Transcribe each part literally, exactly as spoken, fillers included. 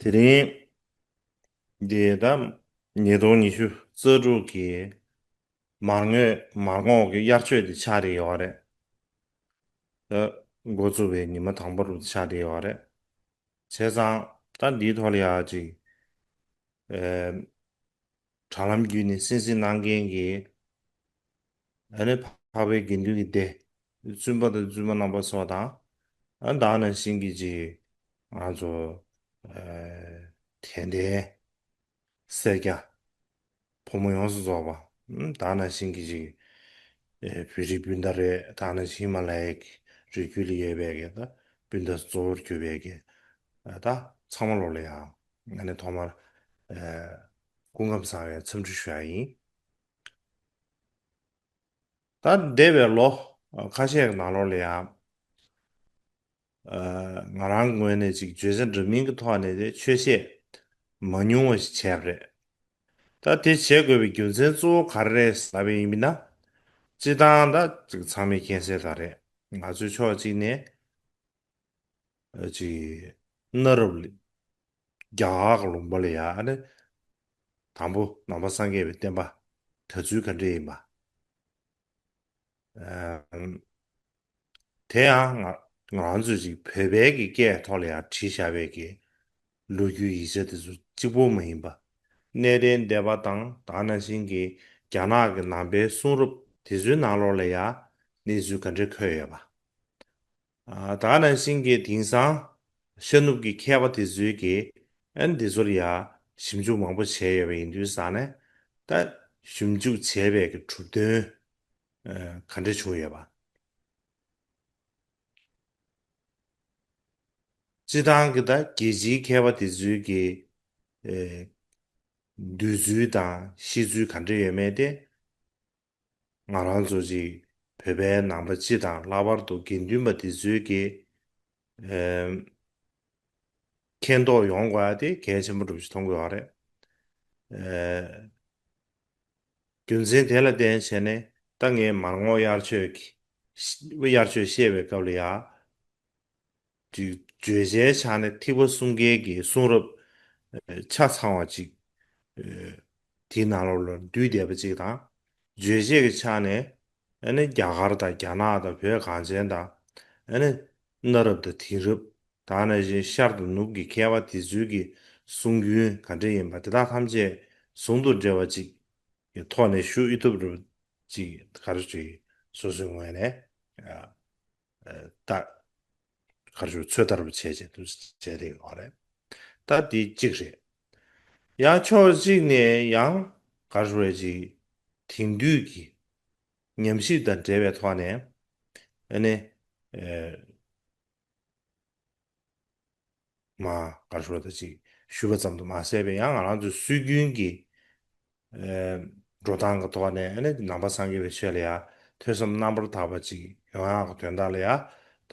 དེ་རིང་འདི་ད་ཉིས་སྟོང་ཉི་ཤུ་རྩ་དྲུག་གི་མར་ངོས་མར་ངོ་གི་དབྱར་ཆོས་དེ་ཆགས་བསྡད་ཡོད་རེད། ད་འགོ་བཙུགས་པའི་ཉི་མ་དང་པོ་རུ་ཆགས་བསྡད་ཡོད་རེད། བྱས་ཙང་ད་འདིའི་ཐོག་ལ་ཡ་ཅིག་ཨེ། དྲ་ལམ་བརྒྱུད་ནས་གསན་གཟིགས་གནང་མཁན་གྱི་ཨ་ནི་འཕགས་པའི་དགེ་འདུན་གྱི་སྡེ། བཙུན་པ་དང་བཙུན་མ་རྣམ་པ་ཚོ་དང་། ཨ་ད་ག་ནང་བཞིན་གྱི་ཅིག་ང་ཚོ་ཨ་དད་ལྡན་སེར་སྐྱ་ཕོ་མོ་ཡོངས་སུ་རྫོགས་པ། ཨ་ད་ག་ནང་བཞིན་གྱི་ཅིག་ཨ་བོད་རིགས་སྤུན་ཟླ་རེད། ད་ག་ནང་བཞིན་ཧི་མ་ལ་ཡའི་རི་རྒྱུད་ལ་ཡོད་པའི་གི་ད་སྤུན་ཟླ་གཙོ་བོར་གྱུར་པའི་གི་ཨ་ད་ཚང་མ་ལོ་ལ་ཡང་ཨ་ནི་ཐོག་མར་ཨ་སྐུ་ཁམས་བཟང་བའི་འཚམས་འདྲི་ཞུ་ཡ་ཡིན། ད་འདས་པའི་ལོ་ཁ་ཤས་ཀྱི་ནང་ལོགས་ལ་ཡང་ང་རང་ངོས་ནས་ཅིག་བརྗོད་བྱ་འདྲ་མིན་གྱི་ཐོག་ནས་དེ་ཆོས་བཤད་མ་ཉུང་བ་ཞིག་བྱས་པ་རེད། ད་དེ་བྱེད་དགོས་པའི་རྒྱུ་མཚན་གཙོ་བོ་ག་རེ་རེད་ལབ་པ་ཡིན་ན། སྤྱིར་བཏང་ད་ཅིག་ཚང་མས་མཁྱེན་གསལ་ལྟར་རེད། ང་ཚོའི་ཕྱོགས་གཅིག་ནས་ཅིག་གནའ་རབས་ལ་རྒྱ་གར་གྱི་ལུང་པ་ལ་ཡ་ནི་དང་པོ་ནང་པ་སངས་རྒྱས་པའི་བསྟན་པ་དར་ཚུལ་ག་འདྲ་ཡིན་པ། ཨ་དེ་ཡང་ང་ང་རང་ཚོས་ཅིག་བོད་པའི་གི་སྐད་ཐོག་ལ་ཡང་བྲིས་བཞག་པའི་གི་ལོ་རྒྱུས་ཡིག་ཆ་དེ་ཚོ་གཅིག་པོ་མ་ཡིན་པ། གནས་བརྟན་སྡེ་པ་དང་ད་ག་ནང་བཞིན་གྱི་རྒྱ་ནག་གི་ནང་པའི་གསུང་རབ་དེ་ཚོའི་ནང་ལོགས་ལ་ཡང་གནས་ཚུལ་ག་འདྲ་འཁོད་ཡོད་པ། ཨ་ད་ག་ནང་བཞིན་གྱི་དེང་སང་ཤར་ནུབ་ཀྱི་མཁས་པ་དེ་ཚོའི་གི་ཨན་དེ་ཚོར་ཡང་ཞིབ་འཇུག་མང་པོ་བྱས་ཡོད་པ་ཡིན་དུས་ཙང་ནས། ད་ཞིབ་འཇུག་བྱས་པའི་གི་གྲུབ་དོན་ཨ་ག་འདྲ་བྱུང་ཡོད་པ། སྤྱིར་བཏང་གི་ད་རྒྱལ་སྤྱིའི་མཁས་པ་དེ་ཚོའི་གི་ཨེ་འདོད་ཚུལ་དང་ཤེས་ཚུལ་ག་འདྲ་ཡོད་མེད་དེ། ང་རང་ཚོ་ཅིག་བོད་པའི་ནང་པ་སྤྱི་དང་ལྷག་པར་དུ་དགེ་འདུན་པ་དེ་ཚོའི་གི་ཨེམ་མཁྱེན་རྟོགས་ཡོང་དགོས་ཡ་དེ་གལ་ཆེན་པོ་འདྲ་པོ་ཞིག་མཐོང་དགོས་པ་རེད། ཨེ་རྒྱུ་མཚན་དེ་ལ་བརྟེན་བྱས་ནས་ད་ངས་མར་ངོ་དབྱར་ཆོས་ཀྱི་དབྱར་ཆོས་བཤད་པའི་སྐབས་ལ་ཡ། ཅིག་བརྗོད་བྱའི་ཆ་ནས་ཐེག་པ་གསུམ་ཀའི་གི་གསུང་རབ་ཨེ་ཆ་ཚང་བ་ཅིག་ཨེ་དེའི་ནང་ལོགས་ལ་འདུས་བསྡད་པ་ཅིག་དང་། རྗོད་བྱེད་ཀྱི་ཆ་ནས་ཨ་ནི་རྒྱ་གར་དང་རྒྱ་ནག་དང་བོད་གངས་ཅན་དང་ཨ་ནི་གནའ་རབས་དང་དེང་རབས། ད་ག་ནང་བཞིན་ཤར་དང་ནུབ་ཀྱི་མཁས་པ་དེ་ཚོའི་གི་གསུང་རྒྱུན་ག་འདྲ་ཡིན་པ་དེ་དག་ཐམས་ཅད་ཟུང་དུ་འབྲེལ་བ་ཅིག་གི་ཐོག་ནས་ཞུ་ཨེ་ཐུབ་རུ་ཅིག་ག་རེ་ཅིག་སོ་སོའི་ངོས་ནས་ཨ། ད་གར་ཞུ་ཚོད་ལྟ་རུ་བྱས་བྱས་དུ་བྱས་རེད་ཡོད་རེད། ད་འདི་གཅིག་རེད། ཡང་ཕྱོགས་གཅིག་ནས་ཡང་གར་ཞུ་རེད་ཅིག་དེང་དུས་ཀྱི་ཉམས་ཞིབ་དང་འབྲེལ་བའི་ཐོག་ནས་ཨ་ནི་ཨེ་མ་གར་ཞུ་རེད་ཅིག་ཞུས་པ་ཙམ་དུ་མ་ཟད་པའི་ཡང་ང་རང་ཚོའི་སྲོལ་རྒྱུན་གྱི་ཨེ་འགྲོ་སྟངས་ཀྱི་ཐོག་ནས་ཨ་ནི་ནང་པ་སངས་རྒྱས་པའི་ཆོས་ལ་ཡ་ཐོས་བསམ་རྣམ་པར་དག་པ་ཅིག་ཡོང་ཡག་གི་དོན་དག་ལ་ཡ།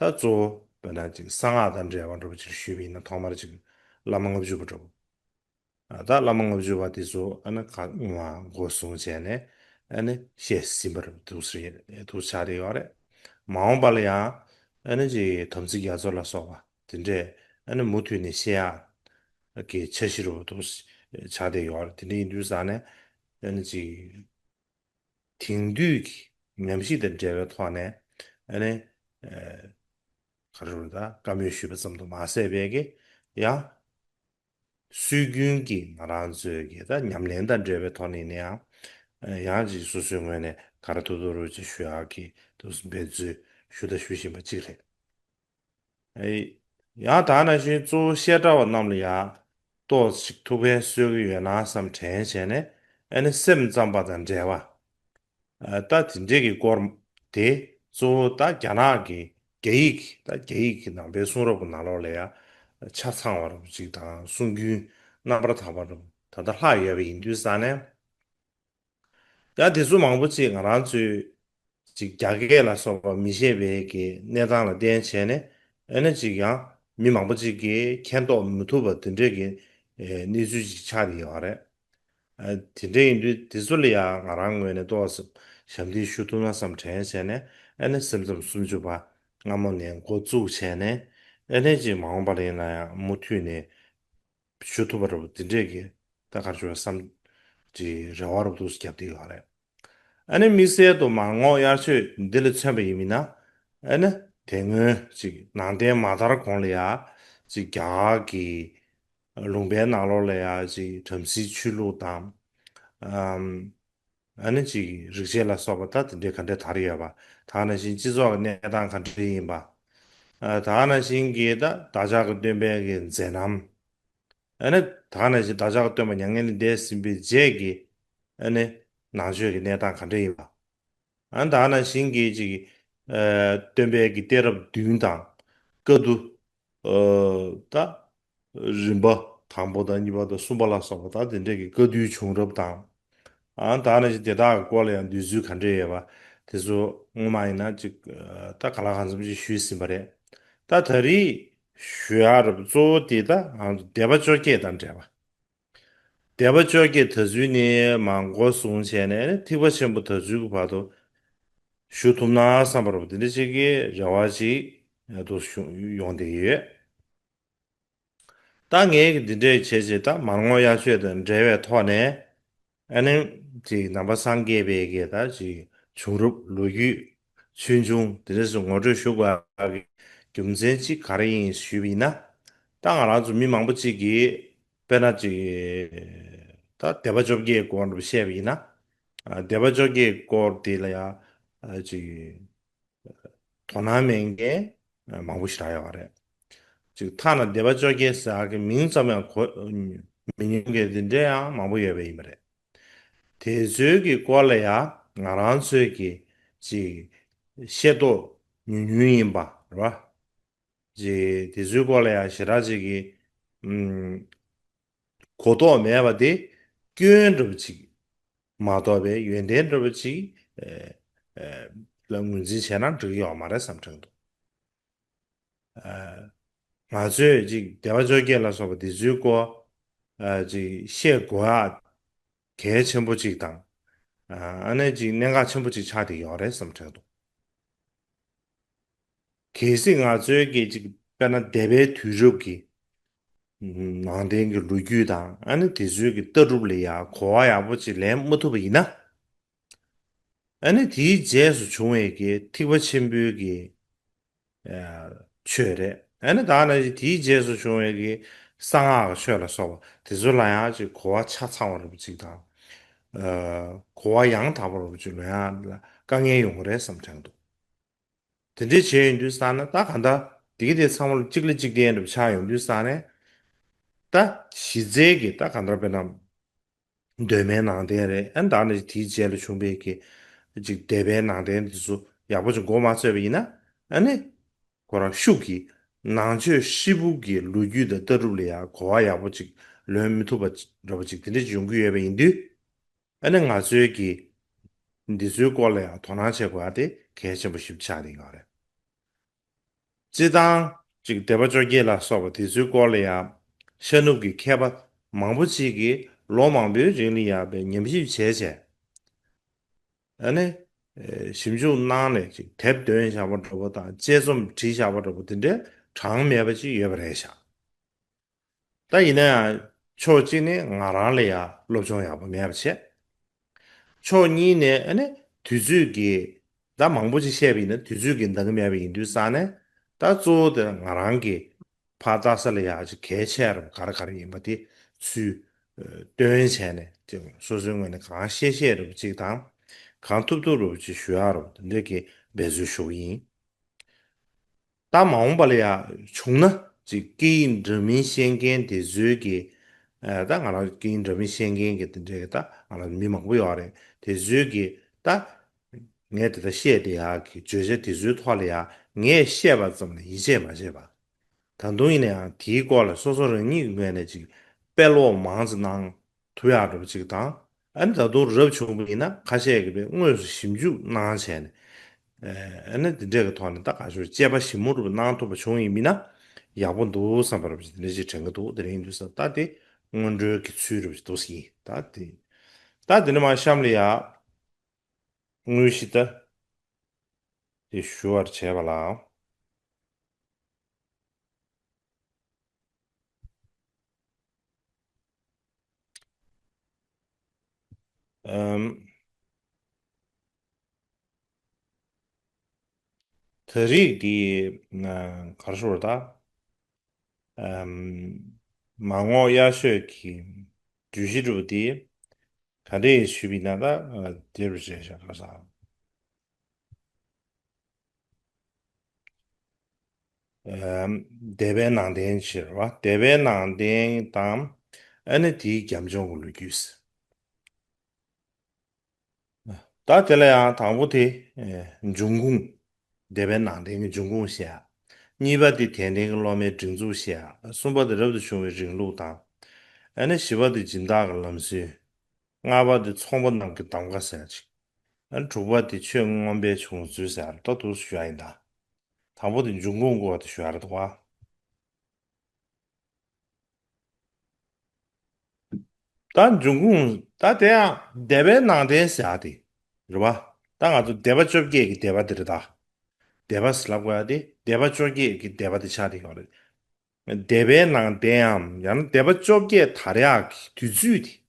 ད་གཙོ་བོ་དཔེར་ན་ཅིག་གསང་སྔགས་དང་འབྲེལ་བ་འདྲ་པོ་ཅིག་ཞུས་པ་ཡིན་ན་ཐོག་མར་ཅིག་བླ་མ་ལྔ་བཅུ་པ་འདྲ་པོ། ཨ་ད་བླ་མ་ལྔ་བཅུ་པ་དེ་ཚོ་ཨ་ནི་ག་ང་འགོ་བཟུང་བྱས་ནས་ཨ་ནི་བཤད་ཟིན་པ་རེད་འདུག་ཟེར་འདུག་ཆགས་བསྡད་ཡོད་རེད། མ་འོངས་པ་ལ་ཡང་ཨ་ནི་ཅིག་དམ་ཚིག་རྒྱ་མཚོ་ལ་སོགས་པ་དེ་འདྲས་ཨ་ནི་མུ་མཐུད་ནས་བཤད་ཡག་གི་འཆར་གཞི་རུ་འདུག་ཆགས་བསྡད་ཡོད་རེད། དེ་འདྲ་ཡིན་དུས་ཙང་ནས་ཨ་ནི་ཅིག་དེང་དུས་ཀྱི་ཉམས་ཞིབ་དང་འབྲེལ་བའི་ཐོག་ནས་ཨ་ནི་ཨ་ག་རེ་རེད་ད་བཀའ་མོལ་ཞུས་པ་ཙམ་དུ་མ་ཟད་པའི་གི་ཡང་སྲོལ་རྒྱུན་གྱི་ང་རང་ཚོའི་གི་ད་ཉམས་ལེན་དང་འབྲེལ་བའི་ཐོག་ནས་ནི་ཡང་ཡང་ཅིག་སོ་སོའི་ངོས་ནས་ག་རེ་ཐུབ་ཐུབ་རུ་ཅིག་ཞུ་ཡག་གི་འདུག་འབད་རྩོལ་ཞུ་དང་ཞུ་བཞིན་པ་གཅིག་རེད། ཨེ། ཡང་ད་ནང་བཞིན་གཙོ་བོ་བཤད་གྲྭ་བ་རྣམས་ལ་ཡང་ཏོག་ཙམ་ཐུགས་ཕན་གསོས་ཀྱི་ཡོད་ན་བསམ་དྲན་བྱས་ནས་ཨ་ནི་སེམས་ཙམ་པ་དང་འབྲེལ་བ། ཨ་ད་དེ་འདྲས་ཀྱི་སྐོར་དེ་གཙོ་བོ་ད་རྒྱ་ནག་གི་རྒྱ་ཡིག་ད་རྒྱ་ཡིག་གི་ནང་པའི་གསུང་རབ་ཀྱི་ནང་ལོགས་ལ་ཡང་ཆ་ཚང་བ་རུ་ཅིག་དང་གསུང་རྒྱུན་རྣམ་པར་དག་པ་རུ་ད་ལྟ་ལྷག་ཡོད་པ་ཡིན་དུས་ཙང་ནས། ཡང་དེ་ཚོ་མང་པོ་ཅིག་ང་རང་ཚོས་ཅིག་རྒྱ་སྐད་ལ་སོགས་པ་མི་ཤེས་པའི་གི་གནས་སྟངས་ལ་བརྟེན་བྱས་ནས་ཨ་ནི་ཅིག་ཡང་མི་མང་པོ་ཅིག་གིས་མཁྱེན་རྟོགས་མི་ཐུབ་པ་དེ་འདྲས་ཀྱི་ཨེ་གནས་ཚུལ་ཅིག་ཆགས་ཏེ་ཡོད་རེད། ཨ་དེ་འདྲས་ཡིན་དུས་དེ་ཚོ་ལ་ཡང་ང་རང་ངོས་ནས་ཏོག་ཙམ་ཞབས་འདེགས་ཞུ་ཐུབ་ན་བསམ་དྲན་བྱས་ནས་ཨ་ནི་སེམས་ཙམ་སུམ་ཅུ་པ་སྔ་མོ་ནས་འགོ་བཙུགས་བྱས་ནས་ཨ་ནི་ཅིག་མ་འོངས་པ་ལ་ཡིན་ན་ཡང་མུ་མཐུད་ནས། ཞུ་ཐུབ་པ་རེད་པ། དེ་འདྲས་ཀྱི་ད་ག་རེ་ཞུ་བ་བསམ་གྱི་རེ་བ་རུ་འདུག་སེ་བརྒྱབ་བསྡད་ཡོད་རེད། ཨ་ནི་དམིགས་བསལ་དུ་མར་ངོགས་དབྱར་ཆོས་འདི་ལ་མཚོན་པ་ཡིན་མིན་ན། ཨ་ནི་དེ་སྔོན་ཅིག་ནང་བསྟན་མ་དར་གོང་ལ་ཡ་ཅིག་རྒྱ་གར་གྱི་ལུང་པའི་ནང་ལོགས་ལ་ཡ་ཅིག་བྲམ་ཟེའི་ཆོས་ལུགས་དང་། ཨམ། ཨ་ནི་ཅིག་རིག་བྱེད་ལ་སོགས་པ་ད་དེ་འདྲའི་ག་འདྲ་དར་ཡོད་པ། ད་ག་ནང་བཞིན་སྤྱི་ཚོགས་ཀྱི་གནས་སྟངས་ག་འདྲ་ཡིན་པ། ཨ། ད་ག་ནང་བཞིན་གྱི་ད་བདག་ཅག་གི་སྟོན་པའི་གི་མཛད་རྣམ། ཨ་ནི་ད་ག་ནང་བཞིན་བདག་ཅག་གི་སྟོན་པ་མྱ་ངན་ལས་འདས་ཟིན་པའི་རྗེས་ཀྱི་ཨ་ནི་ནང་ཆོས་ཀྱི་གནས་སྟངས་ག་འདྲ་ཡིན་པ། ཨ་ནི་ད་ག་ནང་བཞིན་གྱི་ཅིག་ཨ། སྟོན་པའི་གི་གཏད་རབས་བདུན་དང་། བཀའ་བསྡུ། ཨ། ད་རིམ་པ་དང་པོ་དང་གཉིས་པ་དང་གསུམ་པ་ལ་སོགས་པ་ད་དེ་འདྲས་ཀྱི་བཀའ་བསྡུའི་བྱུང་རབས་དང་། ཨ། ད་ནང་བཞིན་དེ་དག་གི་སྐོར་ལ་ཡང་འདོད་ཚུལ་ག་འདྲས་ཡོད་པ་དེ་ཚོ་སྔོན་མ་ཡིན་ན་ཅིག་ད་གང་ལ་གང་འཚམ་ཅིག་ཞུས་ཟིན་པ་རེད། ད་ད་རེས་ཞུ་ཡག་རབ་གཙོ་བོ་དེ་ད་ང་ཚོ་སྡེ་པ་བཅོ་བརྒྱད་དང་འབྲེལ་བ། སྡེ་པ་བཅོ་བརྒྱད་ད་ཚུན་ནས་མར་འགོ་བཟུང་བྱས་ནས་ཐེག་པ་ཆེན་པོ་ད་ཚུན་གྱི་བར་དུ་ཞུ་ཐུབ་ན་བསམ་པ་རེད་པ། དེ་འདྲ་ཅིག་གི་རེ་བ་ཅིག་འདུག་ཡོང་བསྡད་ཡོད། ད་ངས་འདི་འདྲས་བྱས་རྗེས་ད་མར་ངོགས་དབྱར་ཆོས་དང་འབྲེལ་བའི་ཐོག་ནས། ཨ་ནི་ཅིག་ནང་པ་སངས་རྒྱས་པའི་གི་ད་ཅིག་བྱུང་རབས་ལོ་རྒྱུས། ཆོས་འབྱུང་དེ་འདྲས་སུ་ངོ་སྤྲོད་ཞུ་དགོས་པ་གི་རྒྱུ་མཚན་གཅིག་ག་རེ་ཡིན་ཞུས་པ་ཡིན་ན། ད་ང་རང་ཚོ་མི་མང་པོ་ཅིག་གིས་དཔེར་ན་ཅིག་ད་སྡེ་པ་བཅོ་བརྒྱད་སྐོར་བཤད་པ་ཡིན་ན། ཨ། སྡེ་པ་བཅོ་བརྒྱད་སྐོར་དེ་ལ་ཡང་ཅིག་དོ་སྣང་མེད་མཁན་མང་པོ་ཞིག་རག་ཡོད་རེད། ཅིག་ཐ་ན་སྡེ་པ་བཅོ་བརྒྱད་ཟེར་ཡག་གི་མིང་ཙམ་ཡང་གོ་མི་མྱོང་མཁན་དེ་འདྲ་ཡང་མང་པོ་ཡོད་པ་ཡིན་པ་རེད། དེ་ཚོའི་གི་སྐོར་ལ་ཡང་ང་རང་ཚོས་ཀྱི་ཅིག་ཤེས་རྟོགས་ཉུང་ཉུང་ཡིན་པ་རེད་བ། ཅིག་དེ་ཚོའི་སྐོར་ལ་ཡང་ཞེ་དྲག་ཅིག་གི་ཨུམ། གོ་རྟོགས་མེད་པ་དེ་སྐྱོན་འདྲ་པོ་ཅིག་མ་གཏོགས་པའི་ཡོན་ཏན་འདྲ་པོ་ཅིག་ཨེ་ཨེ་ལ་ངོས་འཛིན་བྱས་ན་འགྲིག་གི་ཡོད་མ་རེད་བསམ་དྲན་འདུག་ཨ། ང་ཚོས་ཅིག་སྡེ་པ་བཅོ་བརྒྱད་ལ་སོགས་པ་འདི་ཚོའི་སྐོར་ཨ་ཅིག་ཤེས་དགོས་ཡག་གལ་ཆེན་པོ་ཅིག་དང་། ཨ་ཨ་ནི་ཅིག་གནད་འགག་ཆེན་པོ་ཅིག་ཆགས་བསྡད་ཡོད་རེད་བསམ་དྲན་འདུག་གལ་སྲིད་ང་ཚོའི་གི་ཅིག་དཔེར་ན་འདས་པའི་དུས་རབས་ཀྱི་ནང་བསྟན་གྱི་ལོ་རྒྱུས་དང་ཨ་ནི་དེ་ཚོའི་གི་ལྟ་གྲུབ་ལ་ཡང་གོ་བ་ཡག་པོ་ཅིག་ལེན་མ་ཐུབ་པ་ཡིན་ན། ཨ་ནི་དེའི་རྗེས་སུ་བྱུང་བའི་གི་ཐེག་པ་ཆེན་པོའི་གི་ཨ་ཆོས་རེད། ཨ་ནི་ད་ནང་བཞིན་དེའི་རྗེས་སུ་བྱུང་བའི་གི་གསང་སྔགས་ཀྱི་ཆོས་ལ་སོགས་པ་དེ་ཚོ་ལ་ཡང་ཅིག་གོ་བ་ཆ་ཚང་བ་རེད་པ་ཅིག་དང་། ཨ་གོ་བ་ཡང་དག་པ་རེད་པ་ཅིག་ལོན་ཡག་ལ་དཀའ་ངལ་ཡོང་གི་རེད་བསམ་དྲན་འདུག་དེ་འདྲས་བྱས་ཡོང་དུས་ཙང་ནས་ད་གང་ལྟར་དེ་གི་དེ་ཚང་མ་ལ་གཅིག་ལ་གཅིག་བརྟེན་འདྲ་པོ་ཆགས་ཡོང་དུས་ཙང་ནས། ད་གཞི་རྩའི་གི་ད་གང་ལྟར་དཔེར་ན་གདོད་མའི་ནང་བསྟན་རེད། ཨ་ནི་ད་ནི་དེའི་རྗེས་ལ་བྱུང་བའི་གི་ཅིག་འདས་པའི་ནང་བསྟན་དེ་ཚོ་ཡག་པོ་ཅིག་མགོ་མ་ཚོས་པ་ཡིན་ན། ཨ་ནི་ཁོ་རང་ཤུགས་ཀྱིས་ནང་ཆོས་ཧྲིལ་པོ་གི་ལོ་རྒྱུས་དང་ལྟ་གྲུབ་ལ་ཡང་གོ་བ་ཡག་པོ་ཅིག་ལོན་མི་ཐུབ་པ་འདྲ་པོ་ཅིག་དེ་འདྲ་ཅིག་ཡོང་གི་ཡོད་པ་ཡིན་དུས། ཨ་ནི་ང་ཚོའི་གི་འདི་ཚོའི་སྐོར་ལ་ཡང་དོ་སྣང་བྱེད་དགོས་པ་དེ་གལ་ཆེན་པོ་ཞིག་ཆགས་བསྡད་ཡོད་རེད། སྤྱིར་བཏང་ཅིག་སྡེ་པ་བཅོ་བརྒྱད་ལ་སོགས་པ་དེ་ཚོའི་སྐོར་ལ་ཡང་ཤར་ནུབ་ཀྱི་མཁས་པ་མང་པོ་ཅིག་གིས་ལོ་མང་པོའི་རིང་ལ་ཡང་དཔེ་ཉམས་ཞིབ་བྱས་བྱས། ཨ་ནི་ཨེ་ཞིབ་འཇུག་གནང་ནས་ཅིག་དེབ་འདོན་བཞག་པ་འདྲ་པོ་དང་དཔྱད་རྩོམ་བྲིས་བཞག་པ་འདྲ་པོ་དེ་འདྲའི་གྲངས་མེད་པ་ཅིག་ཡོད་པ་རེད་ཤག་ད་ཡིན་ན་ཡང་ཕྱོགས་གཅིག་ནས་ང་རང་ལ་ཡང་སློབ་སྦྱོང་ཡག་པོ་མེད་པ་བྱས། ཕྱོགས་གཉིས་ནས་ཨ་ནི་དུས་ཚོད་ཀྱི་ད་མང་པོ་ཅིག་བཤད་པ་ཡིན་ན་དུས་ཚོད་ཀྱི་འདང་གི་མེད་པ་ཡིན་དུས་ཙང་ནས། ད་གཙོ་བོ་དེ་ང་རང་གི་ཕར་ལྟ་ས་ལ་ཡང་ཅིག་གལ་ཆེ་རུ་ག་རེ་ག་རེ་ཡིན་པ་དེ་ཚུར་སྟོན་བྱས་ནས་ཅིག་སོ་སོའི་ངོས་ནས་གང་ཤེས་ཤེས་རུ་ཅིག་དང་། གང་ཐུབ་ཐུབ་རུ་ཅིག་ཞུ་ཡག་རུ་དེ་འདྲ་གི་འབད་རྩོལ་ཞུ་གི་ཡིན། ད་མ་འོངས་པ་ལ་ཡང་བྱུང་ན་ཅིག་སྐད་ཡིག་འདྲ་མིན་ཤེས་མཁན་དེ་ཚོའི་གི། ཨ་ད་ང་རང་སྐད་ཡིག་འདྲ་མིན་ཤེས་མཁན་གི་དེ་འདྲའི་གི་ད་ང་རང་མི་མང་པོ་ཡོད་རེད། དེ་ཚོའི་གི་ད་ངས་དེ་ལྟར་བཤད་བསྡད་ཡག་གི་བརྗོད་བྱ་དེ་ཚོའི་ཐོག་ལ་ཡང་ངས་བཤད་པ་ཙམ་ལ་ཡིད་ཆེས་མ་བྱེད་པ། ད་དུང་ཡིན་ན་ཡང་དེའི་སྐོར་ལ་སོ་སོ་རང་ཉིད་ཀྱི་ངོས་ནས་ཅིག་དཔེ་ཀློག་མང་ཙམ་གནང་ཐུབ་ཡག་འདྲ་པོ་ཅིག་དང་། ཨ་ནི་ད་དུང་རབ་བྱུང་བ་ཡིན་ན་ཁ་ཤས་ཀྱིས་དཔེ་དངོས་སུ་ཞིབ་འཇུག་གནང་བྱས་ནས། ཨ་ནི་འདི་འདྲས་ཀྱི་ཐོག་ནས་ད་ག་ཞུ་དཔྱད་པ་ཞིབ་མོ་རུ་གནང་ཐུབ་པ་བྱུང་ཡིན་མིན་ན་ཡག་པོ་འདུག་བསམ་པ་རུ་འདི་འདྲས་ཅིག་དྲན་གྱི་འདུག་དེ་རིང་འདུག་ས་ད་དེ་སྔོན་འགྲོའི་གི་ཚུལ་རུ་འདུག་ས་ཡིན། ད་དེ་ད་དེ་ནས་མ་གཤམ་ལ་ཡ་དངོས་གཞི་ད་དེ་ཞུ་བར་བྱས་པ་ལ། ཨམ། ད་རེས་ཀྱི་ཨ་ག་རེ་ཞུ་དགོས་རེད་ད། ཨམ། མ་དངོས་དབྱར་ཤོད་ཀྱི་བརྗོད་གཞི་འདྲ་པོ་དེ་ག་འདྲས་ཞུས་པ་ཡིན་ན་ད། ཨ། དེ་རུ་བྱས་བཞག་ད་ས། ཨམ། འདས་པའི་ནང་བསྟན་ཞེས་པ། འདས་པའི་ནང་བསྟན་དང་། ཨ་ནི་དེའི་རྒྱབ་ལྗོངས་ཀྱི་ལོ་རྒྱུས། ད་དེ་ལ་ཡང་དང་པོ་དེ། ཨེ། འབྱུང་ཁུངས། འདས་པའི་ནང་བསྟན་གྱི་འབྱུང་ཁུངས་བཤད་ཡ། གཉིས་པ་དེ་དད་ལྡན་གྱི་སློབ་མའི་སྒྲིག་འཛུགས་བཤད་ཡ། གསུམ་པ་དེ་རབ་ཏུ་བྱུང་བའི་རིང་ལུགས་དང་། ཨ་ནི་བཞི་པ་དེ་སྦྱིན་བདག་གི་ལམ་སྲོལ། ལྔ་པ་དེ་ཚོང་པ་རྣམས་ཀྱི་གདམ་ག་ཟེར་ཡ་ཅིག་ཨ་ནི་དྲུག་པ་དེ་ཆོས་མངོན་པའི་བྱུང་ཚུལ་ཟེར་ཡ་ད་དུ་ཞུ་ཡ་ཡིན་ད། དང་པོ་དེ་འབྱུང་ཁུངས་སྐོར་དེ་ཞུ་ཡ་རེད་དོ། ད་འབྱུང་ཁུངས་ད་དེ་ཡང་འདས་པའི་ནང་བསྟན་ཟེར་ཡ་དེ་རེད་པ། ད་ང་ཚོ་འདས་པ་བཅོ་བརྒྱད་ཀྱི་འདས་པ་དེ་རེད་ད། འདས་པ་ཟེར་ལབ་དགོས་ཡ་དེ་འདས་པ་བཅོ་བརྒྱད་ཀྱི་འདས་པ་དེ་ཆགས་བསྡད་ཡོད་རེད། འདས་པའི་ནང་བསྟན་ཡམ་ཡང་ན་འདས་པ་བཅོ་བརྒྱད་དར་ཡག་གི་དུས་ཚོད་དེ།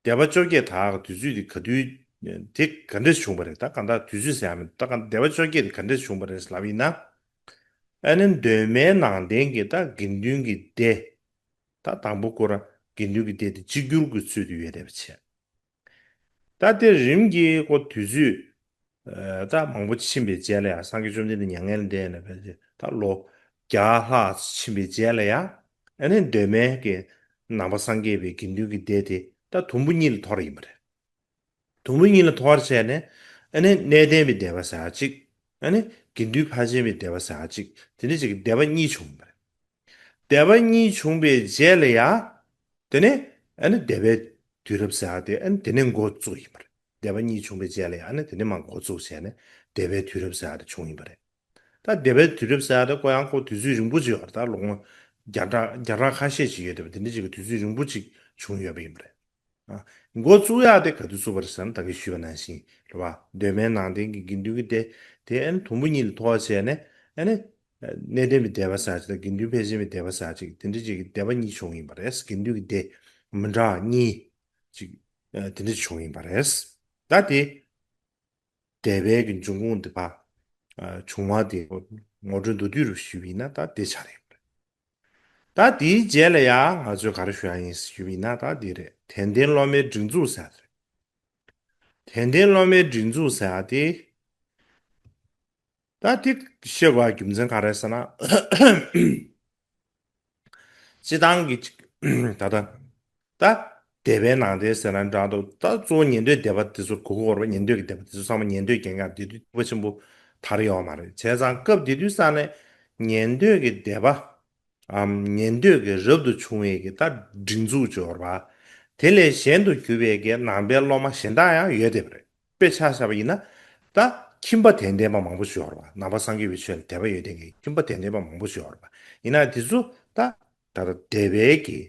འདས་པ་བཅོ་བརྒྱད་དར་ཡག་གི་དུས་ཚོད་དེ་ག་དུས། དེ་ག་འདྲས་བྱུང་བ་རེད་ད། གང་ལྟར་དུས་ཚོད་ཟེར་ཡ་མེད་ད། གང་འདས་པ་བཅོ་བརྒྱད་དེ་ག་འདྲས་བྱུང་བ་རེད་ལབ་ཡིན་ན། ཨ་ནི་གདོད་མའི་ནང་བསྟན་གྱི་ད་དགེ་འདུན་གྱི་སྡེ། ད་དང་པོ་ཁོ་རང་དགེ་འདུན་གྱི་སྡེ་དེ་གཅིག་གྱུར་གྱི་ཚུལ་དུ་ཡོད་བསྡད་པ་བྱས། ད་དེ་རིམ་གྱིས་ཁོ་དུས་ཚོད། ཨ། ད་མང་པོ་ཕྱིན་པའི་རྗེས་ལ་ཡང་སངས་རྒྱས་བཅོམ་ལྡན་འདས་མྱ་ངན་ལས་འདས་ནས་ཕལ་ཆེར་ད་ལོ་བརྒྱ་ལྷག་ཕྱིན་པའི་རྗེས་ལ་ཡང་ཨ་ནི་གདོད་མའི་གི་ནང་པ་སངས་རྒྱས་པའི་དགེ་འདུན་གྱི་སྡེ་དེ་ད་དུམ་བུ་གཉིས་ལ་འཐོར་ཡིན་པ་རེད། དུམ་བུ་གཉིས་ལ་འཐོར་བྱས་ནས་ཨ་ནི་གནས་བརྟན་པའི་སྡེ་པ་ཟེར་ཡ་གཅིག་ཨ་ནི་དགེ་འདུན་ཕར་ཕྱིན་པའི་སྡེ་པ་ཟེར་ཡ་གཅིག་དེ་འདྲ་ཅིག་གི་སྡེ་པ་གཉིས་བྱུང་བ་རེད། སྡེ་པ་གཉིས་བྱུང་བའི་རྗེས་ལ་ཡ། དེ་ནས་ཨ་ནི་འདས་པའི་དུས་རབས་ཟེར་ཡ་དེ་ཨ་ནི་དེ་ནས་འགོ་བཙུགས་ཡིན་པ་རེད། སྡེ་པ་གཉིས་བྱུང་བའི་རྗེས་ལ་ཡ་ཨ་ནི་དེ་ནས་མར་འགོ་བཙུགས་བྱས་ནས་འདས་པའི་དུས་རབས་ཟེར་ཡ་དེ་བྱུང་ཡིན་པ་རེད། ད་འདས་པའི་དུས་རབས་ཟེར་ཡ་དེ་ཁོ་ཡང་ཁོ་དུས་ཚོད་རིང་པོ་ཅིག་ཡོད་རེད། ད་ལོ་ངོ་བརྒྱ་ཕྲག་བརྒྱ་ཕྲག་ཁ་ཤས་ཅིག་ཡོད་བསྡད་པ་དེ་འདྲ་ཅིག་གི་དུས་ཚོད་རིང་པོ་ཅིག་བྱུང་ཡོད་པ་ཡིན་པ་རེད། ཨ། འགོ་བཙུགས་ཡག་དེ་ག་དུས་བཙུགས་པ་རེད་ཟེར་ན་ད་གིན་ཞུས་པ་ནང་བཞིན་རེད་བ། གདོད་མའི་ནང་བསྟན་གྱི་དགེ་འདུན་གྱི་སྡེ་དེ་ཨ་ནི་དུམ་བུ་གཉིས་ལ་འཐོར་བྱས་ནས་ཨ་ནི་གནས་བརྟན་པའི་སྡེ་པ་ཟེར་ཅིག་དང་དགེ་འདུན་ཕལ་ཆེན་པའི་སྡེ་པ་ཟེར་ཅིག་དེ་འདྲ་ཅིག་གི་སྡེ་པ་གཉིས་བྱུང་ཡིན་པ་རེད། དགེ་འདུན་གྱི་སྡེ་མི་འདྲ་བ་གཉིས་ཅིག་དེ་འདྲ་བྱུང་ཡིན་པ་རེད། ད་དེ་འདས་པའི་གི་འབྱུང་ཁུངས་དེ་ཕར་བྱུང་བ་དེ་ངོ་སྤྲོད་མདོར་བསྡུས་རུ་ཞུས་པ་ཡིན་ན་ད་དེ་ཆགས་རེད། ད་དེའི་རྗེས་ལ་ཡང་ང་ཚོས་ག་རེ་ཞུ་ཡ་ཡིན་ཞུས་པ་ཡིན་ན་ད་འདི་རེད། དད་ལྡན་སློབ་མའི་སྒྲིག་འཛུགས་ཟེར་ཡ་དེ་རེད། དད་ལྡན་སློབ་མའི་སྒྲིག་འཛུགས་ཟེར་ཡ་དེ། ད་དེ་བཤད་དགོས་པའི་རྒྱུ་མཚན་ག་རེ་ཟེར་ན། སྤྱི་བཏང་གི་ཅིག་ད་ལྟ་ད་འདས་པའི་ནང་བསྟན་ཟེར་ན་འདྲ་འདུག་ད་གཙོ་བོ་ཉན་ཐོས་སྡེ་པ་དེ་ཚོ་གོ་གི་ཡོད་རེད་པ། ཉན་ཐོས་ཀྱི་སྡེ་པ་དེ་ཚོ་ཚང་མ་ཉན་ཐོས་རྒྱལ་ཁབ་དེ་དུས་ཐུབ་པ་ཆེན་པོ་དར་ཡོད་མ་རེད། བྱས་ཙང་སྐབས་དེ་དུས་ས་ནས་ཉན་ཐོས་ཀྱི་སྡེ་པ་འམ་ཉན་ཐོས་ཀྱི་རབ་ཏུ་བྱུང་བའི་གི་ད་སྒྲིག་འཛུགས་ཅིག་ཡོད་རེད་པ། དེ་ལས་གཞན་དུ་གྱུར་པའི་གི་ནང་པའི་སློབ་མ་གཞན་དག་ཡང་ཡོད་བསྡད་པ་རེད། དཔེ་ཆ་བཞག་པ་ཡིན་ན། ད་ཁྱིམ་པ་དད་ལྡན་པ་མང་པོ་ཞིག་ཡོད་རེད་པ། ནང་པ་སངས་རྒྱས་པའི་ཆོས་ལ་དད་པ་ཡོད་མཁན་གྱི་ཁྱིམ་པ་དད་ལྡན་པ་མང་པོ་ཞིག་ཡོད་རེད་པ། ཡིན་ན་དེ་ཚོ་ད་ད་ལྟ་འདས་པའི་གི་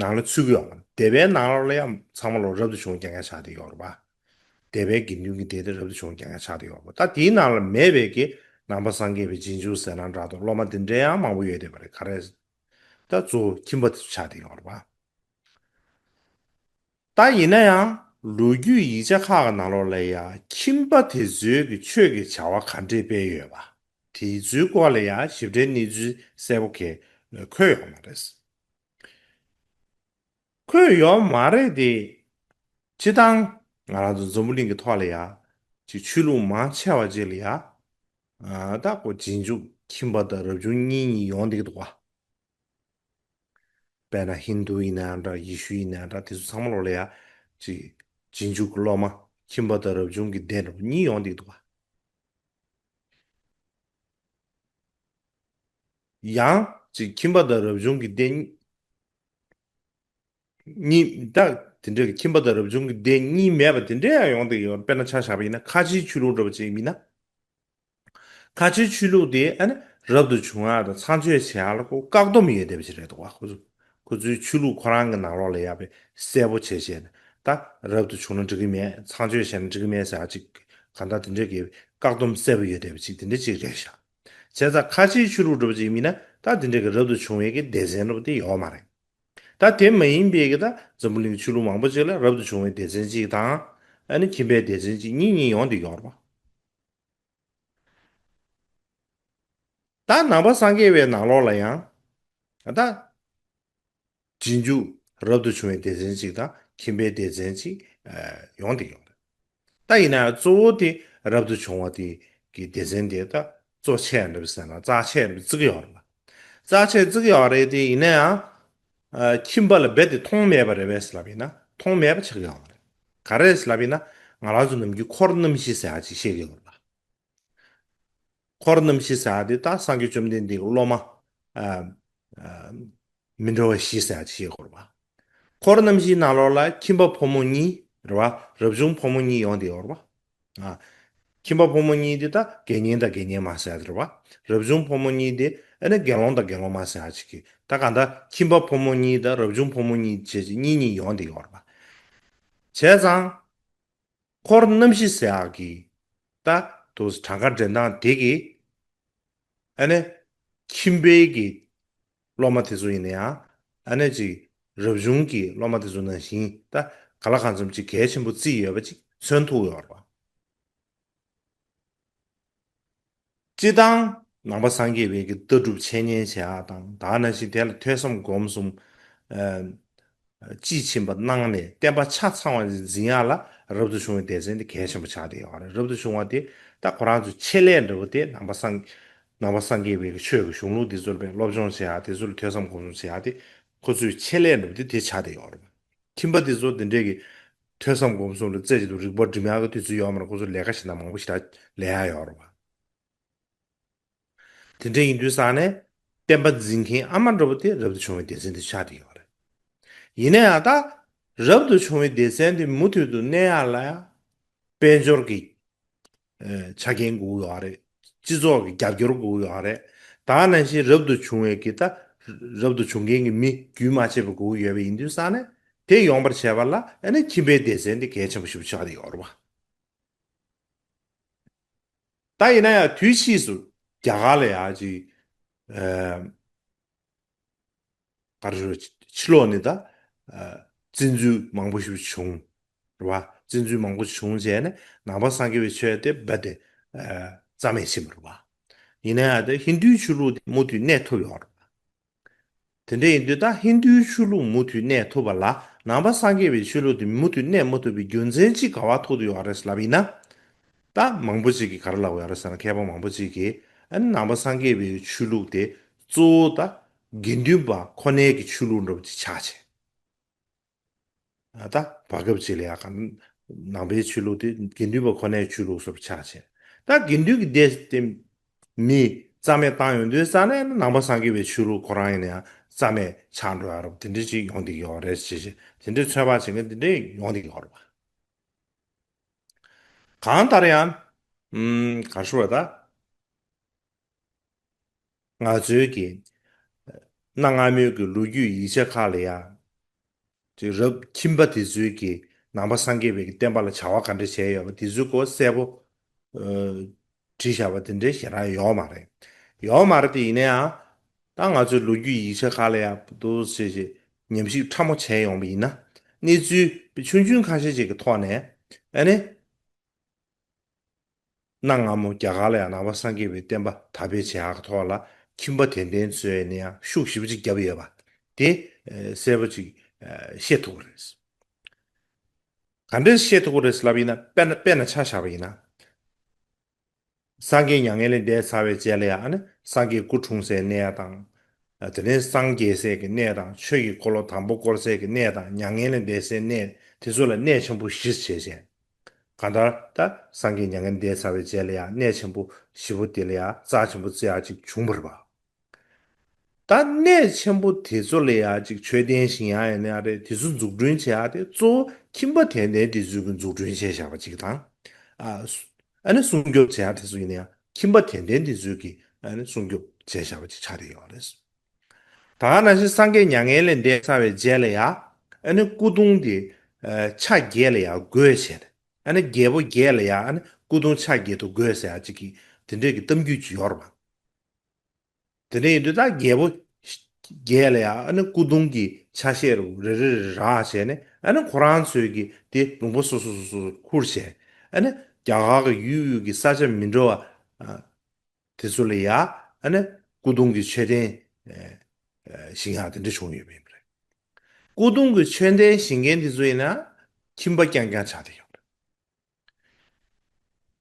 ནང་ལ་ཚུད་ཀྱི་ཡོད་མ་རེད། འདས་པའི་ནང་ལོགས་ལ་ཡང་ཚང་མ་ལོ་རབ་ཏུ་བྱུང་རྐྱང་རྐྱང་ཆགས་བསྡད་ཡོད་རེད་པ། འདས་པའི་དགེ་འདུན་གྱི་སྡེ་དེ་རབ་ཏུ་བྱུང་རྐྱང་རྐྱང་ཆགས་བསྡད་ཡོད་རེད་པ། ད་དེའི་ནང་ལ་མེད་པའི་གི་ནང་པ་སངས་རྒྱས་པའི་རྗེས་འཇུག་ཟེར་ན་འདྲ་འདུག་སློབ་མ་དེ་འདྲ་ཡང་མང་པོ་ཡོད་བསྡད་པ་རེད། ག་རེ་ད་གཙོ་བོ་ཁྱིམ་པ་དེ་ཚོ་ཆགས་བསྡད་ཡོད་རེད་པ། ད་ཡིན་ན་ཡང་ལོ་རྒྱུས་ཡིག་ཆ་ཁག་གི་ནང་ལོགས་ལ་ཡང་ཁྱིམ་པ་དེ་ཚོའི་གི་ཆོས་ཀྱི་བྱ་བ་ག་འདྲས་སྤེལ་ཡོད་པ། དེ་ཚོའི་སྐོར་ལ་ཡང་ཞིབ་ཕྲའི་གནས་ཚུལ་གསལ་པོ་གང་འཁོད་ཡོད་མ་རེད། འཁོད་ཡོད་མ་རེད་དེ། སྤྱིར་བཏང་ང་རང་ཚོ་འཛམ་བུ་གླིང་གི་ཐོག་ལ་ཡང་ཅིག་ཆོས་ལུགས་མང་ཆེ་བ་ཅིག་ལ་ཡང་ད་ཁོ་རྗེས་འཇུག་ཁྱིམ་པ་དང་རབ་བྱུང་གཉིས་གཉིས་ཡོང་བསྡད་ཀྱི་འདུག་པ། དཔེར་ན་ཧིན་དུ་ཡིན་ན་ཡང་འདྲ། ཡེ་ཤུ་ཡིན་ན་ཡང་འདྲ། དེ་ཚོ་ཚང་མ་ལོགས་ལ་ཡ་ཅིག་རྗེས་འཇུག་གི་སློབ་མ་ཁྱིམ་པ་དང་རབ་བྱུང་གི་སྡེ་འདྲ་པོ་གཉིས་ཡོང་བསྡད་འདུག་ག་ཡང་ཅིག་ཁྱིམ་པ་དང་རབ་བྱུང་གི་སྡེ་གཉིས། ད་དེ་འདྲའི་ཁྱིམ་པ་དང་རབ་བྱུང་གི་སྡེ་གཉིས་མེད་པ་དེ་འདྲ་ཡང་ཡོང་བསྡད་ཡོད། དཔེར་ན་ཆ་བཞག་པ་ཡིན་ན་ཁ་ཆེའི་ཆོས་ལུགས་འདྲ་པོ་ཅིག་ཡིན་ན། ཁ་ཆེའི་ཆོས་ལུགས་དེ་ཨ་ནི་རབ་ཏུ་བྱུང་ཡག་དང་ཚངས་སྤྱོད་བྱེད་ཡག་ལ་ཁོ་བཀག་སྡོམ་ཡོད་བསྡད་པ་ཞིག་རེད་འདུག་ག་ཁོ་ཚོ་ཁོ་ཚོའི་ཆོས་ལུགས་ཁོ་རང་གི་ནང་ལོགས་ལ་ཡ་དཔེ་གསལ་པོ་བྱས་བྱས་ནས་ད་རབ་ཏུ་བྱུང་ན་འགྲིག་གི་མེད། ཚངས་སྤྱོད་བྱས་ན་འགྲིག་གི་མེད་ཟེར་ཡག་ཅིག་གང་ལྟར་དེ་འདྲའི་གི་བཀག་སྡོམ་གསལ་པོ་ཡོད་བསྡད་པ་ཅིག་དེ་འདྲ་ཅིག་རེད་ཤག་བྱས་ཙང་ཁ་ཆེའི་ཆོས་ལུགས་འདྲ་པོ་ཅིག་ཡིན་ན་ད་དེ་འདྲའི་གི་རབ་ཏུ་བྱུང་བའི་གི་སྡེ་ཚན་འདྲ་པོ་དེ་ཡོད་མ་རེད། ད་ ད་དེ་མ་ཡིན་པའི་གི་ད་འཛམ་བུ་གླིང་གི་ཆོས་ལུགས་མང་པོ་ཅིག་ལ་རབ་ཏུ་བྱུང་བའི་སྡེ་ཚན་གཅིག་དང་། ཨ་ནི་ཁྱིམ་པའི་སྡེ་ཚན་གཅིག་གཉིས་གཉིས་ཡོང་བསྡད་ཡོད་རེད་པ། ད་ནང་པ་སངས་རྒྱས་པའི་ནང་ལོགས་ལ་ཡང་ད་རྗེས་འཇུག་རབ་ཏུ་བྱུང་བའི་སྡེ་ཚན་གཅིག་དང་ཁྱིམ་པའི་སྡེ་ཚན་གཅིག་ཨ་ཡོང་བསྡད་ཡོད་རེད། ད་ཡིན་ན་ཡང་གཙོ་བོ་དེ་རབ་ཏུ་བྱུང་བ་དེ་གི་སྡེ་ཚན་དེ་ད་གཙོ་ཆེ་འདྲ་བ་ཟེར་ན་རྩ་ཆེ་འདྲ་བ་བརྩི་གི་ཡོད་རེད་ལ། རྩ་ཆེ་བརྩི་གི་ཡོད་རེད་དེ། ཡིན་ན་ཡང་ཨ་ཁྱིམ་པ་ལ་རྦད་དེ་མཐོང་མེད་པ་རེད་པས་ལབ་ཡིན་ན་མཐོང་མེད་པ་ཆགས་ཀྱི་ཡོད་རེད། ག་རེ་རེད་ལབ་ཡིན་ན་ང་རང་ཚོ་ནམ་རྒྱུན་འཁོར་རྣམ་བཞི་ཟེར་ཡག་ཅིག་བཤད་ཀྱི་ཡོད་རེད་ལ། འཁོར་རྣམ་བཞི་ཟེར་ཡག་དེ་ད་སངས་རྒྱས་བཅོམ་ལྡན་འདས་ཀྱི་སློབ་མ་ཨ་ཨ་མི་འདྲ་བ་བཞི་ཟེར་ཡག་ཅིག་བཤད་ཀྱི་ཡོད་རེད་པ། འཁོར་རྣམ་བཞིའི་ནང་ལོགས་ལ་ཁྱིམ་པ་ཕོ་མོ་གཉིས་རེད་པ། རབ་བྱུང་ཕོ་མོ་གཉིས་ཡོང་བསྡད་ཡོད་རེད་པ། ཨ། ཁྱིམ་པ་ཕོ་མོ་གཉིས་དེ་ད་དགེ་བསྙེན་དང་དགེ་བསྙེན་མ་ཟེར་ཡག་དེ་རེད་པ། རབ་བྱུང་ཕོ་མོ་གཉིས་དེ་ཨ་ནི་དགེ་སློང་དང་དགེ་སློང་མ་ཟེར་ཡག་ཅིག་གི་ད་གང་ལྟར་ཁྱིམ་པ་ཕོ་མོ་གཉིས་དང་རབ་བྱུང་ཕོ་མོ་གཉིས་བྱས་ཀྱི་གཉིས་གཉིས་ཡོང་བསྡད་ཡོད་རེད་པ། བྱས་ཙང་། འཁོར་རྣམ་བཞི་ཟེར་ཡག་གི་ད་དུ་གྲངས་ཀ་འདྲེན་སྟངས་དེ་གི་ཨ་ནི་ཁྱིམ་པའི་གི་སློབ་མ་དེ་ཚོ་ཡིན་ན་ཡང་ཨ་ནི་ཅིག་རབ་བྱུང་གི་སློབ་མ་དེ་ཚོ་ནང་བཞིན་ད་ག་ལ་གང་འཚམ་ཅིག་གལ་ཆེན་པོ་བརྩི་ཡོད་པ་ཅིག་མཚོན་ཐུབ་ཡོད་རེད་པ། སྤྱིར་བཏང་ནང་པ་སངས་རྒྱས་པའི་གི་ལྟ་གྲུབ་འཆད་ཉན་བྱེད་ཡག་དང་ད་ག་ནང་བཞིན་དེ་ལ་ཐོས་བསམ་སྒོམ་གསུམ་ཨ་དཔྱིས་ཕྱིན་པ་གནང་ནས་བསྟན་པ་ཆ་ཚང་བ་འཛིན་ཡག་ལ་རབ་ཏུ་བྱུང་བའི་སྡེ་ཚན་དེ་གལ་ཆེན་པོ་ཆགས་བསྡད་ཡོད་རེད། རབ་ཏུ་བྱུང་བ་དེ་ད་ཁོ་རང་ཚོའི་ཆེད་ལས་འདྲ་བོ་དེ་ནང་པ་སངས་ནང་པ་སངས་རྒྱས་པའི་གི་ཆོས་ཀྱི་གཞུང་ལུགས་དེ་ཚོ་ལ་དཔེ་སློབ་སྦྱོང་བྱེད་ཡག་དེ་ཚོ་ལ་ཐོས་བསམ་སྒོམ་གསུམ་བྱེད་ཡག་དེ་ཁོ་ཚོའི་ཆེད་ལས་འདྲ་བོ་དེ་དེ་ཆགས་བསྡད་ཡོད་རེད། ཁྱིམ་པ་དེ་ཚོ་དེ་འདྲས་ཀྱི་ཐོས་བསམ་སྒོམ་གསུམ་ལ་རྩེ་གཅིག་ཏུ་རིག་པ་སྒྲིམ་ཡག་གི་དུས་ཚོད་ཡོད་མ་རེད། ཁོ་ཚོ་ལས་ཀ་ཞིག་ན་མང་པོ་ཞིག་ལས་ཡག་ཡོད་རེད་པ། དེ་འདྲས་ཡིན་དུས་ཙང་ནས་བསྟན་པ་འཛིན་མཁན་ཨ་མ་འདྲ་པོ་དེ་རབ་ཏུ་བྱུང་བའི་སྡེ་ཚན་དུ་ཆགས་བསྡད་ཡོད་རེད། ཡིན་ན་ཡང་ད་རབ་ཏུ་བྱུང་བའི་སྡེ་ཚན་དེ་མུ་མཐུད་དུ་གནས་ཡག་ལ་ཡང་དཔལ་འབྱོར་གྱི་ཨ་ཆ་རྐྱེན་དགོས་ཀྱི་ཡོད་རེད། སྤྱི་ཚོགས་ཀྱི་རྒྱབ་སྐྱོར་དགོས་ཀྱི་ཡོད་རེད། ད་ག་ནང་བཞིན་རབ་ཏུ་བྱུང་བའི་གི་ད་རབ་ཏུ་བྱུང་མཁན་གྱི་མི་རྒྱུན་མ་ཆད་པ་དགོས་ཀྱི་ཡོད་པ་ཡིན་དུས་ཙང་ནས་དེ་ཡོང་བར་བྱས་པ་ལ་ཨ་ནི་ཁྱིམ་པའི་སྡེ་ཚན་དེ་གལ་ཆེན་པོ་ཞིག་ཆགས་བསྡད་ཡོད་རེད་པ། ད་ཡིན་ན་ཡང་དུས་ཕྱིས་སུ་རྒྱ་གར་ལ་ཡང་ཅིག་ཨ་ག་རེ་ཞུ། ཕྱི་ལོགས་ནས་ད་ཨ་བཙན་འཛུལ་མང་པོ་ཞིག་བྱུང་རེད་པ། བཙན་འཛུལ་མང་པོ་བྱུང་བྱས་ནས་ནང་པ་སངས་རྒྱས་པའི་ཆོས་དེ་རྦད་དེ་ཨ་རྩ་མེད་ཕྱིན་པ་རེད་པ། ཡིན་ན་ཡང་དེ་ཧིན་རྡུའི་ཆོས་ལུགས་དེ་མུ་མཐུད་གནས་ཐུབ་ཡོད་རེད་པ། དེ་འདྲ་ཡིན་དུས་ད་ཧིན་རྡུའི་ཆོས་ལུགས་མུ་མཐུད་གནས་ཐུབ་པ་ལ་ནང་པ་སངས་རྒྱས་པའི་ཆོས་ལུགས་དེ་མུ་མཐུད་གནས་མ་ཐུབ་པའི་རྒྱུ་མཚན་གཅིག་ག་པར་ཐུག་བསྡད་ཡོད་རེད་ལབ་ཡིན་ན། ད་མང་པོ་ཅིག་གིས་ག་རེ་ལབ་ཡོད་རེད་ཟེར་ན། མཁས་པ་མང་པོ་ཅིག་གིས་ཨ་ནི་ནང་པ་སངས་རྒྱས་པའི་ཆོས་ལུགས་དེ་གཙོ་བོ་ད་དགེ་འདུན་པ་ཁོ་ནའི་གི་ཆོས་ལུགས་འདྲ་པོ་ཅིག་ཆགས་བྱས། ད་བར་སྐབས་ཅིག་ལ་ཡ་ག་ནང་པའི་ཆོས་ལུགས་དེ་དགེ་འདུན་པ་ཁོ་ནའི་ཆོས་ལུགས་སུ་ཆགས་བྱས། ད་དགེ་འདུན་གྱི་སྡེ་དེ་མི་རྩ་མེད་བཏང་ཡོང་དུས་ཙ་ནས་ནང་པ་སངས་རྒྱས་པའི་ཆོས་ལུགས་ཁོ་རང་ཡིན་ན་ཡང་རྩ་མེད་ཆགས་འགྲོ་ཡ་རབས་དེ་འདྲ་ཅིག་ཡོང་བསྡད་ཡོད་རེད་ཅེས་དེ་འདྲའི་ཚོད་དཔག་བྱེད་མཁན་དེ་འདྲ་ཡོང་བསྡད་ཡོད་རེད་པ། གང་ལྟར་ཡང་། ཨུམ། ག་རེ་ཞུ་བ་ད། ང་ཚོའི་གི་གནའ་སྔ་མོའི་གི་ལོ་རྒྱུས་ཡིག་ཆ་ཁག་ལ་ཡང་། ཅིག་རབ་ཁྱིམ་པ་དེ་ཚོའི་གི་ནང་པ་སངས་རྒྱས་པའི་གི་བསྟན་པ་ལ་བྱ་བ་ག་འདྲ་བྱས་ཡོད་པ་དེ་ཚོའི་སྐོར་གསལ་པོ་ཨ་བྲིས་བཞག་པ་དེ་འདྲའི་ཞེ་དྲག་ཡོད་མ་རེད། ཡོད་མ་རེད་དེ། ཡིན་ན་ཡང་ད་ང་ཚོའི་ལོ་རྒྱུས་ཡིག་ཆ་ཁག་ལ་ཡང་འདུག་སེ་ཞིག་ཉམས་ཞིབ་ཕྲ་མོ་བྱས་ཡོང་བ་ཡིན་ན། གནས་ཚུལ་ཆུང་ཆུང་ཁ་ཤས་ཅིག་གི་ཐོག་ནས་ཨ་ནི། གནའ་སྔ་མོ་རྒྱ་གར་ལ་ཡང་ནང་པ་སངས་རྒྱས་པའི་བསྟན་པ་དར་སྤེལ་བྱེད་ཡག་གི་ཐོག་ལ་ཁྱིམ་པ་དད་ལྡན་ཚོས་ནི་ཡང་ཤུགས་ཞེ་པོ་ཅིག་བརྒྱབ་ཡོད་པ་དེ་ཨ་གསལ་པོ་ཅིག་ཨ་ཤེས་ཐུབ་ཀྱི་རེད། ག་འདྲས་ཤེས་ཐུབ་ཀྱི་རེད་ལབ་ཡིན་ན། དཔེར་ན་དཔེར་ན་ཆ་བཞག་པ་ཡིན་ན། སངས་རྒྱས་མྱ་ངན་ལས་འདས་ཚར་བའི་རྗེས་ལ་ཡང་ཨ་ནི་སངས་རྒྱས་སྐུ་འཁྲུངས་སའི་གནས་དང་། དེ་ནས་སངས་རྒྱས་སའི་གི་གནས་དང་། ཆོས་ཀྱི་འཁོར་ལོ་དང་པོ་བསྐོར་སའི་གི་གནས་དང་། མྱ་ངན་ལས་འདས་སའི་གནས་དེ་ཚོ་ལ་གནས་ཆེན་པོ་བཞི་བྱས་བྱས། གང་ལྟར་ད་སངས་རྒྱས་མྱ་ངན་འདས་ཚར་བའི་རྗེས་ལ་ཡང་གནས་ཆེན་པོ་བཞི་པོ་དེ་ལ་ཡང་རྩ་ཆེན་པོ་བརྩི་ཡག་ཅིག་བྱུང་བ་རེད་པ། ད་གནས་ཆེན་པོ་དེ་ཚོ་ལ་ཡང་ཅིག་མཆོད་རྟེན་བཞེངས་ཡག་ཡིན་ན་ཡང་རེད། དེ་ཚོ་འཛུགས་སྐྲུན་བྱེད་ཡག་དེ་གཙོ་བོ་ཁྱིམ་པ་དད་ལྡན་དེ་ཚོས་ཀྱི་འཛུགས་སྐྲུན་བྱས་བཞག་པ་ཅིག་དང་། ཨ་ཨ་ནི་སྲུང་སྐྱོབ་བྱེད་ཡག་དེ་ཚོ་ཡིན་ན་ཡང་ཁྱིམ་པ་དད་ལྡན་དེ་ཚོས་ཀྱི་ཨ་ནི་སྲུང་སྐྱོབ་བྱས་བཞག་པ་ཅིག་ཆགས་བསྡད་ཡོད་རེད། ད་ག་ནང་བཞིན་སངས་རྒྱས་མྱ་ངན་ལས་འདས་ཚར་བའི་རྗེས་ལ་ཡང་ཨ་ནི་སྐུ་གདུང་དེ་ཨ་ཕྱག་བརྒྱད་ལ་ཡང་བགོས་བྱས་ནས། ཨ་ནི་རྒྱལ་པོ་བརྒྱད་ལ་ཡང་ཨ་ནི་སྐུ་གདུང་ཕྱག་བརྒྱད་དུ་བགོས་ཟེར་ཡག་ཅིག་གི་དེ་འདྲས་ཀྱི་གཏམ་རྒྱུད་ཅིག་ཡོད་རེད་པ། དེ་འདྲ་ཡིན་དུས་ད་རྒྱལ་པོ་ བརྒྱད་ལ་ཡང་ཨ་ནི་སྐུ་གདུང་གི་ཆ་ཤས་རེ་རེ་རེ་རག་བྱས་ནས། ཨ་ནི་ཁོ་རང་ཚོའི་གི་དེ་ལུང་པ་སོ་སོ་སོ་སོ་ཁུར་བྱས། ཨ་ནི་རྒྱ་གར་གི་ཡུལ་ཡུལ་གྱི་ས་ཆ་མི་འདྲ་བ་དེ་ཚོ་ལ་ཡང་ཨ་ནི་སྐུ་གདུང་གི་མཆོད་རྟེན་བཞེངས་ཡག་དེ་འདྲ་བྱུང་ཡོད་པ་ཡིན་པ་རེད། སྐུ་གདུང་གི་མཆོད་རྟེན་བཞེངས་མཁན་དེ་ཚོ་ཡིན་ན་ཁྱིམ་པ་རྐྱང་རྐྱང་ཆགས་བསྡད་ཡོད་རེད།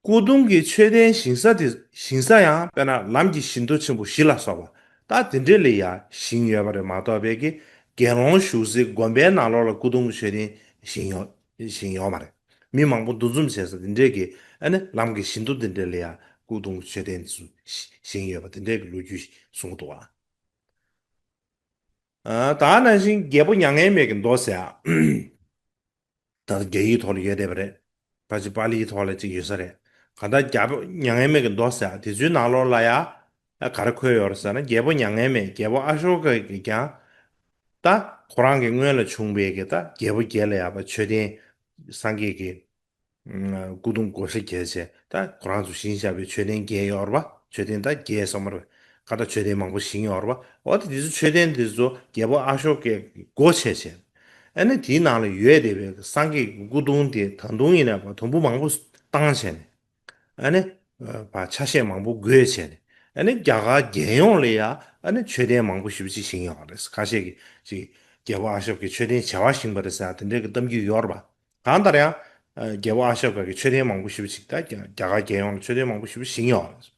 སྐུ་གདུང་གི་མཆོད་རྟེན་བཞེངས་ས་དེ་བཞེངས་ས་ཡང་དཔེར་ན་ལམ་གྱི་བཞི་མདོ་ཆེན་པོ་བཞི་ལ་སོགས་པ་ད་དེ་འདྲས་ལ་ཡང་བཞེངས་ཡོད་པ་རེད་མ་གཏོགས། དཔེ་གི་དགེ་སློང་བཞུགས་སའི་དགོན་པའི་ནང་ལོགས་ལ་སྐུ་གདུང་གི་མཆོད་རྟེན་བཞེངས་ཡོད་བཞེངས་ཡོད་མ་རེད། མི་མང་པོ་འདུ་འཛོམས་བྱེད་ས་དེ་འདྲས་ཀྱི་ཨ་ནི་ལམ་གྱི་བཞི་མདོ་དེ་འདྲས་ལ་ཡང་སྐུ་གདུང་གི་མཆོད་རྟེན་དེ་ཚོ་བཞེངས་ཡོད་པ་དེ་འདྲས་ཀྱི་ལོ་རྒྱུས་གསུང་གི་འདུག་ཨ། ད་ནང་བཞིན་རྒྱལ་པོ་མྱ་ངན་མེད་ཀྱི་མདོ་ཟེར་ཡ། ད་ལྟ་རྒྱ་ཡིག་ཐོག་ལ་ཡོད་བསྡད་པ་རེད། ཕལ་ཆེར་པཱ་ལིའི་ཐོག་ལ་ཅིག་ཡོད་ས་རེད། གང་ལྟར་རྒྱལ་པོ་མྱ་ངན་མེད་ཀྱི་མདོ་ཟེར་ཡ་དེ་ཚོའི་ནང་ལོགས་ལ་ཡ་ག་རེ་འཁོད་ཡོད་རེད་ཟེར་ན། རྒྱལ་པོ་མྱ་ངན་མེད། རྒྱལ་པོ་ཨ་ཤོ་ཀ་གིས་ཀྱང་ད་ཁོ་རང་གི་སྔོན་ལ་བྱུང་བའི་གི་ད་རྒྱལ་པོ་བརྒྱད་ལ་ཡ་པ་མཆོད་རྟེན་སངས་རྒྱས་ཀྱི་སྐུ་གདུང་བགོ་བཤའ་བརྒྱབ་བྱས། ད་ཁོ་རང་ཚོ་བཞེངས་བཞག་པའི་མཆོད་རྟེན་བརྒྱད་ཡོད་རེད་པ། མཆོད་རྟེན་ད་བརྒྱད་སོང་མ་རེད། ཁ་ད་མཆོད་རྟེན་མང་པོ་བཞེངས་ཡོད་རེད་པ། འོ་ད་དེ་ཚོ་མཆོད་རྟེན་དེ་ཚོ་རྒྱལ་པོ་ཨ་ཤོ་ཀས་སྒོ་ཕྱེ་བྱས། ཨ་ནི་དེའི་ནང་ལ་ཡོད་བསྡད་པའི་སངས་རྒྱས་ཀྱི་སྐུ་གདུང་དེ་ད་དུང་ཡིན་ན་བ་དུམ་བུ་མང་པོ་བཏང་བྱས་ནས། ཨ་ནི་བ་ཆ་ཤས་མང་པོ་བགོས་བྱས་ནས། ཨ་ནི་རྒྱ་གར་རྒྱལ་ཡོངས་ལ་ཡ་ཨ་ནི་མཆོད་རྟེན་མང་པོ་ཞེ་པོ་ཅིག་བཞེངས་ཡོད་རེད། ཁ་ཤས་ཀྱིས་ཅིག་རྒྱལ་པོ་ཨ་ཤོ་ཀས་མཆོད་རྟེན་བྱེ་བ་བཞེངས་པ་རེད་ཟེར་ཡ་དེ་འདྲའི་གི་གཏམ་རྒྱུད་ཡོད་རེད་པ། གང་ལྟར་ཡང་། ཨ། རྒྱལ་པོ་ཨ་ཤོ་ཀ་གིས་མཆོད་རྟེན་མང་པོ་ཞེ་པོ་ཅིག་ད་རྒྱ་རྒྱ་གར་རྒྱལ་ཡོངས་ལ་མཆོད་རྟེན་མང་པོ་ཞེ་པོ་བཞེངས་ཡོད་རེད།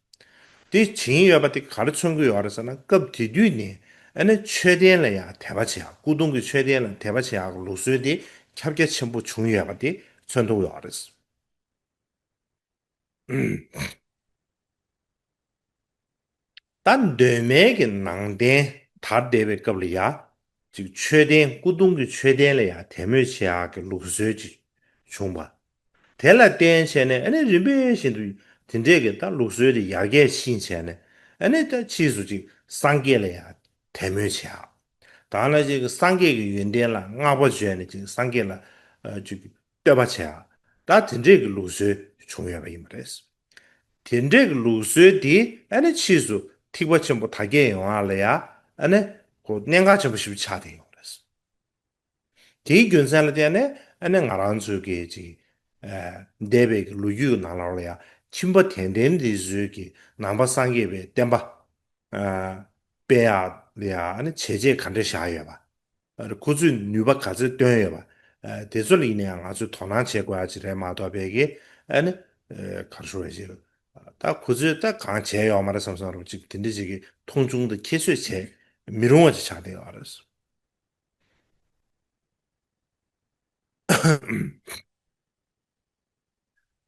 དེ་བཞེངས་ཡོད་པ་དེ་ག་རེ་མཚོན་གྱི་ཡོད་རེད་ཟེར་ན། སྐབས་དེ་དུས་ནས་ཨ་ནི་མཆོད་རྟེན་ལ་ཡང་དད་པ་བྱེད་ཡག་སྐུ་གདུང་གི་མཆོད་རྟེན་ལ་དད་པ་བྱེད་ཡག་གི་ལུགས་སྲོལ་དེ་ཁྱབ་རྒྱ་ཆེན་པོ་བྱུང་ཡོད་པ་དེ་མཚོན་ཐུབ་ཡོད་རེད། ད་གདོད་མའི་གི་ནང་རྟེན་དར་བསྡད་པའི་སྐབས་ལ་ཡ། ཅིག་མཆོད་རྟེན་སྐུ་གདུང་གི་མཆོད་རྟེན་ལ་ཡ་དད་མོས་བྱེད་ཡག་གི་ལུགས་སྲོལ་ཅིག་བྱུང་བ། དེ་ལ་བརྟེན་བྱས་ནས་ཨ་ནི་རིམ་པས་བཞིན་དུ་དེ་འདྲས་ཀྱི་ད་ལུགས་སྲོལ་དེ་ཡར་རྒྱས་ཕྱིན་བྱས་ནས། ཨ་ནི་ད་ཕྱིས་སུ་ཅིག་སངས་རྒྱས་ལ་ཡ་དད་མོས་བྱེད་ཡག་ད་ལ་ཅིག་སངས་རྒྱས་ཀྱི་ཡོན་ཏན་ལ་བསྔགས་པ་བརྗོད་ནས་ཅིག་སངས་རྒྱས་ལ་ཨ་ཅིག་བསྟོད་པ་བྱེད་ཡག་ད་དེ་འདྲས་ཀྱི་ལུགས་སྲོལ་བྱུང་ཡོད་པ་ཡིན་པ་རེད། དེ་འདྲས་ཀྱི་ལུགས་སྲོལ་དེ་ཨ་ནི་ཕྱིས་སུ་ཐེག་པ་ཆེན་པོ་དར་རྒྱས་ཡོང་བ་ལ་ཡ་ཨ་ནི་ཁོ་གནད་འགག་ཆེན་པོ་ཞིག་ཆགས་བསྡད་ཡོད་རེད། དེའི་རྒྱུ་མཚན་ལ་བརྟེན་ནས་ཨ་ནི་ང་རང་ཚོའི་གི་ཅིག་ཨ། འདས་པའི་གི་ལོ་རྒྱུས་ཀྱི་ནང་ལོགས་ལ་ཡ་ཁྱིམ་པ་དད་ལྡན་དེ་ཚོའི་གི་ནང་པ་སངས་རྒྱས་པའི་བསྟན་པ་ཨ། སྤེལ་ཡག་ལ་ཡ་ཨ་ནི་བྱས་རྗེས་ག་འདྲ་བཞག་ཡོད་པ། ཨ། ཁོ་ཚོས་ནུས་པ་ག་ཚོད་བཏོན་ཡོད་པ། ཨ། དེ་ཚོ་ལ་ཡིན་ན་ཡང་ང་ཚོས་དོ་སྣང་བྱེད་དགོས་ཡ་ཅིག་རེད་མ་གཏོགས། དཔེ་གི་ཨ་ནི་ཨ། ག་རེ་ཞུ་དགོས་ཅིག་ད་ཁོ་ཚོས་ད་གང་བྱས་ཡོད་མ་རེད་བསམ་བསམ་རོགས་ཅིག་དེ་འདྲ་ཅིག་གི་མཐོང་ཆུང་དང་ཁྱད་གསོད་བྱེད་མི་རུང་བ་ཅིག་ཆགས་བསྡད་ཡོད་རེད།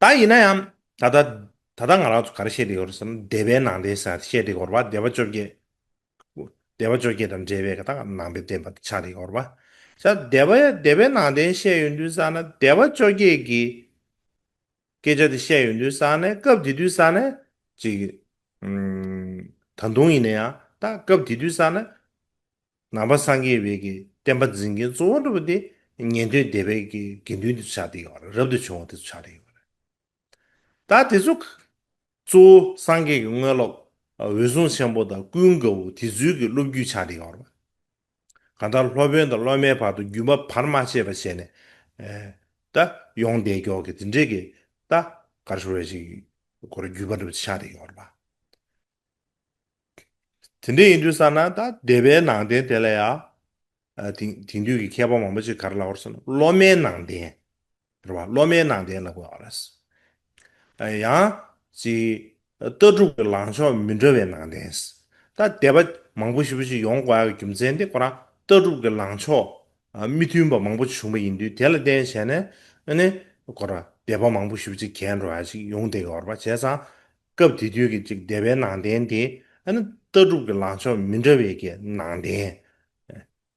ད་ཡིན་ན་ཡང་ད་ལྟ་ད་ལྟ་ང་རང་ཚོ་ག་རེ་བཤད་བསྡད་ཡོད་རེད་ཟེར་ན། སྡེ་པའི་ནང་རྟེན་ཟེར་བཤད་བསྡད་ཡོད་རེད་པ། སྡེ་པ་བཅོ་བརྒྱད། སྡེ་པ་བཅོ་བརྒྱད་དང་འབྲེལ་བའི་ད་ནང་པའི་བསྟན་པ་ཆགས་བསྡད་ཡོད་རེད་པ། ད་སྡེ་པ་སྡེ་པའི་ནང་རྟེན་བཤད་ཡོང་དུས་ཙ་ན། སྡེ་པ་བཅོ་བརྒྱད་ཀྱི་སྐད་ཆ་དེ་བཤད་ཡོང་དུས་ཙ་ན། སྐབས་དེ་དུས་ཙ་ན་ཅིག་ཨུམ། ད་དུང་ཡིན་ན་ཡང་ད་སྐབས་དེ་དུས་ཙ་ན། ནང་པ་སངས་རྒྱས་པའི་གི་བསྟན་པ་འཛིན་མཁན་གཙོ་བོ་འདྲ་པོ་དེ་ཉན་ཐོས་སྡེ་པའི་གི་དགེ་འདུན་དེ་ཚོ་ཆགས་བསྡད་ཡོད་རེད། རབ་ཏུ་བྱུང་བ་དེ་ཚོ་ཆགས་བསྡད་ཡོད་རེད། ད་དེ་ཚོ་གཙོ་བོ་སངས་རྒྱས་ཀྱི་དངོས་སློབ་འོད་སྲུང་ཆེན་པོ་དང་ཀུན་དགའ་བོ་དེ་ཚོའི་གི་སློབ་བརྒྱུད་ཆགས་བསྡད་ཡོད་རེད། གང་ལྟར་སློབ་དཔོན་དང་སློབ་མའི་བར་དུ་རྒྱུད་པ་བར་མ་ཆད་པ་བྱས་ནས། ཨེ། ད་ཡོང་བསྡད་ཀྱོག་གི་དེ་འདྲའི་གི་ད་ག་རེ་ཞུ་དགོས་རེད། ཅིག་ཁོ་རང་རྒྱུད་པ་འདྲ་པོ་ཆགས་བསྡད་ཡོད་རེད་པ། དེ་འདྲ་ཡིན་དུས་ཙ་ན་ད་སྡེ་པའི་ནང་རྟེན་དེ་ལ་ཡ། ཨ། དེང་དེང་དུས་ཀྱི་མཁས་པ་མང་པོ་ཅིག་ག་རེ་ལབ་ཡོད་རེད་ཟེར་ན། སློབ་མའི་ནང་རྟེན། རེད་པ། སློབ་མའི་ནང་རྟེན་ལབ་ཀྱི་ཡོད་རེད། ཨ། ཡང་ཅིག་ལྟ་གྲུབ་ཀྱི་ལངས་ཕྱོགས་མི་འདྲ་བའི་ནང་རྟེན། ད་སྡེ་པ་མང་པོ་ཞེ་པོ་ཅིག་ཡོང་དགོས་ཡག་གི་རྒྱུ་མཚན་དེ་ཁོ་རང་ལྟ་གྲུབ་ཀྱི་ལངས་ཕྱོགས་ཨ། མི་མཐུན་པ་མང་པོ་བྱུང་བ་ཡིན་དུས། དེ་ལ་བརྟེན་བྱས་ནས་ཨ་ནི་ཁོ་རང་སྡེ་པ་མང་པོ་ཞེ་པོ་ཅིག་གྱེས་འགྲོ་ཡག་ཅིག་ཡོང་བསྡད་ཀྱི་ཡོད་རེད་པ། བྱས་ཙང་སྐབས་དེ་དུས་ཀྱི་ཅིག་སྡེ་པའི་ནང་རྟེན་དེ་ཨ་ནི་ལྟ་གྲུབ་ཀྱི་ལངས་ཕྱོགས་མི་འདྲ་བའི་གི་ནང་རྟེན་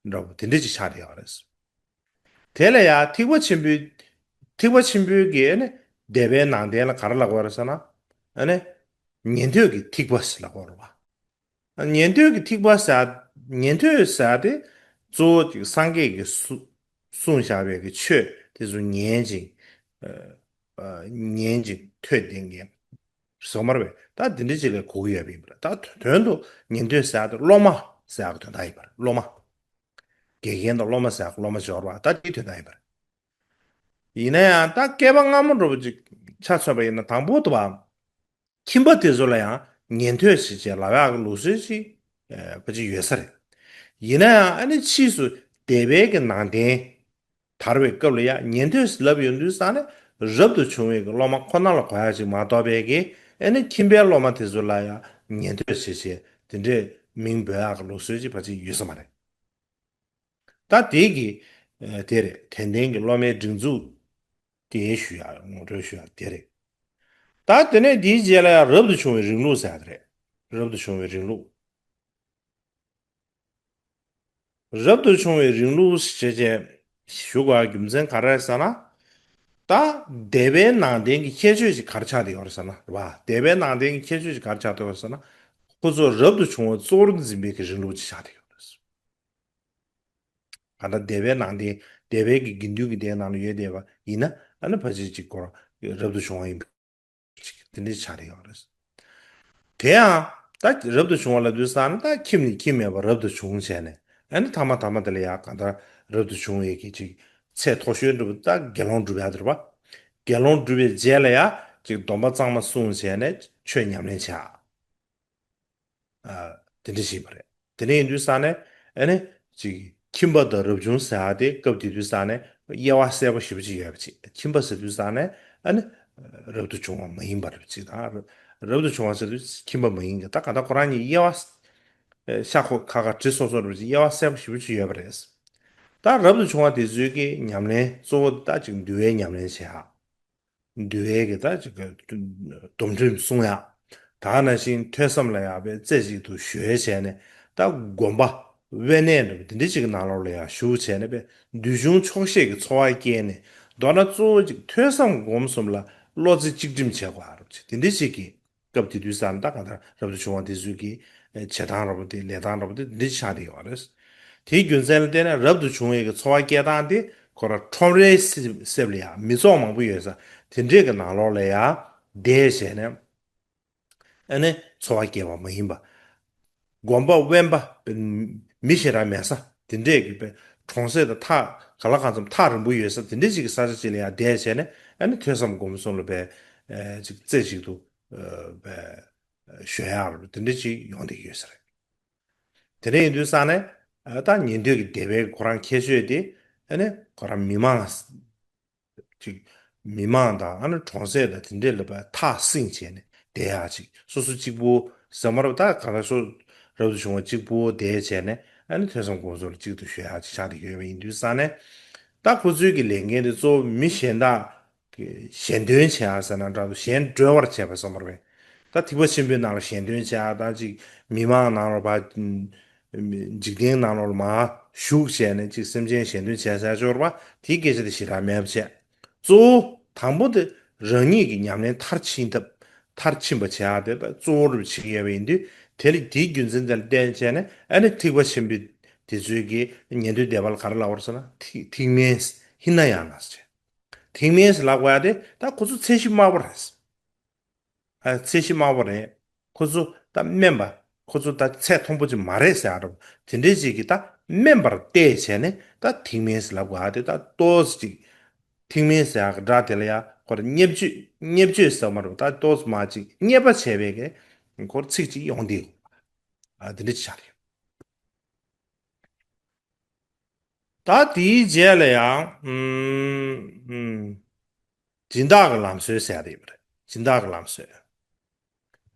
འདྲ་པོ་དེ་འདྲ་ཅིག་ཆགས་བསྡད་ཡོད་རེད། དེ་ལ་ཡང་ཐེག་པ་ཆེན་པོའི་ཐེག་པ་ཆེན་པོའི་གི་ཨ་ནི་སྡེ་པའི་ནང་རྟེན་ལ་ག་རེ་ལབ་ཀྱི་ཡོད་རེད་ཟེར་ན། ཨ་ནི་ཉན་ཐོས་ཀྱི་ཐེག་པ་ཟེར་ལབ་ཀྱི་ཡོད་རེད་པ། ཉན་ཐོས་ཀྱི་ཐེག་པ་ཟེར། ཉན་ཐོས་ཟེར་དེ་གཙོ་བོ་ཅིག་སངས་རྒྱས་ཀྱིས་གསུ་གསུངས་བཞག་པའི་གི་ཆོས་དེ་ཚོ་ཉན་ཅིང་། ཨ། ཨ། ཉན་ཅིང་ཐོས་ཏེ་ངས་སོ་མར་བས་ད་དེ་འདྲ་ཅིག་ལ་གོ་གི་ཡོད་པ་ཡིན་པ་རེད། ད་དོན་དུ་ཉན་ཐོས་ཟེར་དེ་སློབ་མ། ཟེར་ཡག་གི་དོན་དག་ཡིན་པ་རེད། སློབ་མ། དགེ་རྒན་དང་སློབ་མ་ཟེར་ཡག་སློབ་མ་སྦྱོར་བ་ད་དེའི་དོན་དག་ཡིན་པ་རེད། ཡིན་ན་ཡང་ད་བསྐལ་པ་སྔ་མ་འདྲ་པོ་ཅིག་ཆ་མཚོན་པ་ཡིན་ན། དང་པོ་དུ་བ། ཁྱིམ་པ་དེ་ཚོ་ལ་ཡང་ཉན་ཐོས་བྱེད་ཅེས་ལབ་ཡག་གི་ལུགས་སྲོལ་ཅིག་ཨ་ཕ་ཅིག་ཡོད་ས་རེད། ཡིན་ན་ཡང་ཨ་ནི་ཕྱིས་སུ་སྡེ་པའི་གི་ནང་བསྟན་དར་བའི་སྐབས་ལ་ཡང་ཉན་ཐོས་ལབ་ཡོང་དུས་ཙང་ནས་རབ་ཏུ་བྱུང་བའི་གི་སློབ་མ་ཁོ་ན་ལ་གོ་ཡག་ཅིག་མ་གཏོགས་པའི་གི་ཨ་ནི་ཁྱིམ་པའི་སློབ་མ་དེ་ཚོ་ལ་ཡང་ཉན་ཐོས་བྱེད་ཅེས་དེ་འདྲའི་མིང་འབོད་ཡག་གི་ལུགས་སྲོལ་ཅིག་ཕ་ཅིག་ཡོད་ས་མ་རེད། ད་དེ་གི་ཨ་དེ་རེད། དད་ལྡན་གྱི་སློབ་མའི་སྒྲིག་འཛུགས་དེ་ཞུ་ཡག་ངོ་སྤྲོད་ཞུ་ཡག་དེ་རེད། ད་དེ་ནས་དེའི་རྗེས་ལ་ཡང་རབ་ཏུ་བྱུང་བའི་རིང་ལུགས་ཟེར་ཡག་དེ་རེད། རབ་ཏུ་བྱུང་བའི་རིང་ལུགས། རབ་ཏུ་བྱུང་བའི་རིང་ལུགས་ཞེས་བྱས་ཞུ་དགོས་པའི་རྒྱུ་མཚན་ག་རེ་རེད་ཟེར་ན། ད་སྡེ་པའི་ནང་བསྟན་གྱི་ཁྱད་ཆོས་ཅིག་ག་རེ་ཆགས་བསྡད་ཡོད་རེད་ཟེར་ན། རེད་བ། སྡེ་པའི་ནང་བསྟན་གྱི་ཁྱད་ཆོས་ཅིག་ག་རེ་ཆགས་བསྡད་ཡོད་རེད་ཟེར་ན། ཁོ་ཚོ་རབ་ཏུ་བྱུང་བ་གཙོ་བོར་འཛིན་པའི་གི་རིང་ལུགས་ཅིག་ཆགས་བསྡད་ཡོད་རེད། གང་ལྟར་སྡེ་པའི་ནང་བསྟན། སྡེ་པའི་གི་དགེ་འདུན་གྱི་སྡེའི་ནང་ལ་ཡོད་བསྡད་པ་ཡིན་ན། ཨ་ནི་ཕལ་ཆེར་ཅིག་ཁོ་རང་རབ་ཏུ་བྱུང་བ་ཡིན་པ་ཅིག་དེ་འདྲའི་ཆགས་བསྡད་ཡོད་རེད། དེ་ཡང་ད་རབ་ཏུ་བྱུང་བ་ལབ་དུས་ཙང་ནས་ད་ཁྱིམ་ནས་ཁྱིམ་མེད་པར་རབ་ཏུ་བྱུང་བྱས་ནས། ཨ་ནི་མཐའ་མ་མཐའ་མ་དེ་ལ་ཡང་གང་ལྟར་རབ་ཏུ་བྱུང་བའི་གི་ཅིག་ཚད་མཐོ་ཤོས་འདྲ་པོ་ད་དགེ་སློང་སྒྲུབ་ཡག་དེ་རེད་པ། དགེ་སློང་སྒྲུབ་པའི་རྗེས་ལ་ཡང་ཅིག་སྡོམ་པ་གཙང་མ་བསྲུང་བྱས་ནས་ཆོས་ཉམས་ལེན་བྱེད་ཡག་ཨ་དེ་འདྲ་ཞིག་ཡིན་པ་རེད། དེ་འདྲ་ཡིན་དུས་ཙང་ནས་ཨ་ནི་ཅིག་ཁྱིམ་པ་དང་རབ་བྱུང་ཟེར་ཡག་དེ་སྐབས་དེ་དུས་ཙང་ནས་དབྱེ་བ་གསལ་པོ་ཞེ་པོ་ཅིག་ཡོད་པ་ཅིག་ཁྱིམ་པ་ཟེར་དུས་ཙང་ནས་ཨ་ནི་རབ་ཏུ་བྱུང་བ་མ་ཡིན་པ་རེད་པ་ཅིག་དང་། རབ་ཏུ་བྱུང་བ་ཟེར་དུས་ཁྱིམ་པ་མ་ཡིན་གྱི། ད་གང་ལྟར་ཁོ་རང་གཉིས་དབྱེ་བ་ཤ་ཁོག་ཁ་ཁ་གྲི་སོ་སོ་རེད་པ་ཅིག་དབྱེ་བ་གསལ་པོ་ཞེ་པོ་ཅིག་ཡོད་པ་རེད། ད་རབ་ཏུ་བྱུང་བ་དེ་ཚོའི་གི་ཉམས་ལེན་གཙོ་བོ་ད་ཅིག་འདུལ་བའི་ཉམས་ལེན་བྱེད་ཡག་འདུལ་བའི་གི་ད་ཅིག་གི་སྡོམ་ཁྲིམས་སྲུང་ཡག་ད་ག་ནང་བཞིན་ཐོས་བསམ་ལ་ཡག་པའི་རྩེ་གཅིག་ཏུ་གཞོལ་བྱས་ནས། ད་དགོན་པ་དབེན་གནས་འདྲ་པོ་དེ་འདྲ་ཅིག་གི་ནང་ལོགས་ལ་ཡང་བཞུགས་བྱས་ནས་པའི་འདུལ་བྱུང་ཆོག་ཤེས་ཀྱི་འཚོ་བ་སྐྱེལ་ནས། མདོར་ན་གཙོ་བོ་ཅིག་ཐོས་བསམ་སྒོམ་གསུམ་ལ་བློ་རྩེ་གཅིག་སྒྲིམ་བྱེད་དགོས་ཡག་འདྲ་པོ་ཅིག་དེ་འདྲ་ཅིག་གི་སྐབས་དེ་དུས་ཙང་ད་གང་ལྟར་རབ་ཏུ་བྱུང་བ་དེ་ཚོའི་གི་བྱེད་སྟངས་འདྲ་པོ་དེ། ལས་སྟངས་འདྲ་པོ་དེ་འདི་ཆགས་བསྡད་ཡོད་རེད། དེའི་རྒྱུ་མཚན་ལ་བརྟེན་ནས་རབ་ཏུ་བྱུང་བའི་གི་འཚོ་བ་སྐྱེལ་སྟངས་དེ་ཁོ་རང་ཁྲོམ་རའི་གསེབ་ལ་ཡང་མི་ཚོགས་མང་པོ་ཡོད་ས་དེ་འདྲའི་གི་ནང་ལོགས་ལ་ཡང་བསྡད་བྱས་ནས་ཨ་ནི་འཚོ་བ་སྐྱེལ་བ་མ་ཡིན་པ། དགོན་པ་དབེན་པ་མི་ཞེ་དྲག་མེད་ས་དེ་འདྲས་ཀྱི་པའི་གྲོང་གསེབ་དང་ཐག་ག་ལ་གང་འཚམ་ཐག་རིང་པོ་ཡོད་ས་དེ་འདྲས་ཅིག་གི་ས་ཆ་ཅིག་ལ་ཡང་བསྡད་བྱས་ནས། ཨ་ནི་ཐོས་བསམ་སྒོམ་གསུམ་ལ་པའི་ཅིག་རྩེ་གཅིག་ཏུ་པའི་གཞོལ་ཡག་དེ་འདྲས་ཅིག་ཡོང་བསྡད་ཀྱི་ཡོད་ས་རེད། དེ་འདྲ་ཡིན་དུས་ཙང་ནས་ད་ཉན་ཐོས་ཀྱི་སྡེ་པའི་ཁོ་རང་ཁྱད་ཆོས་དེ། ཨ་ནི་ཁོ་རང་མི་མང་ཅིག་མི་མང་དང་ཨ་ནི་གྲོང་གསེབ་དང་དེ་འདྲས་ལ་པའི་ཐག་བསྲིངས་བྱས་ནས་བསྡད་ཡག་ཅིག་སོ་སོ་གཅིག་པུ་ཟེར་མ་རེད། ད་ག་ལ་སོ་རབ་ཏུ་བྱུང་བ་གཅིག་པུ་བསྡད་བྱས་ནས། ཨ་ནི་ཐོས་བསམ་སྒོམ་གསུམ་ལ་གཅིག་ཏུ་གཞོལ་ཡག་ཅིག་ཆགས་བསྡད་ཡོད་པ་ཡིན་དུས་ཙང་ནས། ད་ཁོ་ཚོའི་གི་ལས་འགན་དེ་གཙོ་བོ་མི་གཞན་དག་གཞན་དོན་བྱེད་ཡག་ཟེར་ན་འདྲ་འདུག་གཞན་སྒྲོལ་བར་བྱེད་པ་ཟེར་མ་རེད། ད་ཐེག་པ་ཆེན་པོའི་ནང་ལ་གཞན་དོན་བྱེད་ཡག་དང་། ཅིག་མི་མང་ནང་ལ་བ་འཇིག་རྟེན་ནང་ལོགས་ལ་མར་ཞུགས་བྱས་ནས་ཅིག་སེམས་ཅན་གཞན་དོན་བྱས་ཟེར་ཡག་ཅིག་ཡོད་རེད་པ། དེའི་སྐད་ཆ་དེ་ཞེ་དྲག་མེད་པ་བྱས། གཙོ་བོ་དང་པོ་དེ་རང་ཉིད་ཀྱི་ཉམས་ལེན་མཐར་ཕྱིན་ཐབས། མཐར་ཕྱིན་པ་བྱེད་ཡག་དེ་ད་གཙོ་བོར་བྱེད་ཀྱི་ཡོད་པ་ཡིན་དུས། དེ་ལ་དེའི་རྒྱུ་མཚན་དེ་ལ་བརྟེན་བྱས་ནས། ཨ་ནི་ཐེག་པ་ཆེན་པོའི་དེ་ཚོའི་གི་ཉན་ཐོས་སྡེ་པ་ལ་ག་རེ་ལབ་པ་རེད་ཟེར་ན། ཐེག་ཐེག་དམན་ཧི་ན་ཡ་ན་ཟེར། ཐེག་དམན་ཟེར་ལབ་དགོས་ཡག་དེ་ད་ཁོ་ཚོ་ཚད་གཞི་དམའ་པོ་རེད། ཨ་ཚད་གཞི་དམའ་པོ་རེད། ཁོ་ཚོ་ད་དམན་པ། ཁོ་ཚོ་ད་ཚད་མཐོན་པོ་ཅིག་མ་རེད་ཟེར་ཡག་འདྲ་པོ་དེ་འདྲའི་ཅིག་གི་ད་དམན་པར་བལྟས་བྱས་ནས། ད་ཐེག་དམན་ཟེར་ལབ་དགོས་ཡག་དེ་ད་ཏོག་ཙམ་ཅིག་ཐེག་དམན་ཟེར་ཡག་གི་སྒྲ་དེ་ལ་ཡང་ཁོ་རང་བརྙས་བཅོས། བརྙས་བཅོས་ཟེར་མ་རེད། ད་ཏོག་ཙམ་མར་ཅིག་བརྙས་པ་བྱས་པའི་གི་ཁོ་རང་ཚིག་ཅིག་ཡོང་བསྡད་ཡོད། ཨ་དེ་འདྲ་ཅིག་ཆགས་རེད། ད་དེའི་རྗེས་ལ་ཡང་ཨུམ་ཨུམ་སྦྱིན་བདག་གི་ལམ་སྲོལ་ཟེར་ཡག་དེ་ཡོད་པ་རེད། སྦྱིན་བདག་གི་ལམ་སྲོལ།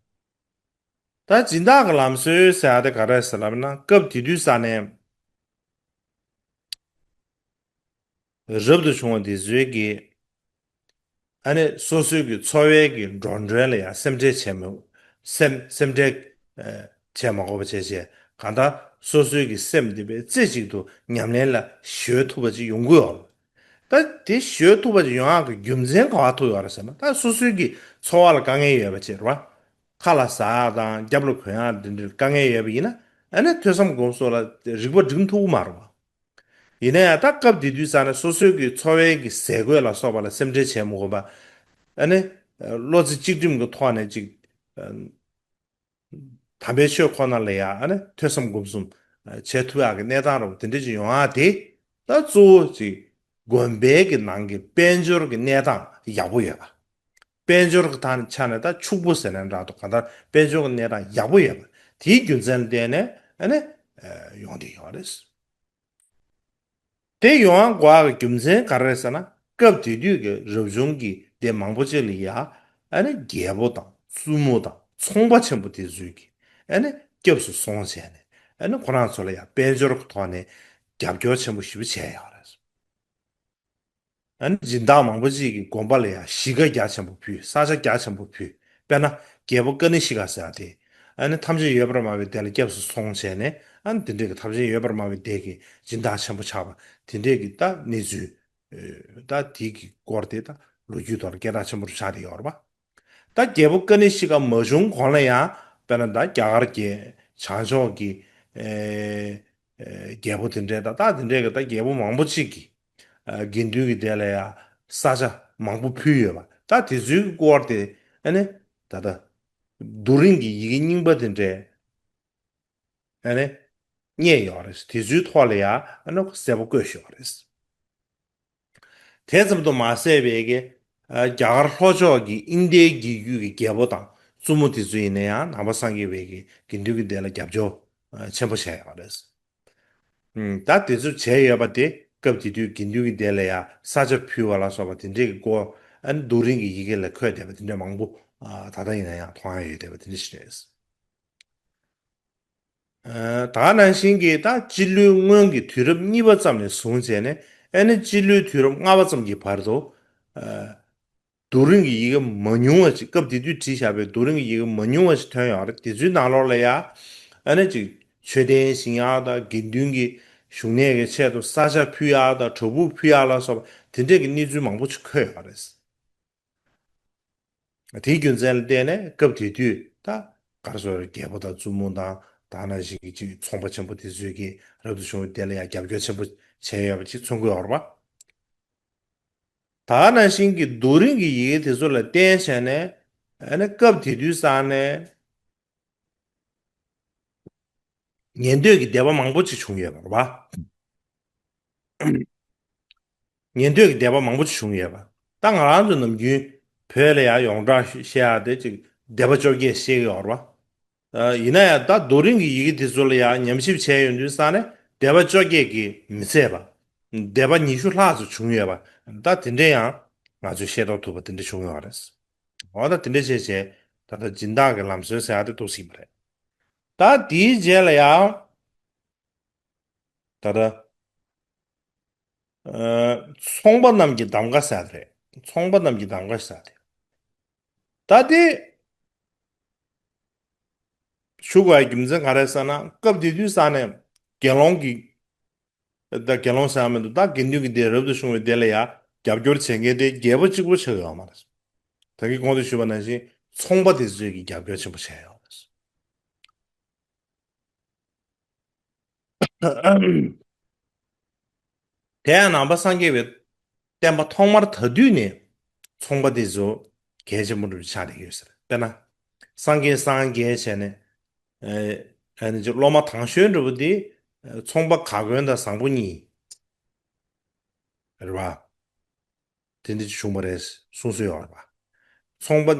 ད་སྦྱིན་བདག་གི་ལམ་སྲོལ་ཟེར་ཡག་དེ་ག་རེ་ཟེར་ལབ་ན། སྐབས་དེ་དུས་ཙང་ནས་རབ་ཏུ་བྱུང་བ་དེ་ཚོའི་གི་ཨ་ནི་སོ་སོའི་གི་འཚོ་བའི་གི་འགྲོ་གྲོན་ལ་ཡང་སེམས་ཁྲལ་བྱེད་མི། སེམས་སེམས་ཁྲལ་ཨ་བྱེད་མ་དགོས་པ་བྱས་བྱས། གང་ལྟར་སོ་སོའི་གི་སེམས་དེ་པའི་རྩེ་གཅིག་ཏུ་ཉམས་ལེན་ལ་གཞོལ་ཐུབ་པ་ཅིག་ཡོང་གི་ཡོད། ད་དེ་གཞོལ་ཐུབ་པ་ཅིག་ཡོང་ཡག་གི་རྒྱུ་མཚན་ག་པར་ཐུག་ཡོད་རེད་ཟེར་ན། ད་སོ་སོའི་གི་འཚོ་བ་ལ་དཀའ་ངལ་ཡོད་པ་ཅིག་རེད་པ། ཁ་ལག་ཟ་ཡག་དང་རྒྱབ་ལ་གོན་ཡག་འདི་འདྲའི་དཀའ་ངལ་ཡོད་པ་ཡིན་ན། ཨ་ནི་ཐོས་བསམ་སྒོམ་གསུམ་ལ་རིག་པ་སྒྲིམ་ཐུབ་ཀྱི་མ་རེད་པ། ཡིན་ན་ཡང་ད་སྐབས་དེ་དུས་ཙང་ནས་སོ་སོའི་གི་འཚོ་བའི་གི་ཟས་གོས་ལ་སོགས་པ་ལ་སེམས་ཁྲལ་བྱེད་མི་དགོས་པ། ཨ་ནི་བློ་རྩེ་གཅིག་སྒྲིམ་གྱི་ཐོག་ནས་ཅིག་དམ་པའི་ཆོས་ཁོ་ན་ལ་ཡང་ཨ་ནི་ཐོས་བསམ་སྒོམ་གསུམ་ བྱེད་ཐུབ་ཡག་གི་གནས་སྟངས་རོབ་དེ་འདྲ་ཅིག་ཡོང་ཡག་དེ་ད་གཙོ་བོ་ཅིག་དགོན་པའི་གི་ནང་གི་དཔལ་འབྱོར་གྱི་གནས་སྟངས་ཡག་པོ་ཡོད་པ། དཔལ་འབྱོར་གྱི་ཐང་ཆ་ནས་ད་ཕྱུག་པོ་ཟེར་ན་འདྲ་འདུག་གང་ལྟར་དཔལ་འབྱོར་གྱི་གནས་སྟངས་ཡག་པོ་ཡོད་པ་དེའི་རྒྱུ་མཚན་ལ་བརྟེན་ནས་ཨ་ནི་ཡོང་བསྡད་ཡོད་རེད། དེ་ཡོང་དགོས་ཀྱི་རྒྱུ་མཚན་ག་རེ་རེད་ཟེར་ན། སྐབས་དེ་དུས་ཀྱི་རབ་བྱུང་གི་སྡེ་མང་པོ་ཅིག་ལ་ཡ་ཨ་ནི་རྒྱལ་པོ་དང་བཙུན་མོ་དང་ཚོང་པ་ཆེན་པོ་དེ་ཚོས་ཀྱི་ཨ་ནི་སྐྱབས་སུ་སོང་བྱས་ནས་ཨ་ནི་ཁོ་རང་ཚོ་ལ་ཡ་དཔལ་འབྱོར་གྱི་ཐོག་ནས་རྒྱབ་སྐྱོར་ཆེན་པོ་ཞེ་པོ་བྱས་ཡོད་རེད། ཨ་ནི་སྦྱིན་བདག་མང་པོ་ཅིག་གིས་དགོན་པ་ལ་ཡང་གཞིས་ཀ་རྒྱ་ཆེན་པོ་ཕུལ། ས་ཆ་རྒྱ་ཆེན་པོ་ཕུལ། དཔེར་ན་རྒྱལ་པོ་ཀ་ནི་ཤི་ཀ་ཟེར་ཡ་དེ། ཨ་ནི་ཐམས་ཅད་ཡོད་པར་སྨྲ་བའི་སྡེ་ལ་སྐྱབས་སུ་སོང་བྱས་ནས་ཨ་ནི་དེ་འདྲས་ཀྱི་ཐམས་ཅད་ཡོད་པར་སྨྲ་བའི་སྡེ་གི་སྦྱིན་བདག་ཆེན་པོ་ཆགས་པ་དེ་འདྲས་ཀྱི་ད་གནས་ཚུལ། ད་དེ་གི་སྐོར་དེ་ད་ལོ་རྒྱུས་ཐོག་ལ་སྐད་གྲགས་ཆེན་པོ་ཆགས་བསྡད་ཡོད་རེད་པ། ད་རྒྱལ་པོ་ཀ་ནི་ཤི་ཀ་མ་བྱུང་གོང་ལ་ཡང་དཔེར་ན་ད་རྒྱ་གར་གྱི་བྱང་ཕྱོགས་ཀྱི་ཨེ་ཨེ་རྒྱལ་པོ་དེ་འདྲས་ད་ད་དེ་འདྲས་ཀྱི་ད་རྒྱལ་པོ་མང་པོ་ཅིག་གིས་ཨ་དགེ་འདུན་གྱི་སྡེ་ལ་ཡང་ས་ཆ་མང་པོ་ཕུལ་ཡོད་པ། ད་དེ་ཚོའི་སྐོར་དེ་ཨ་ནི་ད་ད་རྡོ་རིང་གི་ཡི་གེ་རྙིང་པ་དེ་འདྲས་ཨ་ནི་རྙེད་ཡོད་རེད། དེ་ཚོའི་ཐོག་ལ་ཡང་ཨ་ནི་གསལ་པོ་བཀོད་ཡོད་རེད། དེ་ཙམ་དུ་མ་ཟད་པའི་གི་ཨ་རྒྱ་གར་ལྷོ་ཕྱོགས་ཀྱི་དབྱིན་ལྡན་རྒྱལ་རྒྱུད་ཀྱི་རྒྱལ་པོ་དང་བཙུན་མོ་དེ་ཚོ་ཡིན་ན་ཡང་ནང་པ་སངས་རྒྱས་པའི་གི་དགེ་འདུན་གྱི་སྡེ་ལ་རྒྱབ་སྐྱོར་ཨ་ཆེན་པོ་བྱས་ཡོད་རེད། ཨུམ། ད་དེ་ཚོ་བྱས་ཡོད་པ་དེ་སྐབས་དེ་དུས་དགེ་འདུན་གྱི་སྡེ་ལ་ཡང་ས་ཆ་ཕུལ་བ་ལ་སོགས་པ་དེ་འདྲས་ཀྱི་སྐོར་ཨ་ནི་རྡོ་རིང་གི་ཡི་གེ་ལ་འཁོད་བསྡད་པ་དེ་འདྲས་མང་པོ་ཨ་ད་ལྟ་ཡིན་ན་ཡང་མཐོང་ཡ་ཡོད་བསྡད་པ་དེ་འདྲ་ཞིག་རེད། ཨ་ད་ག་ནང་བཞིན་གྱི་ད་སྤྱི་ལོའི་སྔོན་གྱི་དུས་རབས་གཉིས་པ་ཙམ་ནས་བཟུང་བྱས་ནས་ཨ་ནི་སྤྱི་ལོའི་དུས་རབས་ལྔ་པ་ཙམ་གྱི་བར་དུ་ཨ་རྡོ་རིང་གི་ཡི་གེ་མ་ཉུང་བ་ཅིག་སྐབས་དེ་དུས་བྲིས་བཞག་པའི་རྡོ་རིང་གི་ཡི་གེ་མ་ཉུང་བ་ཞིག་ཐོན་ཡོད་རེད། དེ་ཚོའི་ནང་ལོགས་ལ་ཡ་ཨ་ནི་ཅིག་མཆོད་རྟེན་བཞེངས་ཡག་དང་དགེ་འདུན་གྱི་བཞུགས་གནས་ཀྱི་ཆེད་དུ་ས་ཆ་ཕུལ་ཡག་དང་བྲག་ཕུག་ཕུལ་ཡག་ལ་སོགས་པ་དེ་འདྲས་ཀྱི་གནས་ཚུལ་མང་པོ་ཅིག་འཁོད་ཡོད་རེད། དེའི་རྒྱུ་མཚན་ལ་བརྟེན་ནས་སྐབས་དེ་དུས་ད་ག་རེ་ཟེར་རྒྱལ་པོ་དང་བཙུན་མོ་དང་ད་ག་ནང་བཞིན་གྱི་ཅིག་ཚོང་པ་ཆེན་པོ་དེ་ཚོས་ཀྱིས་རབ་ཏུ་བྱུང་བའི་སྡེ་ལ་ཡང་རྒྱབ་སྐྱོར་ཆེན་པོ་བྱས་ཡོད་པ་ཅིག་མཚོན་གྱི་ཡོད་རེད་པ། ད་ག་ནང་བཞིན་གྱི་རྡོ་རིང་གི་ཡི་གེ་དེ་ཚོ་ལ་བརྟེན་བྱས་ནས་ཨ་ནི་སྐབས་དེ་དུས་ས་ནས་ཉན་ཐོས་ཀྱི་སྡེ་པ་མང་པོ་ཅིག་བྱུང་ཡོད་པ་རེད་པ། ཉན་ཐོས་ཀྱི་སྡེ་པ་མང་པོ་ཅིག་བྱུང་ཡོད་པ། ད་ང་རང་ཚོ་ནམ་རྒྱུན་བོད་ལ་ཡང་ཡོངས་གྲགས་བཤད་ཡག་དེ་ཅིག་སྡེ་པ་བཅོ་བརྒྱད་བཤད་ཀྱི་ཡོད་རེད་པ། ཨ་ཡིན་ན་ཡང་ད་རྡོ་རིང་གི་ཡི་གེ་དེ་ཚོ་ལ་ཡང་ཉམས་ཞིབ་བྱས་ཡོང་དུས་ཙང་ནས་སྡེ་པ་བཅོ་བརྒྱད་ཀྱིས་མི་ཚད་པ། སྡེ་པ་ཉི་ཤུ་ལྷག་ཙམ་བྱུང་ཡོད་པ། ད་དེ་འདྲ་ཡང་ང་ཚོས་ཤེས་རྟོགས་ཐུབ་པ་དེ་འདྲ་བྱུང་ཡོད་རེད། འོ་ད་དེ་འདྲ་བྱས་བྱས་ད་ལྟ་སྦྱིན་བདག་གི་ལམ་སྲོལ་ཟེར་ཡག་དེ་འདུག་སེ་ཡིན་པ་རེད། ད་དེའི་རྗེས་ལ་ཡང་ད་ལྟ་ཨ་ཚོང་པ་རྣམས་ཀྱི་གདམ་ག་ཟེར་ཡག་དེ་རེད། ཚོང་པ་རྣམས་ཀྱི་གདམ་ག་ཟེར་ཡག་དེ། ད་དེ་ཞུ་དགོས་པའི་རྒྱུ་མཚན་ག་རེ་ཟེར་ན་སྐབས་དེ་དུས་ས་ནས་དགེ་སློང་གི་ད་དགེ་སློང་ཟེར་ཡག་མི་འདུག་ད་དགེ་འདུན་གྱི་སྡེ་རབ་ཏུ་བྱུང་བའི་སྡེ་ལ་ཡང་རྒྱབ་སྐྱོར་བྱེད་མཁན་དེ་རྒྱལ་པོ་གཅིག་པོ་ཆགས་ཡོད་མ་རེད། ད་གིན་གོང་དུ་ཞུས་པ་ནང་བཞིན་ཚོང་པ་དེ་ཚོས་ཀྱིས་རྒྱབ་སྐྱོར་ཆེན་པོ་བྱས་ཡོད་རེད། དེ་ཡང་ནང་པ་སངས་རྒྱས་པའི་བསྟན་པ་ཐོག་མར་དར་དུས་ནས་ཚོང་པ་དེ་ཚོ་གལ་ཆེན་པོ་འདྲ་ཆགས་བསྡད་ཡོད་ཟེར། དཔེར་ན་སངས་རྒྱས་སངས་རྒྱས་བྱས་ནས་ཨ་ནི་སློབ་མ་དང་ཤོས་འདྲ་པོ་དེ་ཚོང་པ་ག་དགོན་དང་བཟང་པོ་གཉིས་རེད་པ། དེ་འདྲ་བྱུང་བ་རེད་གསུང་སྲོལ་ཡོད་རེད་པ། ཚོང་པ་ག་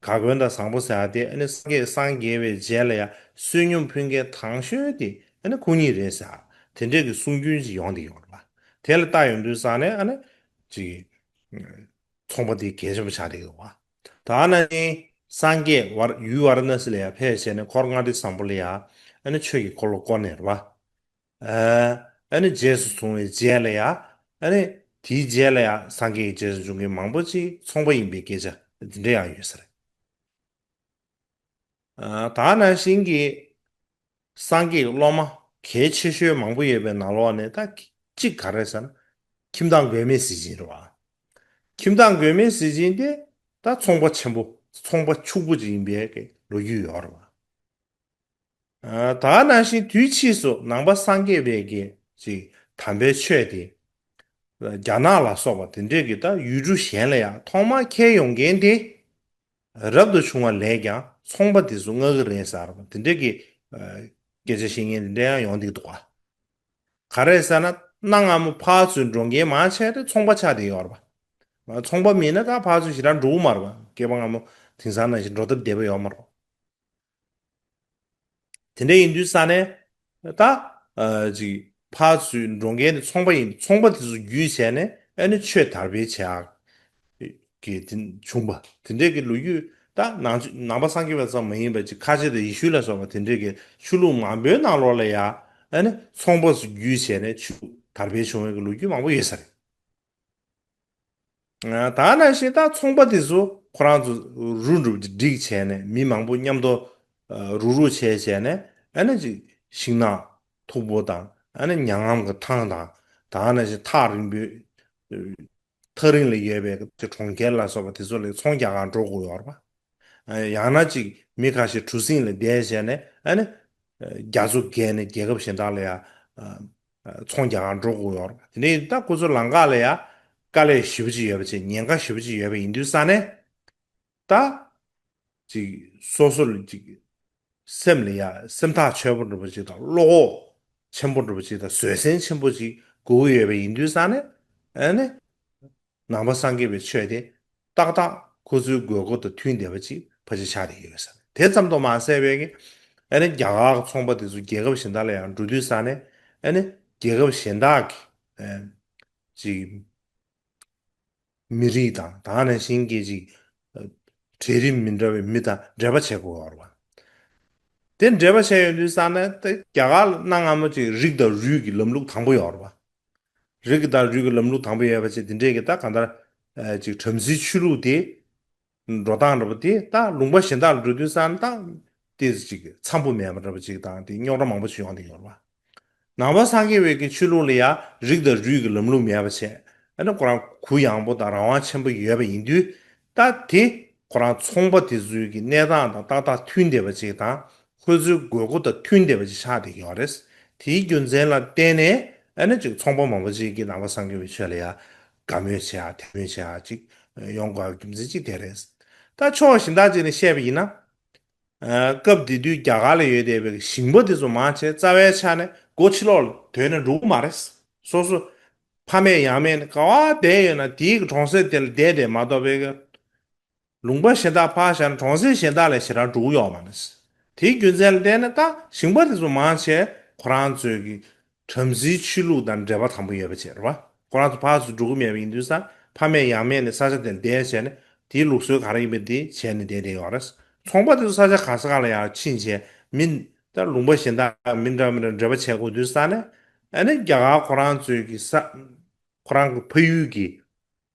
དགོན་དང་བཟང་པོ་ཟེར་ཡག་དེ་ཨ་ནི་སངས་རྒྱས་སངས་རྒྱས་པའི་རྗེས་ལ་ཡང་བསོད་སྙོམས་ཕུལ་མཁན་དང་ཤོས་དེ་ཨ་ནི་ཁོ་གཉིས་རེད་ཟེར་དེ་འདྲས་ཀྱི་གསུང་རྒྱུན་ཅིག་ཡོང་བསྡད་ཡོད་རེད་པ། དེ་ལ་བལྟ་ཡོང་དུས་ཙང་ནས་ཨ་ནི་ཅིག་ཚོང་པ་དེ་གལ་ཆེན་པོ་ཆགས་བསྡད་ཡོད་པ། ད་ནང་བཞིན་སངས་རྒྱས་ཝར་ཡུལ་ཝཱ་ར་ཎ་སི་ལ་ཡང་ཕེབས་བྱས་ནས་འཁོར་ལྔ་སྡེ་བཟང་པོ་ལ་ཡང་ཨ་ནི་ཆོས་ཀྱི་འཁོར་ལོ་བསྐོར་ནས་རེད་པ། ཨ་ནི་རྗེས་སུ་བཟུང་བའི་རྗེས་ལ་ཡང་ཨ་ནི་དེའི་རྗེས་ལ་ཡང་སངས་རྒྱས་ཀྱི་རྗེས་སུ་འཇུག་མཁན་མང་པོ་ཅིག་ཚོང་པ་ཡིན་པའི་སྐད་ཆ་འདི་འདྲ་ཡང་ཡོད་ས་རེད། ཨ་ད་ནང་བཞིན་གྱི་སངས་རྒྱས་ཀྱི་སློབ་མ་གལ་ཆེ་ཤོས་མང་པོ་ཡོད་པའི་ནང་ལོགས་ནས་ད་གཅིག་ག་རེ་ཟེར་ན་ཁྱིམ་བདག་མགོན་མེད་ཟས་སྦྱིན་རེད་པ། ཁྱིམ་བདག་མགོན་མེད་ཟས་སྦྱིན་དེ་ད་ཚོང་པ་ཆེན་པོ་ཚོང་པ་ཕྱུག་པོ་ཅིག་ཡིན་པའི་ལོ་རྒྱུས་ཡོད་རེད་པ། ད་ག་ནང་བཞིན་དུས་ཕྱིས་སུ་ནང་པ་སངས་རྒྱས་པའི་གི་ཅིག་དམ་པའི་ཆོས་དེ་རྒྱ་ནག་ལ་སོགས་པ་དེ་འདྲས་ཀྱི་ད་ཡུལ་གྲུ་གཞན་ལ་ཡང་ཐོག་མར་ཁྱེར་ཡོང་མཁན་དེ་རབ་ཏུ་བྱུང་བ་ལས་ཀྱང་ཚོང་པ་དེ་ཚོ་མངའ་གི་རེད་ཟེར་བ་དེ་འདྲས་ཀྱི་ སྐད་ཆ་བཤད་མཁན་དེ་འདྲ་ཡང་ཡོང་བསྡད་འདུག་ག་ག་རེ་ཟེར་ན། གནའ་སྔ་མོ་ཕར་ཚུར་འགྲོ་མཁན་མང་ཆེ་དེ་ཚོང་པ་ཆགས་བསྡད་ཡོད་རེད་པ། ཚོང་པ་མིན་ན་ད་ཕར་ཚུར་ཞེ་དྲག་འགྲོ་གི་མ་རེད་པ། སྐྱེས་པ་སྔ་མོ་དེང་སང་ནང་བཞིན་འགྲོ་སྟབས་བདེ་པོ་ཡོད་མ་རེད་པ། དེ་འདྲ་ཡིན་དུས་ཙ་ནས་ད་ཨ་ཅིག་ཕར་ཚུར་འགྲོ་མཁན་དེ་ཚོང་པ་ཡིན། ཚོང་པ་དེ་ཚོ་བརྒྱུད་བྱས་ནས་ཨ་ནི་ཆོས་དར་སྤེལ་བྱེད་ཡག་གི་དེ་བྱུང་པ། དེ་འདྲས་ཀྱི་ལོ་རྒྱུས་ད་ནང་ཆོས་ནང་པ་སངས་རྒྱས་པ་ཙམ་མ་ཡིན་པ་ཅིག་ཁ་ཆེ་དང་ཡེ་ཤུ་ལ་སོགས་པ་དེ་འདྲས་ཀྱི་ཆོས་ལུགས་མང་པོའི་ནང་ལོགས་ལ་ཡ་ཨ་ནི་ཚོང་པ་ཚོ་བརྒྱུད་བྱས་ནས་ཆོས་དར་སྤེལ་བྱུང་བའི་གི་ལོ་རྒྱུས་མང་པོ་ཡོད་ས་རེད། ད་ནང་བཞིན་ད་ཚོང་པ་དེ་ཚོ་ཁོ་རང་ཚོ་རུ་འགྲོ་སྒྲིག་བྱས་ནས་མི་མང་པོ་མཉམ་དུ་རུ་རུ་བྱས་བྱས་ནས་ཨ་ནི་ཅིག་ཤིང་ནགས་མཐུག་པོ་དང་ཨ་ནི་མྱ་ངམ་གྱི་ཐང་དང་ད་ནང་བཞིན་ཐག་རིང་པོའི་ཐག་རིང་ལ་ཡོད་པའི་གྲོང་ཁྱེར་ལ་སོགས་པ་དེ་ཚོ་ལ་ཚོང་རྒྱག་གར་འགྲོ་དགོས་ཡོད་རེད་པ། ཡང་ན་ཅིག་མི་ཁ་ཤས་གྲུ་གཟིངས་ལ་བསྡད་བྱས་ནས་ཨ་ནི་རྒྱ་མཚོ་བརྒལ་ནས་རྒྱལ་ཁབ་གཞན་དག་ལ་ཡ་ཚོང་རྒྱག་གར་འགྲོ་དགོས་ཡོད་རེད། དེ་ནས་ད་ཁོ་ཚོ་ལམ་ཁ་ལ་ཡ་དཀའ་ལས་ཞེ་པོ་ཅིག་ཡོད་པ་བྱས། ཉེན་ཁ་ཞེ་པོ་ཅིག་ཡོད་པ་ཡིན་དུས་ཙ་ནས་ད་ཅིག་སོ་སོ་ལ་ཅིག་སེམས་ལ་ཡ་སེམས་ཐག་ཆོད་པོ་འདྲ་པོ་ཅིག་དང་བློ་ཁོག་ཆེན་པོ་འདྲ་པོ་ཅིག་དང་བཟོད་བསྲན་ཆེན་པོ་ཅིག་དགོས་ཀྱི་ཡོད་པ་ཡིན་དུས་ཙ་ནས་ཨ་ནི་ནང་པ་སངས་རྒྱས་པའི་ཆོས་དེ་ཏག་ཏག་ཁོ་ཚོའི་དགོས་མཁོ་དང་མཐུན་བསྡད་པ་ཅིག་ཕལ་ཆེར་ཆགས་བསྡད་ཡོད་ས་རེད། དེ་ཙམ་དུ་མ་ཟད་པའི་གི་ཨ་ནི་རྒྱ་གར་གྱི་ཚོང་པ་དེ་ཚོ་རྒྱལ་ཁབ་གཞན་དག་ལ་ཡང་འགྲོ་དུས་ཙ་ནས་ཨ་ནི་རྒྱལ་ཁབ་གཞན་དག་གི་ཨ་ཅིག་མི་རིགས་དང་ད་ག་ནང་བཞིན་གྱི་ཅིག་ཨ་གྲལ་རིམ་མི་འདྲ་བའི་མི་དང་འབྲེལ་བ་བྱེད་དགོས་ཡོད་རེད་པ། དེ་འབྲེལ་བ་བྱས་ཡོང་དུས་ཙ་ན་དེ་རྒྱ་གར་ལ་གནའ་སྔ་མོ་ཅིག་རིགས་དང་རུས་ཀྱི་ལམ་ལུགས་དང་པོ་ཡོད་རེད་པ། རིགས་དང་རུས་ཀྱི་ལམ་ལུགས་དང་པོ་ཡོད་པ་ཅིག་དེ་འདྲས་ཀྱི་ད་གང་ལྟར་ཨ་ཅིག་བྲམ་ཟེའི་ཆོས་ལུགས་དེ་འགྲོ་སྟངས་འདྲ་པོ་དེ་ད་ལུང་པ་གཞན་དག་ལ་འགྲོ་དུས་ཙ་ན་ད་ཏོག་ཙམ་ཅིག་འཚམ་པོ་མེད་པ་འདྲ་པོ་ཅིག་དང་དེ་རྙོག་དྲ་མང་པོ་ཅིག་ཡོང་བསྡད་ཡོད་རེད་པ། ནང་པ་སངས་རྒྱས་པའི་གི་ཆོས་ལུགས་ལ་ཡང་རིགས་དང་རུས་ཀྱི་ལམ་ལུགས་མེད་པ་བྱས། ཨ་ནི་ཁོ་རང་གུ་ཡངས་པོ་དང་རང་དབང་ཆེན་པོ་ཡོད་པ་ཡིན་དུས། ད་དེ་ཁོ་རང་ཚོང་པ་དེ་ཚོའི་གི་གནས་སྟངས་དང་ཏག་ཏག་མཐུན་བསྡད་པ་ཅིག་དང་། ཁོ་ཚོའི་དགོས་མཁོ་དང་མཐུན་བསྡད་པ་ཅིག་ཆགས་བསྡད་ཀྱི་ཡོད་རེད། དེའི་རྒྱུ་མཚན་ལ་བརྟེན་ནས་ཨ་ནི་ཅིག་ཚོང་པ་མང་པོ་ཅིག་གིས་ནང་པ་སངས་རྒྱས་པའི་ཆོས་ལ་ཡང་དགའ་མོས་བྱེད་ཡ་དད་མོས་བྱེད་ཡ་ཅིག་ཡོང་དགོས་པའི་རྒྱུ་མཚན་ཅིག་དེ་རེད། ད་ཕྱོགས་གཞན་དག་ཅིག་ནས་བཤད་པ་ཡིན་ན། ཨ་སྐབས་དེ་དུས་རྒྱ་གར་ལ་ཡོད་བསྡད་པའི་ཞིང་པ་དེ་ཚོ་མང་ཆེ་རྩ་བའི་ཆ་ནས་སྒོ་ཕྱི་ལོགས་ལ་དོན་ནས་འགྲོ་གི་མ་རེད། སོ་སོ་ཕ་མེས་ཡང་མེས་ནས་ག་བ་བསྡད་ཡོད་ན་དེའི་གི་གྲོང་གསེབ་དེ་ལ་བསྡད་བསྡད་མ་གཏོགས་པའི་གི་ལུང་པ་གཞན་དག་ཕར་བཞག་ན་གྲོང་གསེབ་གཞན་དག་ལ་ཞེ་དྲག་འགྲོ་གི་ཡོད་མ་རེད། དེའི་རྒྱུ་མཚན་ལ་བརྟེན་ནས་ད་ཞིང་པ་དེ་ཚོ་མང་ཆེ་ཁོ་རང་ཚོའི་གི་བྲམ་ཟེའི་ཆོས་ལུགས་དང་འབྲེལ་བ་དམ་པོ་ཡོད་པ་བྱས་རེད་བ། ཁོ་རང་ཚོ་ཕར་ཚུར་འགྲོ་གི་མེད་པ་ཡིན་དུས་ཙང་ཕ་མེས་ཡང་མེས་ནས་ས་ཆ་དེར་བསྡད་བྱས་ནས་དེའི་ལུགས་སྲོལ་ག་རེ་ཡིན་པ་དེ་བྱས་ནས་བསྡད་བསྡད་ཡོད་རེད། ཚོང་པ་དེ་ཚོ་ས་ཆ་ག་ས་ག་ལ་ཡང་ཕྱིན་བྱས་མི་ད་ལུང་པ་གཞན་དག་མི་འདྲ་མི་འདྲ་འབྲེལ་བ་བྱེད་དགོས་དུས་ཙང་ནས་ཨ་ནི་རྒྱ་གར་ཁོ་རང་ཚོའི་གི་ས་ཁོ་རང་གི་ཕ་ཡུལ་གྱི་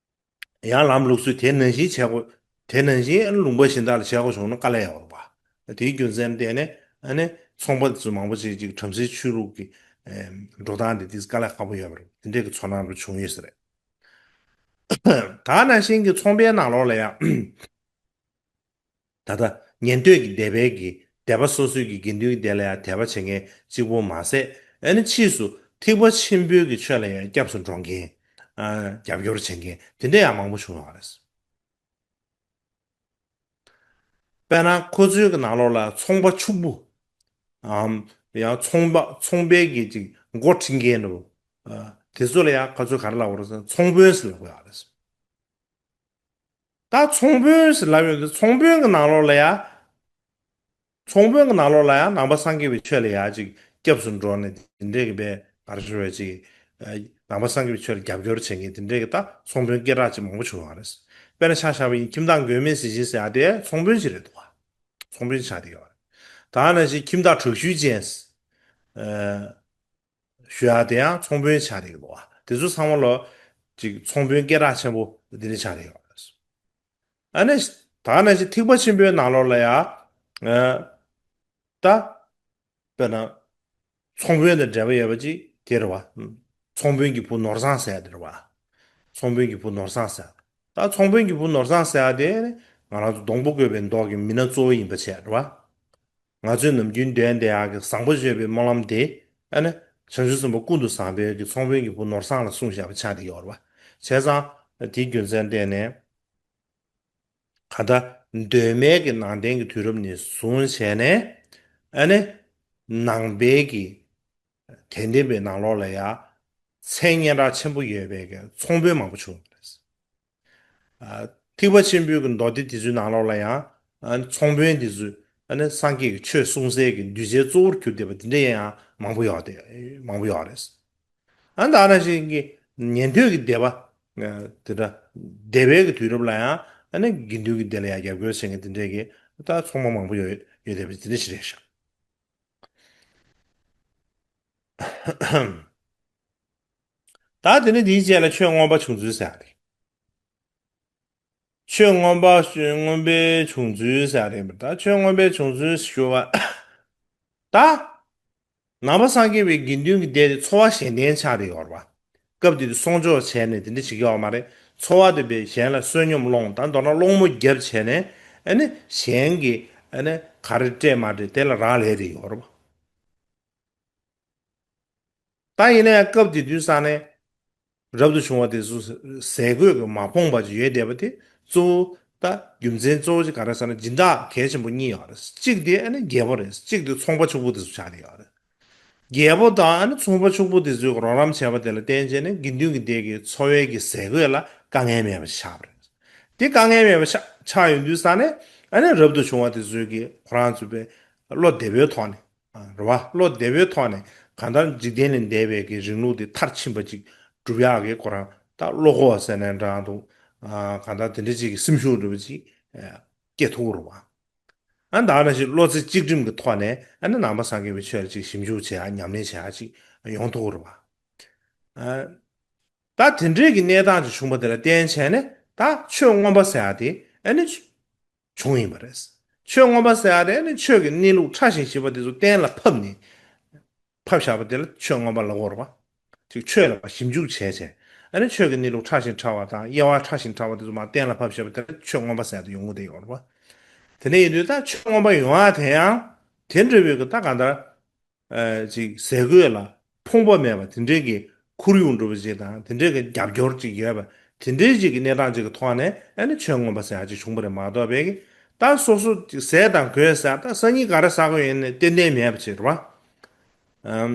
ཡང་ལམ་ལུགས་སྲོལ་དེ་ནང་བཞིན་བྱེད་དགོས། དེ་ནང་བཞིན་ལུང་པ་གཞན་དག་ལ་བྱེད་དགོས་བྱུང་ན་དཀའ་ལས་ཡོད་རེད་པ། དེའི་རྒྱུ་མཚན་བརྟེན་ནས་ཨ་ནི་ཚོང་པ་དེ་ཚོ་མང་པོ་ཅིག་ཅིག་བྲམ་ཟེའི་ཆོས་ལུགས་ཀྱི་ཨེམ་འགྲོ་སྟངས་དེ་དེ་དཀའ་ལས་ཁག་པོ་ཡོད་པ་རེད། དེ་འདྲའི་གི་ཚོར་སྣང་རུ་བྱུང་ཡོད་ས་རེད། ད་ནང་བཞིན་གྱི་ཚོང་པའི་ནང་ལོགས་ལ་ཡང་ད་ལྟ་ཉན་ཐོས་ཀྱི་སྡེ་པའི་གི་སྡེ་པ་སོ་སོའི་གི་དགེ་འདུན་གྱི་སྡེ་ལ་ཡང་དད་པ་བྱེད་མཁན་གཅིག་པོ་མ་ཟད། ཨ་ནི་ཕྱིས་སུ་ཐེག་པ་ཆེན་པོའི་གི་ཆོས་ལ་ཡང་སྐྱབས་སུ་འགྲོ་མཁན། ཨ་རྒྱབ་སྐྱོར་བྱེད་མཁན་དེ་འདྲ་ཡང་མང་པོ་བྱུང་ཡོད་རེད། དཔེར་ན་ཁོ་ཚོའི་གི་ནང་ལོགས་ལ་ཚོང་པ་ཕྱུག་པོ། ཨམ་ཡང་ཚོང་པ་ཚོང་པའི་གི་ཅིག་འགོ་ཁྲིད་མཁན་འདྲ་པོ། ཨ་དེ་ཚོ་ལ་ཡང་ཁོ་ཚོས་ག་རེ་ལབ་དགོས་རེད་ཟེར་ན་ཚོང་དཔོན་ཟེར་ལབ་དགོས་ཡོད་རེད། ད་ཚོང་དཔོན་ཟེར་ལབ་ཡོང་དུས་ཚོང་དཔོན་གྱི་ནང་ལོགས་ལ་ཡང་། ཚོང་དཔོན་གྱི་ནང་ལོགས་ལ་ཡང་ནང་པ་སངས་རྒྱས་པའི་ཆོས་ལ་ཡང་ཅིག་སྐྱབས་སུ་འགྲོ་ནས་དེ་འདྲས་ཀྱི་པའི་ག་རེ་ཞུ་བའི་ཅིག་ནང་པ་སངས་རྒྱས་པའི་ཆོས་ལ་རྒྱབ་སྐྱོར་བྱེད་མཁན་དེ་འདྲས་ཀྱི་ད་ཚོང་དཔོན་སྐད་གྲགས་ཅིག་མང་པོ་བྱུང་བ་རེད། དཔེར་ན་ཆ་བཞག་པ་ཡིན་ཁྱིམ་བདག་མགོན་མེད་ཟས་སྦྱིན་ཟེར་ཡ་དེ་ཚོང་དཔོན་ཅིག་རེད་འདུག་བ། ཚོང་དཔོན་ཆགས་བསྡད་ཡོད་རེད། ད་ནང་བཞིན་ཁྱིམ་བདག་དྲག་ཤུལ་ཅན། ཞུ་ཡ་དེ་ཡང་ཚོང་དཔོན་ཆགས་རེད་འདུག་བ། དེ་ཚོ་ཚང་མ་ལོ་ཅིག་ཚོང་དཔོན་སྐད་གྲགས་ཆེན་པོ་དེ་འདྲ་ཆགས་རེད་ཡོད་རེད། ཨ་ནི་ད་ནང་བཞིན་ཐེག་པ་ཆེན་པོའི་ནང་ལོགས་ལ་ཡང་ད་དཔེར་ན་ཚོང་དཔོན་དང་འབྲེལ་བ་ཡོད་པ་ཅིག་དེ་རེད་བ། ཚོང་དཔོན་གྱི་བུ་ནོར་བཟང་ཟེར་ཡ་དེ་རེད་བ། ཚོང་དཔོན་གྱི་བུ་ནོར་བཟང་ཟེར། ད་ཚོང་དཔོན་གྱི་བུ་ནོར་བཟང་ཟེར་ཡ་དེ་ནི་ང་རང་ཚོ་སྡོང་པོ་བཀོད་པའི་མདོག་གི་མི་སྣ་གཙོ་བོ་ཡིན་པ་བྱས་རེད་བ། ང་ཚོས་ནམ་རྒྱུན་འདོན་བསྡད་ཡག་གི་བཟང་པོ་སྤྱོད་པའི་སྨོན་ལམ་དེ་ཨ་ནི་བྱང་ཆུབ་སེམས་དཔའ་ཀུན་ཏུ་བཟང་པོའི་གི་ཚོང་དཔོན་གྱི་བུ་ནོར་བཟང་ལ་གསུངས་བཞག་པ་ཆགས་བསྡད་ཡོད་རེད་བ། བྱས་ཙང་དེའི་རྒྱུ་མཚན་བརྟེན་ནས་གང་ལྟར་གདོད་མའི་གི་ནང་བསྟན་གྱི་དུས་རབས་ནས་བཟུང་བྱས་ནས་ཨ་ནི་ ནང་པའི་གི་དད་ལྡན་པའི་ནང་ལོགས་ལ་ཡང་མཚན་སྙན་གྲགས་ཆེན་པོ་ཡོད་པའི་གི་ཚོང་དཔོན་མང་པོ་བྱུང་ཡོད་རེད། ཨ། ཐེག་པ་ཆེན་པོའི་གི་མདོ་སྡེ་དེ་ཚོའི་ནང་ལོགས་ལ་ཡང་། ཨ། ཚོང་དཔོན་དེ་ཚོས། ཨ་ནི་སངས་རྒྱས་ཀྱི་ཆོས་གསུང་སའི་གི་གདུལ་བྱའི་གཙོ་བོར་གྱུར་བསྡད་པ་དེ་འདྲ་ཡང་མང་པོ་ཡོད་དེ། མང་པོ་ཡོད་རེད། ཨ། ད་ནང་བཞིན་གྱི་ཉན་ཐོས་ཀྱི་སྡེ་པ། ཨ། དེ་འདྲ་སྡེ་པའི་གི་དུས་རབས་ལ་ཡང་། ཨ་ནི་དགེ་འདུན་གྱི་སྡེ་ལ་ཡང་རྒྱབ་སྐྱོར་བྱེད་མཁན་དེ་འདྲའི་གི་ད་ཚོང་པ་མང་པོ་ཡོད་ཡོད་བསྡད་པ་དེ་འདྲ་ཞིག་རེད་ཤག་ད་དེ་ནས་དེའི་རྗེས་ལ་ཆོས་མངོན་པ་བྱུང་ཚུལ་ཟེར་ཡ་རེད། ཆོས་མངོན་པ་མངོན་པའི་བྱུང་ཚུལ་ཟེར་ཡ་རེད། ད་ཆོས་མངོན་པའི་བྱུང་ཚུལ་ཞུ་བ། ད་ནང་པ་སངས་རྒྱས་པའི་དགེ་འདུན་གྱི་སྡེ་དེ་འཚོ་བ་གཞན་ལྡན་ཆགས་བསྡད་ཡོད་རེད་པ། སྐབས་དེ་དུས་གསོག་འཇོག་བྱས་ནས་དེ་འདྲ་བྱེད་ཀྱི་ཡོད་མ་རེད། འཚོ་བ་དེ་བས་གཞན་ལ་བསོད་སྙོམས་སློང་། ད་མདོར་ན་སློང་མོ་རྒྱབ་བྱས་ནས། ཨ་ནི་གཞན་གྱིས། ཨ་ནི་ག་རེ་སྤྲད་མ་སྤྲད་དེ་ལ་རག་ལས་བསྡད་ཡོད་རེད་པ། ད་ཡིན་ན་ཡང་སྐབས་དེ་དུས་ས་ནས་རབ་ཏུ་བྱུང་བ་དེ་ཚོ་ཟས་གོས་ཀྱིས་མ་ཕོངས་པ་ཅིག་ཡོད་བསྡད་པ་དེ་གཙོ་བོ། ད་རྒྱུ་མཚན་གཙོ་བོ་ཅིག་ག་རེ་ཟེར་ན། སྦྱིན་བདག་གལ་ཆེན་པོ་གཉིས་ཡོད་རེད། གཅིག་དེ་ཨ་ནི་རྒྱལ་པོ་རེད། གཅིག་དེ་ཚོང་པ་ཕྱུག་པོ་དེ་ཚོ་ཆགས་བསྡད་ཡོད་རེད། རྒྱལ་པོ་དང་ཨ་ནི་ཚོང་པ་ཕྱུག་པོ་དེ་ཚོས་རོགས་རམ་བྱས་པ་དེ་ལ་བརྟེན་བྱས་ནས་དགེ་འདུན་གྱི་སྡེ་གི་འཚོ་བའི་གི་ཟས་གོས་ལ་དཀའ་ངལ་མེད་པ་ཆགས་པ་རེད། དེ་དཀའ་ངལ་མེད་པ་ཆགས་ཆགས་ཡོང་དུས་ས་ནས། ཨ་ནི་རབ་ཏུ་བྱུང་བ་དེ་ཚོས་ཀྱིས་ཁོ་རང་ཚོ་པའི་བློ་བདེ་པོའི་ཐོག་ནས། རེད་བ། བློ་བདེ་པོའི་ཐོག་ནས་གང་ལྟར་འཇིག་རྟེན་ལས་འདས་པའི་གི་རིང་ལུགས་དེ་མཐར་ཕྱིན་པ་ཅིག་སྒྲུབ་ཡག་གི་ཁོ་རང་ད་བློ་ཁོག་ཟེར་ནའི་འདྲ་འདུག་ཨ། གང་ལྟར་དེ་འདྲ་ཅིག་གི་སེམས་ཤུགས་འདྲ་པོ་ཅིག་ཨ། སྐྱེ་ཐུབ་རེད་བ། ཨ། ད་ནང་བཞིན་བློ་རྩེ་གཅིག་སྒྲིམ་གྱི་ཐོག་ནས། ཨ་ནི་ནང་པ་སངས་རྒྱས་པའི་ཆོས་ལ་ཅིག་ཞིབ་འཇུག་བྱེད་ཡག་ཉམས་ལེན་བྱེད་ཡག་ཅིག་ཡོང་ཐུབ་རེད་བ། ཨ། ད་དེ་འདྲའི་གི་གནས་སྟངས་ཅིག་བྱུང་བ་དེ་ལ་བརྟེན་བྱས་ནས། ད་ཆོས་མངོན་པ་ཟེར་ཡག་དེ་ཨ་ནི་བྱུང་ཡིན་པ་རེད། ཆོས་མངོན་པ་ཟེར་ཡག་དེ་ཨ་ནི་ཆོས་ཀྱི་གནས་ལུགས་ཕྲ་ཞིང་ཞིབ་པ་དེ་ཚོ་གཏན་ལ་ཕབ་ནས། ཕབ་བཞག་པ་དེ་ལ་ཆོས་མངོན་པ་ལབ་དགོས་རེད་པ། ཅིག་ཆོས་ལ་ཞིབ་འཇུག་བྱས་བྱས། ཨ་ནི་ཆོས་ཀྱི་གནས་ལུགས་ཕྲ་ཞིང་ཕྲ་བ་དང་དབྱེ་བ་ཕྲ་ཞིང་ཕྲ་བ་དེ་ཚོ་མར་གཏན་ལ་ཕབ་བཞག་པ་དེ་ལ་ཆོས་མངོན་པ་ཟེར་ཡག་དེ་ཡོང་གི་བསྡད་ཡོད་རེད་པ། དེ་འདྲ་ཡིན་དུས་ད་ཆོས་མངོན་པ་ཡོང་ཡག་དེ་ཡང་དེ་འདྲ་བའི་གི་ད་གང་ལྟར། ཨ། ཅིག་ཟས་གོས་ལ་ཕོངས་པ་མེད་པ་དེ་འདྲའི་གི་ཁོར་ཡུག་འདྲ་པོ་ཅིག་དང་། དེ་འདྲའི་གི་རྒྱབ་སྐྱོར་ཅིག་ཡོད་པ། དེ་འདྲའི་ཅིག་གི་གནས་སྟངས་ཅིག་གི་ཐོག་ནས། ཨ་ནི་ཆོས་མངོན་པ་ཟེར་ཡག་ཅིག་བྱུང་བ་རེད་མ་གཏོགས། པའི་གི་ད་སོ་སོ་ཅིག་ཟས་དང་གོས་ཟེར། ད་སང་ཉིན་ག་རེ་ཟ་གི་ཡོད་ནས་ཏན་ཏན་མེད་པ་ཅིག་རེད་པ། ཨམ།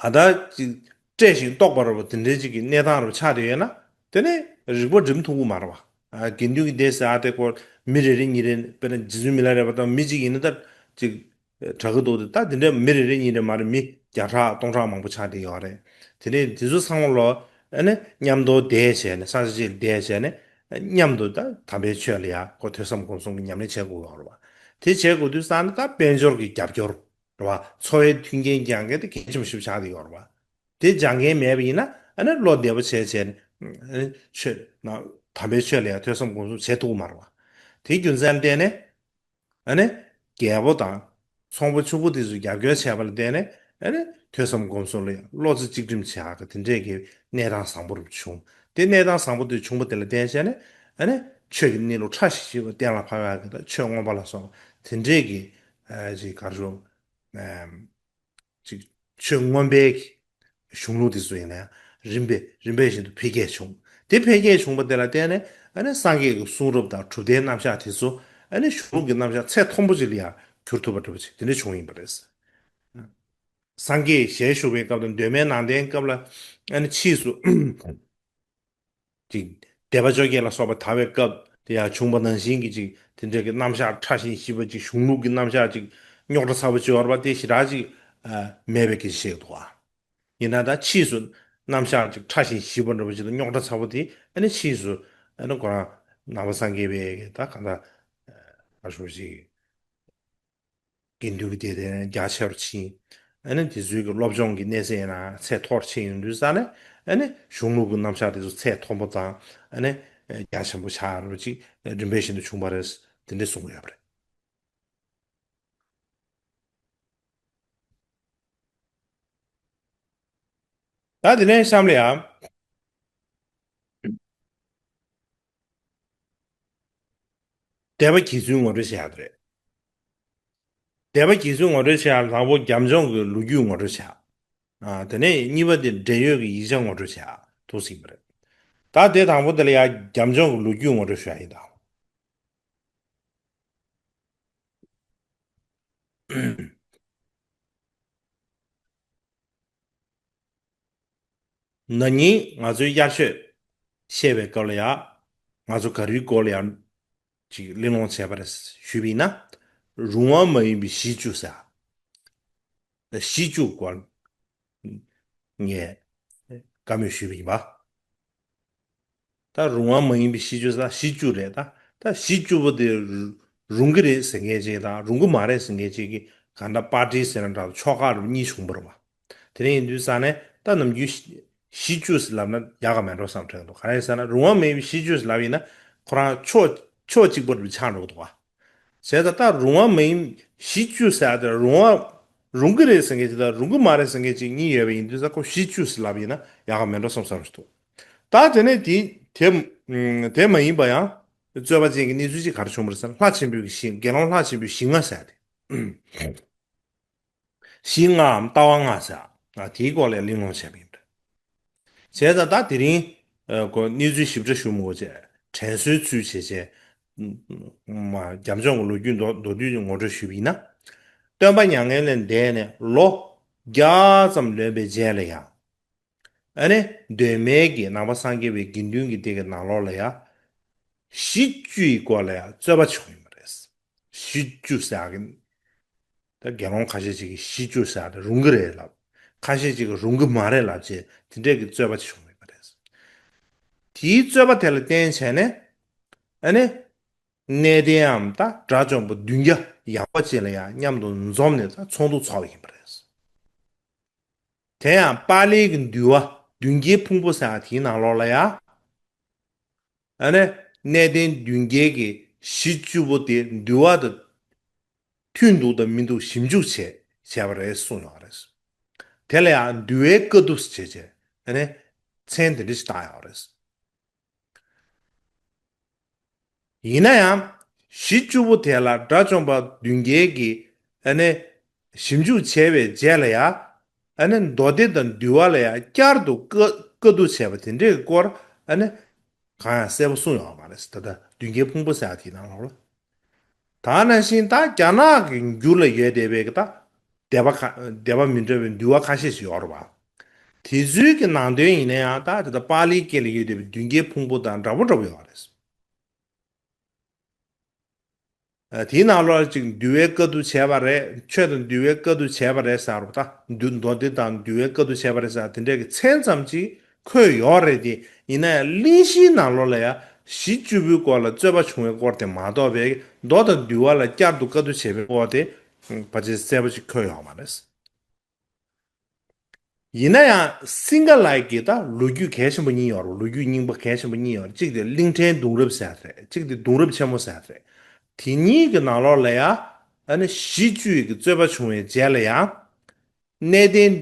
གང་ལྟར་ཅིག་བཀྲེས་ཤིང་ལྟོགས་པ་འདྲ་པོ་དེ་འདྲའི་ཅིག་གི་གནས་སྟངས་འདྲ་པོ་ཆགས་བསྡད་ཡོད་ན། དེ་ནས་རིག་པ་སྒྲིམ་ཐུབ་ཀྱི་མ་རེད་པ། ཨ། དགེ་འདུན་གྱི་སྡེ་ཟེར་ཡག་དེ་སྐོར་མི་རེ་རེ་གཉིས་རེ། དཔེར་ན་རྗེ་བཙུན་མི་ལ་རས་པ་དང་མི་གཅིག་ཡིན་ན་ད་ཅིག་དྲག་གི་འདུག་སྟེ། ད་དེ་འདྲ་མི་རེ་རེ་གཉིས་རེ་མ་རེད། མི་བརྒྱ་ཕྲག་སྟོང་ཕྲག་མང་པོ་ཆགས་བསྡད་ཡོད་རེད། དེ་ནས་དེ་ཚོ་ཚང་མ་ལོ། ཨ་ནི་མཉམ་དུ་བསྡད་བྱས་ནས། སང་ཉིན་བསྡད་བྱས་ནས་མཉམ་དུ་ད་དམ་པའི་ཆོས་ལ་ཡ་ཁོ་ཐོས་བསམ་སྒོམ་གསུམ་གྱི་ཉམས་ལེན་བྱེད་དགོས་ཡོད་རེད་པ། དེ་བྱེད་དགོས་དུས་ཙང་ནས་ད་དཔལ་འབྱོར་གྱི་རྒྱབ་སྐྱོར་རེད་པ། འཚོ་བའི་མཐུན་རྐྱེན་སྦྱང་མཁན་དེ་གལ་ཆེན་པོ་ཞིག་ཆགས་བསྡད་ཡོད་རེད་པ། དེ་སྦྱང་མཁན་མེད་པ་ཡིན་ན། ཨ་ནི་བློ་བདེ་པོ་བྱས་བྱས་ནས། ཨ་ནི་ཆོས་ན་དམ་པའི་ཆོས་ལ་ཡང་ཐོས་བསམ་སྒོམ་གསུམ་བྱེད་ཐུབ་ཀྱི་མ་རེད་པ། དེའི་རྒྱུ་མཚན་ལ་བརྟེན་ནས། ཨ་ནི་རྒྱལ་པོ་དང་ཚོང་པ་ཕྱུག་པོ་དེ་ཚོས་རྒྱབ་སྐྱོར་བྱས་པ་ལ་བརྟེན་ནས། ཨ་ནི་ཐོས་བསམ་སྒོམ་གསུམ་ལ་ཡང་བློ་རྩེ་གཅིག་སྒྲིམ་བྱེད་ཡག་གི་དེ་འདྲས་ཀྱི་གནས་སྟངས་བཟང་པོ་རུ་བྱུང་། དེ་གནས་སྟངས་བཟང་པོ་དེ་བྱུང་བ་དེ་ལ་བརྟེན་བྱས་ནས། ཨ་ནི་ཆོས་ཀྱི་གནས་ལུགས་ཕྲ་ཞིང་ཞིབ་པ་གཏན་ལ་ཕབ་ཡག་གི། ད་ཆོས་མངོན་པ་ལ་སོགས་པ་དེ་འདྲས་ཀྱི། ཨ། ཅིག་ག་རེ་ཞུ། ཨམ། ཅིག་ཆོས་མངོན་པའི་གཞུང་ལུགས་དེ་ཚོ་ཡིན་ན་ཡང་རིམ་པས་རིམ་པས་བཞིན་དུ་འཕེལ་རྒྱས་བྱུང་། དེ་འཕེལ་རྒྱས་བྱུང་བ་དེ་ལ་བརྟེན་ནས། ཨ་ནི་སངས་རྒྱས་ཀྱི་གསུང་རབ་དང་གྲུབ་མཐའི་རྣམ་གཞག་དེ་ཚོ། ཨ་ནི་གཞུང་ལུགས་ཀྱི་རྣམ་གཞག་ཚད་མཐོན་པོ་ཅིག་ལ་ཡང་གྱུར་ཐུབ་པ་འདྲ་པོ་ཅིག་དེ་འདྲ་བྱུང་ཡིན་པ་རེད། སངས་རྒྱས་ཞལ་བཞུགས་པའི་སྐབས་དང་གདོད་མའི་ནང་བསྟན་སྐབས་ལ། ཨ་ནི་ཕྱིས་སུ་ཅིག་སྡེ་པ་བཅོ་བརྒྱད་ལ་སོགས་པ་དར་བའི་སྐབས་དེ་ཡང་བྱུང་བ་ནང་བཞིན་གྱི་ཅིག་དེ་འདྲའི་གི་རྣམ་གཞག་ཕྲ་ཞིང་ཞིབ་པ་ཅིག་གཞུང་ལུགས་ཀྱི་རྣམ་གཞག་ཅིག་རྙོག་དྲ་ཚ་པོ་ཅིག་ཡོད་རེད་པ། དེ་ཞེ་དྲག་ཅིག་ཨ། མེད་པའི་སྐད་ཆ་བཤད་འདུག་ཨ། ཡིན་ན་ད་ཕྱིས་སུ་རྣམ་གཞག་ཅིག་ཕྲ་ཞིང་ཞིབ་པ་འདྲ་པོ་ཅིག་དང་རྙོག་དྲ་ཚ་པོ་དེ། ཨ་ནི་ཕྱིས་སུ། ཨ་ནི་ཁོ་རང་ནང་པ་སངས་རྒྱས་པའི་ད་གང་ལྟར་ཨ་ཞུ་ཞིག་དགེ་འདུན་གྱི་སྡེ་དེ་རྒྱ་ཆེ་རུ་ཕྱིན། ཨ་ནི་དེ་ཚོའི་གི་སློབ་སྦྱོང་གི་གནས་ཚད་ཡིན་ན་ཚད་མཐོ་རུ་ཕྱིན་ཡོང་དུས་ཙང་ནས། ཨ་ནི་གཞུང་ལུགས་ཀྱི་རྣམ་གཞག་དེ་ཚོ་ཚད་མཐོན་པོ་དང་། ཨ་ནི་རྒྱ་ཆེན་པོ་ཆགས་རུ་ཅིག་རིམ་པས་བཞིན་དུ་བྱུང་བ་རེད། དེ་འདྲས་གསུང་གི་ཡོད་པ་རེད། ད་དེ་ནས་གཤམ་ལ་ཡང་སྡེ་པ་གྱི་ཚུལ་ངོ་སྤྲོད་བྱེད་ཡག་དེ་རེད། སྡེ་པ་གྱི་ཚུལ་ངོ་སྤྲོད་བྱེད་ཡག་དང་པོ་རྒྱབ་ལྗོངས་ཀྱི་ལོ་རྒྱུས་ངོ་སྤྲོད་བྱེད་ཡག་ཨ། དེ་ནས་གཉིས་པ་དེ་འབྲེལ་ཡོད་ཀྱི་ཡིག་ཆ་ངོ་སྤྲོད་བྱེད་ཡག་འདུག་ཟེར་གྱི་རེད། ད་དེ་དང་པོ་དེ་ལ་ཡང་རྒྱབ་ལྗོངས་ཀྱི་ལོ་རྒྱུས་ངོ་སྤྲོད་ཞུ་ཡག་ཡིན་ད། ན་ནིང་ང་ཚོའི་དབྱར་ཆོས་བཤད་པའི་སྐབས་ལ་ཡང་ང་ཚོ་ག་རེའི་སྐོར་ལ་ཡང་ཅིག་གླེང་སློང་བྱས་པ་རེད་ཞུས་པ་ཡིན་ན། རུང་བ་མ་ཡིན་པའི་གཞི་བཅུ་ཟེར། གཞི་བཅུ་སྐོར་ངས་བཀའ་མོལ་ཞུས་པ་ཡིན་པ། ད་རུང་བ་མ་ཡིན་པའི་གཞི་བཅུ་ཟེར་གཞི་བཅུ་རེད། ད་ད་གཞི་བཅུ་པོ་དེ་རུང་གི་རེད་ཟེར་མཁན་ཅིག་དང་རུང་གི་མ་རེད་ཟེར་མཁན་ཅིག་གི་གང་འདྲ་པར་ཊི་ཟེར་ན་འདྲ་ཆོལ་ཁ་རུ་གཉིས་བྱུང་བ་རེད་བ། དེ་ནས་ཡིན་དུས་ཙང་ནས་ད་ནམ་རྒྱུན་གཞི་བཅུ་ཟེར་ལབ་ན་ཡག་ག་མེད་འགྲོ་བསམ་དྲན་འདུག་ག་རེ་ཟེར་ན་རུང་བ་མ་ཡིན་པའི་གཞི་བཅུ་ཟེར་ལབ་ཡིན་ན་ཁོ་རང་ཕྱོགས་ཕྱོགས་གཅིག་པོ་རུ་ཆགས་འགྲོ་གི་འདུག་བ། བྱས་ཙང་ད་རུང་བ་མ་ཡིན་གཞི་བཅུ་ཟེར་ཡ་དེ་རུང་བ་རུང་གི་རེད་ཟེར་མཁན་ཅིག་དང་རུང་གི་མ་རེད་ཟེར་མཁན་ཅིག་གཉིས་ཡོད་པ་ཡིན་དུས་ཙང་ཁོ་གཞི་བཅུ་ཟེར་ལབ་ཡིན་ན་ཡག་ག་མེད་འགྲོ་བསམ་བསམ་ཞིག་འདུག་ད་དེ་ནས་དེ་དེ་དེ་མ་ཡིན་པ་ཡང་རྩོད་པ་ཅན་གྱི་གནས་ཚུལ་ཅིག་ག་རེ་བྱུང་བ་རེད་ཟེར་ན་ལྷ་ཆེན་པོའི་གཞི་དགེ་སློང་ལྷ་ཆེན་པོའི་གཞི་ལྔ་ཟེར་ཡ་དེ། གཞི་ལྔའམ་ལྟ་བ་ལྔ་ཟེར་ཡ་དེའི་སྐོར་ལ་གླེང་སློང་བྱས་པ་ཡིན་པ་རེད། བྱས་ཙང་ད་དེ་རིང་ཨ་ཁོ་གནས་ཚུལ་ཞིབ་ཕྲ་ཞུ་མི་དགོས་བྱས་དྲན་གསོའི་ཚུལ་བྱས་བྱས། མ་རྒྱབ་ལྗོངས་ཀྱི་ལོ་རྒྱུས་མདོར་མདོར་བསྡུས་ངོ་སྤྲོད་ཞུས་པ་ཡིན་ན། སྟོན་པ་མྱ་ངན་ལས་འདས་ནས་ལོ་བརྒྱ་ཙམ་ལོན་པའི་རྗེས་ལ་ཡང་། ཨ་ནི་གདོད་མའི་གི་ནང་པ་སངས་རྒྱས་པའི་དགེ་འདུན་གྱི་སྡེ་གི་ནང་ལོགས་ལ་ཡང་། གཞི་བཅུ་ཡི་སྐོར་ལ་ཡང་རྩོད་པ་བྱུང་ཡོད་པ་རེད། གཞི་བཅུ་ཟེར་ཡག་གི། ད་དགེ་སློང་ཁ་ཤས་ཅིག་གིས་གཞི་བཅུ་ཟེར་ཡག་དེ་རུང་གི་རེད་ལབ། ཁ་ཤས་ཅིག་གིས་རུང་གི་མ་རེད་ལབ་བྱས་དེ་འདྲས་ཀྱི་རྩོད་པ་བྱུང་ཡོད་པ་རེད། དེའི་རྩོད་པ་དེ་ལ་བརྟེན་བྱས་ནས། ཨ་ནི། གནས་བརྟན་འམ་ད་དགྲ་བཅོམ་པ་བདུན་བརྒྱ་ཡག་པ་ཅིག་ལ་ཡང་མཉམ་དུ་འཛོམས་ནས་ད་ཚོགས་འདུ་ཚོགས་པ་ཡིན་པ་རེད། དེ་ཡང་པཱ་ལིའི་གི་འདུལ་བ་བདུན་བརྒྱའི་ཕུང་པོ་ཟེར་ཡག་དེའི་ནང་ལོགས་ལ་ཡང་། ཨ་ནི་གནས་བརྟན་བདུན་བརྒྱའི་གི་གཞི་བཅུ་པོ་དེ་འདུལ་བ་དང་མཐུན་འདུག་དང་མི་འདུག་ཞིབ་འཇུག་བྱས་བྱས་པ་རེད་གསུངས་ཡོད་རེད། དེ་ལ་ཡང་འདུལ་བའི་བཀའ་བསྡུ་བྱས་བྱས་ཨ་ནི་མཚན་དེ་འདྲ་ཞིག་བཏགས་ཡོད་རེད། ཡིན་ན་ཡང་། གཞི་བཅུ་པོ་དེ་ལ་དགྲ་བཅོམ་པ་བདུན་བརྒྱའི་གི་ཨ་ནི་ཞིབ་འཇུག་བྱས་པའི་རྗེས་ལ་ཡང་། ཨ་ནི་མདོ་སྡེ་དང་འདུལ་བ་ལ་ཡང་བསྐྱར་དུ་བཀའ་བཀའ་བསྡུ་བྱས་པ་དེ་འདྲའི་སྐོར་ཨ་ནི་གང་ཡང་གསལ་པོ་གསུངས་ཡོད་མ་རེད། ད་ལྟ་བདུན་བརྒྱའི་ཕུང་པོ་ཟེར་ཡག་དེའི་ནང་ལོགས་ལ། ད་ནང་བཞིན་ད་རྒྱ་ནག་གི་འགྱུར་ལ་ཡོད་བསྡད་པའི་གི་ད་སྡེ་པ་ཁ་སྡེ་པ་མི་འདྲ་བའི་འདུལ་བ་ཁ་ཤས་ཤིག་ཡོད་རེད་བ། དེ་ཚོའི་གི་ནང་དོན་ཡིན་ན་ཡང་ད་དེ་ད་པཱ་ལིའི་སྐད་ལ་ཡོད་བསྡད་པའི་བདུན་བརྒྱའི་ཕུང་པོ་དང་འདྲ་པོ་འདྲ་པོ་ཡོད་རེད། ཨ་དེའི་ནང་ལོགས་ལ་ཅིག་འདུལ་བའི་བཀའ་བསྡུ་བྱས་པ་རེད། ཆོས་དང་འདུལ་བའི་བཀའ་བསྡུ་བྱས་པ་རེད་ཟེར་བ་ད་འདུལ་མདོ་སྡེ་དང་འདུལ་བའི་བཀའ་བསྡུ་བྱས་པ་རེད་ཟེར་དེ་འདྲའི་གི་མཚན་ཙམ་ཅིག་འཁོད་ཡོད་རེད་དེ། ཡིན་ན་ཡང་གླེང་གཞིའི་ནང་ལོགས་ལ་ཡང་གཞི་བཅུ་པོའི་སྐོར་ལ་རྩོད་པ་བྱུང་བའི་སྐོར་དེ་མ་གཏོགས་པའི་མདོ་དང་འདུལ་བ་ལ་བསྐྱར་དུ་བཀའ་བསྡུ་བྱས་པའི་སྐོར་དེ་ཕལ་ཆེར་གསལ་པོ་ཞིག་འཁོད་ཡོད་མ་རེད། ཡིན་ན་ཡང་སིང་ག་ལའི་གི་ད་ལོ་རྒྱུས་གལ་ཆེན་པོ་གཉིས་ཡོད་རེད། ལོ་རྒྱུས་རྙིང་པ་གལ་ཆེན་པོ་གཉིས་ཡོད་རེད། གཅིག་དེ་གླིང་ཕྲན་གདུང་རབས་ཟེར་ཡ་རེད། གཅིག་དེ་གདུང་རབས་ཆེན་མོ་ཟེར་ཡ་རེད། དེ་གཉིས་ཀྱི་ནང་ལོགས་ལ་ཡང་ཨ་ནི་གཞི་བཅུ་ཡི་གི་རྩོད་པ་བྱུང་བའི་རྗེས་ལ་ཡང་གནས་བརྟན་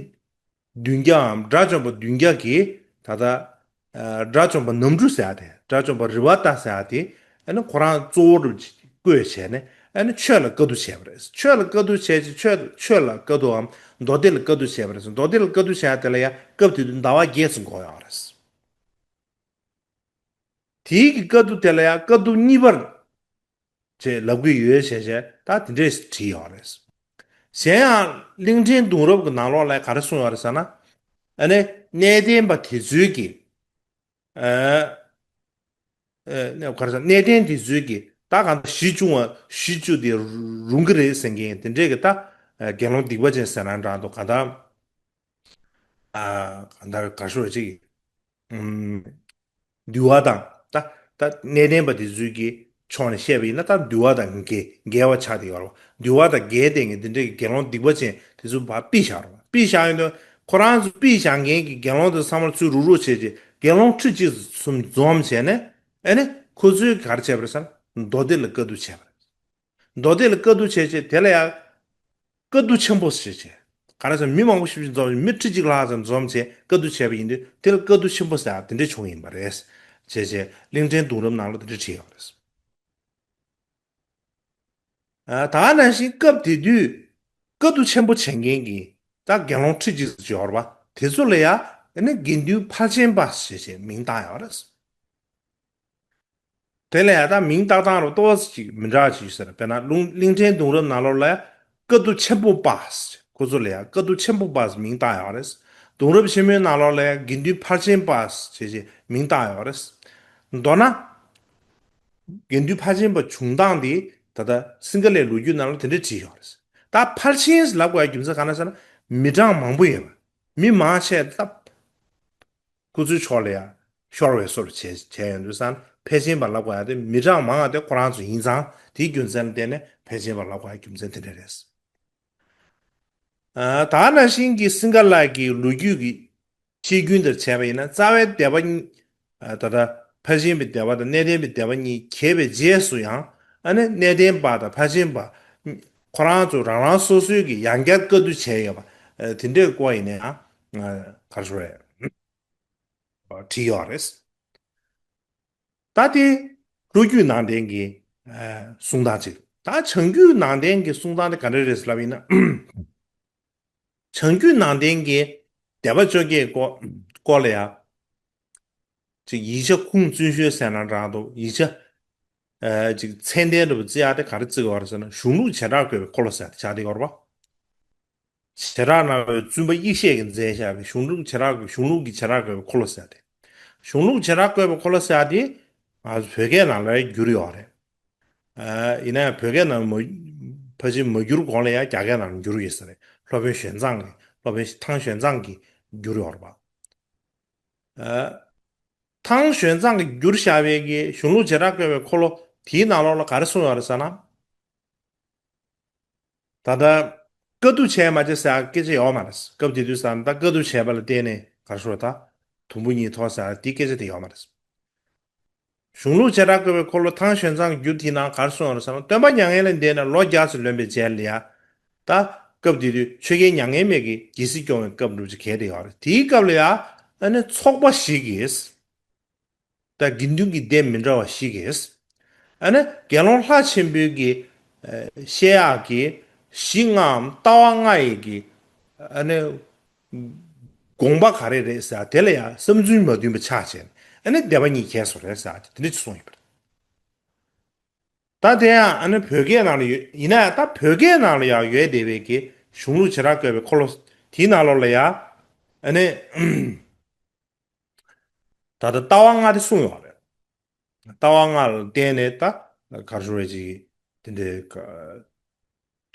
བདུན་བརྒྱའམ་དགྲ་བཅོམ་པ་བདུན་བརྒྱ་གིས་ད་ལྟ་ཨ་དགྲ་བཅོམ་པ་ནམ་གྲུ་ཟེར་ཡ་དེ། དགྲ་བཅོམ་པ་རི་བ་ཏ་ཟེར་ཡ་དེ་ཨ་ནི་ཁོ་རང་གཙོ་བོ་རུ་བཀོད་བྱས་ནས་ཨ་ནི་ཆོས་ལ་བཀའ་བསྡུ་བྱས་པ་རེད། ཆོས་ལ་བཀའ་བསྡུ་བྱས་ཅིག་ཆོས་ཆོས་ལ་བཀའ་བསྡུའམ་མདོ་སྡེ་ལ་བཀའ་བསྡུ་བྱས་པ་རེད། མདོ་སྡེ་ལ་བཀའ་བསྡུ་བྱས་ཡ་དེ་ལ་ཡང་སྐབས་དེ་དུས་ཟླ་བ་བརྒྱད་ཙམ་འགོར་ཡོད་རེད། དེའི་གི་བཀའ་བསྡུ་དེ་ལ་ཡང་བཀའ་བསྡུ་གཉིས་པར་ཅེས་ལབ་ཀྱི་ཡོད་ཞེས་བྱས་ད་དེ་འདྲས་བྲིས་ཡོད་རེད། གཞན་ཡང་གླིང་ཕྲན་གདུང་རབས་ཀྱི་ནང་ལོགས་ལ་ག་རེ་གསུངས་ཡོད་རེད་ཟེར་ན། ཨ་ནི་གནས་བརྟན་པ་དེ་ཚོའི་གི་ཨ་ཨ་ག་རེ་ཟེར། གནས་བརྟན་དེ་ཚོའི་གི་ད་གང་ལྟར་གཞི་བཅུ་བ་གཞི་བཅུ་དེ་རུང་གི་རེད་ཟེར་མཁན་དེ་འདྲས་གི་ད་དགེ་སློང་སྡིག་པ་ཅན་ཟེར་ན་འདྲ་འདུག་གང་ལྟར་ཨ་གང་ལྟར་ག་ཤོད་ཅིག་ཨུམ། འདུལ་བ་དང་ད་ད་གནས་བརྟན་པ་དེ་ཚོའི་གི་ཕྱོགས་ནས་བཤད་པ་ཡིན་ན་ད་འདུལ་བ་དང་འགལ་འགལ་བ་ཆགས་བསྡད་ཡོད་རེད་བ། འདུལ་བ་དང་འགལ་བསྡད་མཁན་དེ་འདྲས་གི་དགེ་སློང་སྡིག་པ་ཅན་དེ་ཚོ་ཕར་ཕུད་བཞག་རེད་བ། ཕུད་བཞག་ཡོད་དུས་ཁོ་རང་ཚོ་ཕུད་བཞག་མཁན་གྱི་དགེ་སློང་དེ་ཚང་མ་ཚུར་རུག་རུག་བྱས་རྗེས་དགེ་སློང་ཁྲི་གཅིག་ཙམ་འཛོམས་བྱས་ནས། ཨ་ནི་ཁོ་ཚོས་ག་རེ་བྱས་པ་རེད་ཟེར་ན་མདོ་སྡེ་ལ་བཀའ་བསྡུ་བྱས་པ་རེད། མདོ་སྡེ་ལ་བཀའ་བསྡུ་བྱས་རྗེས་དེ་ལ་ཡང་བཀའ་བསྡུ་ཆེན་པོ་ཞེས་བྱས། ག་རེ་ཟེར་ན་མི་མང་པོ་ཞེ་པོ་ཅིག་འཛོམས། མི་ཁྲི་གཅིག་ལྷག་ཙམ་འཛོམས་བྱས་བཀའ་བསྡུ་བྱས་པ་ཡིན་དུས་དེ་ལ་བཀའ་བསྡུ་ཆེན་པོ་ཟེར་ཡག་དེ་འདྲ་བྱུང་ཡིན་པ་རེད། བྱས་བྱས་གླིང་ཕྲན་གདུང་རབས་ནང་ལ་དེ་འདྲ་བྲིས་ཡོད་རེད། ཨ་ད་ག་ནང་བཞིན་སྐབས་དེ་དུས་བཀའ་བསྡུ་ཆེན་པོ་བྱེད་མཁན་གྱི་ད་དགེ་སློང་ཁྲི་གཅིག་ཙམ་ཡོད་རེད་པ། དེ་ཚོ་ལ་ཡང་ཨ་ནི་དགེ་འདུན་ཕལ་ཆེན་པ་ཞེས་བྱས་མིང་བཏགས་ཡོད་རེད། དེ་ལ་ཡང་ད་མིང་བཏགས་སྟངས་རུ་ཏོག་ཙམ་ཅིག་མི་འདྲ་བ་ཅིག་ཡོད་ཟེར་ན། དཔེར་ན་གླིང་གླིང་ཕྲན་གདུང་རབས་ནང་ལོགས་ལ་ཡང་བཀའ་བསྡུ་ཆེན་པོ་པ་ཟེར། ཁོ་ཚོ་ལ་ཡང་བཀའ་བསྡུ་ཆེན་པོ་པ་ཟེར་མིང་བཏགས་ཡོད་རེད། གདུང་རབས་ཆེན་མོའི་ནང་ལོགས་ལ་དགེ་འདུན་ཕར་ཕྱིན་པ་ཞེས་མིང་བཏགས་ཡོད་རེད། མདོར་ན། དགེ་འདུན་ཕར་ཕྱིན་པ་བྱུང་སྟངས་འདི་ད་ལྟ་སིང་ག་ལའི་ལོ་རྒྱུས་ནང་ལ་དེ་འདྲ་བྲིས་ཡོད་རེད། ད་ཕར་ཕྱིན་ལབ་དགོས་ཡ་རྒྱུ་མཚན་ག་རེ་ཟེར་ན། མི་གྲངས་མང་པོ་ཡོད་པ། མི་མང་ཆེ་ད་ཁོ་ཚོའི་ཕྱོགས་ལ་ཡ་ཤོར་བའི་བཟོ་འདྲ་བྱས་བྱས་ཡོང་དུས་ཙང་ཕར་ཕྱིན་པ་ལབ་དགོས་ཡ་དེ་མི་གྲངས་མང་བ་དེ་ཁོ་རང་ཚོ་ཡིན་ཙང་དེའི་རྒྱུ་མཚན་ལ་བརྟེན་ནས་ཕར་ཕྱིན་པ་ལབ་དགོས་ཡ་རྒྱུ་མཚན་དེ་འདྲ་རེད། ཨ། ད་ནང་བཞིན་གྱི་སིང་ག་ལ་གི་ལོ་རྒྱུས་ཀྱི་བཤད་རྒྱུན་དེར་བྱས་པ་ཡིན་ན། རྩ་བའི་སྡེ་པ་གཉིས། ཨ། ད་ལྟ་ཕར་ཕྱིན་པའི་སྡེ་པ་དང་གནས་བརྟན་པའི་སྡེ་པ་གཉིས་གྱེས་པའི་རྗེས་སུ་ཡང་། ཨ་ནི་གནས་བརྟན་པ་དང་ཕར་ཕྱིན་པ་ཁོ་རང་ཚོ་རང་རང་སོ་སོའི་གི་ཡང་བསྐྱར་བཀའ་བསྡུ་བྱས་ཡོད་པ། ཨ། དེ་འདྲའི་སྐོར་ཡིན་ན་ཡང་། ཨ། ག་རེ་ཞུ་དགོས་རེད། བྲིས་ཡོད་རེད། ད་དེ་ལོ་རྒྱུས་ནང་བསྟན་གྱི། ཨ། གསུང་སྟངས་གཅིག་ད་བྱང་རྒྱུད་ནང་བསྟན་གྱི་གསུང་སྟངས་དེ་ག་འདྲ་རེད་ལབ་ཡིན་ན། བྱང་རྒྱུད་ནང་བསྟན་གྱི་སྡེ་པ་བཅོ་བརྒྱད་སྐོར་སྐོར་ལ་ཡ། ཅིག་ཡིག་ཆ་ཁུངས་བཙུན་ཤོས་ཟེར་ན་འདྲ་འདུག་ཡིག་ཆ། ཨ། ཅིག་མཚན་ལྡན་འདྲ་པོ་བརྩི་ཡ་དེ་ག་རེ་བརྩི་དགོས་རེད་ཟེར་ན། གཞུང་ལུགས་བྱེ་བྲག་བཀོད་པའི་འཁོར་ལོ་ཟེར་ཡ་དེ་ཆགས་བསྡད་ཡོད་རེད་པ། བྱེ་བྲག་སྨྲ་བའི་བཙུན་པ་དབྱིག་ཤེས་ཀྱིས་མཛད་བཞག་པའི་གཞུང་ལུགས་བྱེ་བྲག་གི་གཞུང་ལུགས་ཀྱི་བྱེ་བྲག་བཀོད་པའི་འཁོར་ལོ་ཟེར་ཏེ། གཞུང་ལུགས་བྱེ་བྲག་བཀོད་པའི་འཁོར་ལོ་ཟེར་ཏེ། ང་ཚོ་བོད་སྐད་ནང་ལ་བསྒྱུར་ཡོད་རེད། ཨ། ཡིན་ན་ཡང་བོད་སྐད་ནང་མ་ཕལ་ཆེར་མ་བསྒྱུར་གོང་ལ་ཡང་རྒྱ་སྐད་ནང་བསྒྱུར་ཡོད་ས་རེད། སློབ་དཔོན་ཞོན་ཙང་གིས། སློབ་དཔོན་ཐང་ཞོན་ཙང་གིས་བསྒྱུར་ཡོད་རེད་པ། ཨ། ཐང་ཞོན་ཙང་གིས་བསྒྱུར་བཞག་པའི་གི་གཞུང་ལུགས་བྱེ་བྲག་བཀོད་པའི་འཁོར་ལོ་དེའི་ནང་ལོགས་ལ་ག་རེ་གསུངས་ཡོད་རེད་ཟེར་ན། ད་ལྟ་བཀའ་བསྡུ་བྱས་མ་བྱས་ཟེར་སྐད་ཆ་ཡོད་མ་རེད། སྐབས་དེ་དུས་ཙང་ད་བཀའ་བསྡུ་བྱས་པ་ལ་བརྟེན་ནས་ག་རེ་ཞུ་དགོས། ད་དུམ་བུ་གཉིས་ཐོགས་ཟེར་དེ་སྐད་ཆ་དེ་ཡོད་མ་རེད། གཞུང་ལུགས་བྱེ་བྲག་བཀོད་པའི་འཁོར་ལོ་ཐང་ཞོན་ཙང་གི་བསྒྱུར་དེའི་ནང་ག་རེ་གསུངས་ཡོད་རེད་ཟེར་ན། སྟོན་པ་མྱ་ངན་ལས་འདས་ནས་ལོ་བརྒྱ་ཙམ་ལོན་པའི་རྗེས་ལ་ཡ། ད་སྐབས་དེ་དུས་ཆོས་རྒྱལ་མྱ་ངན་མེད་ཀྱིས་རྒྱལ་སྲིད་སྐྱོང་བའི་སྐབས་འདྲ་པོ་ཅིག་གལ་ཏེ་ཡོད་རེད། དེའི་སྐབས་ལ་ཡ། ཨ་ནི་ཚོགས་པ་ཞིག་གིས། ད་དགེ་འདུན་གྱི་སྡེ་མི་འདྲ་བ་ཞིག་གིས། ཨ་ནི་དགེ་སློང་ལྷ་ཆེན་པོའི་གི། ཨ། བཤད་ཡག་གི་གཞི་ལྔའམ་ལྟ་བ་ལྔ་ཡི་གི། ཨ་ནི་དགོངས་པ་ག་རེ་རེད་ཟེར་དེ་ལ་ཡང་བསམ་ཚུལ་མ་མཐུན་པ་ཆགས་བྱས། ཨ་ནི་སྡེ་པ་གཉིས་གྱེས་སོང་རེད་ཟེར་དེ་འདྲ་ཅིག་གསུངས་ཡོད་པ་རེད། ད་དེ་ཡང་ཨ་ནི་བོད་སྐད་ནང་ལ་ཡོད། ཡིན་ན་ཡང་ད་བོད་སྐད་ནང་ལ་ཡང་ཡོད་བསྡད་པའི་གི་གཞུང་ལུགས་བྱེ་བྲག་བཀོད་པའི་འཁོར་ལོ་དེའི་ནང་ལོགས་ལ་ཡང་ཨ་ནི། ད་ལྟ་ལྟ་བ་ལྔ་དེ་གསུངས་ཡོད་རེད། ལྟ་བ་ལྔ་ལ་བརྟེན་ནས་ད་ག་རེ་ཞུ་དགོས་རེད། ཅིག་དེ་འདྲའི་ཀ་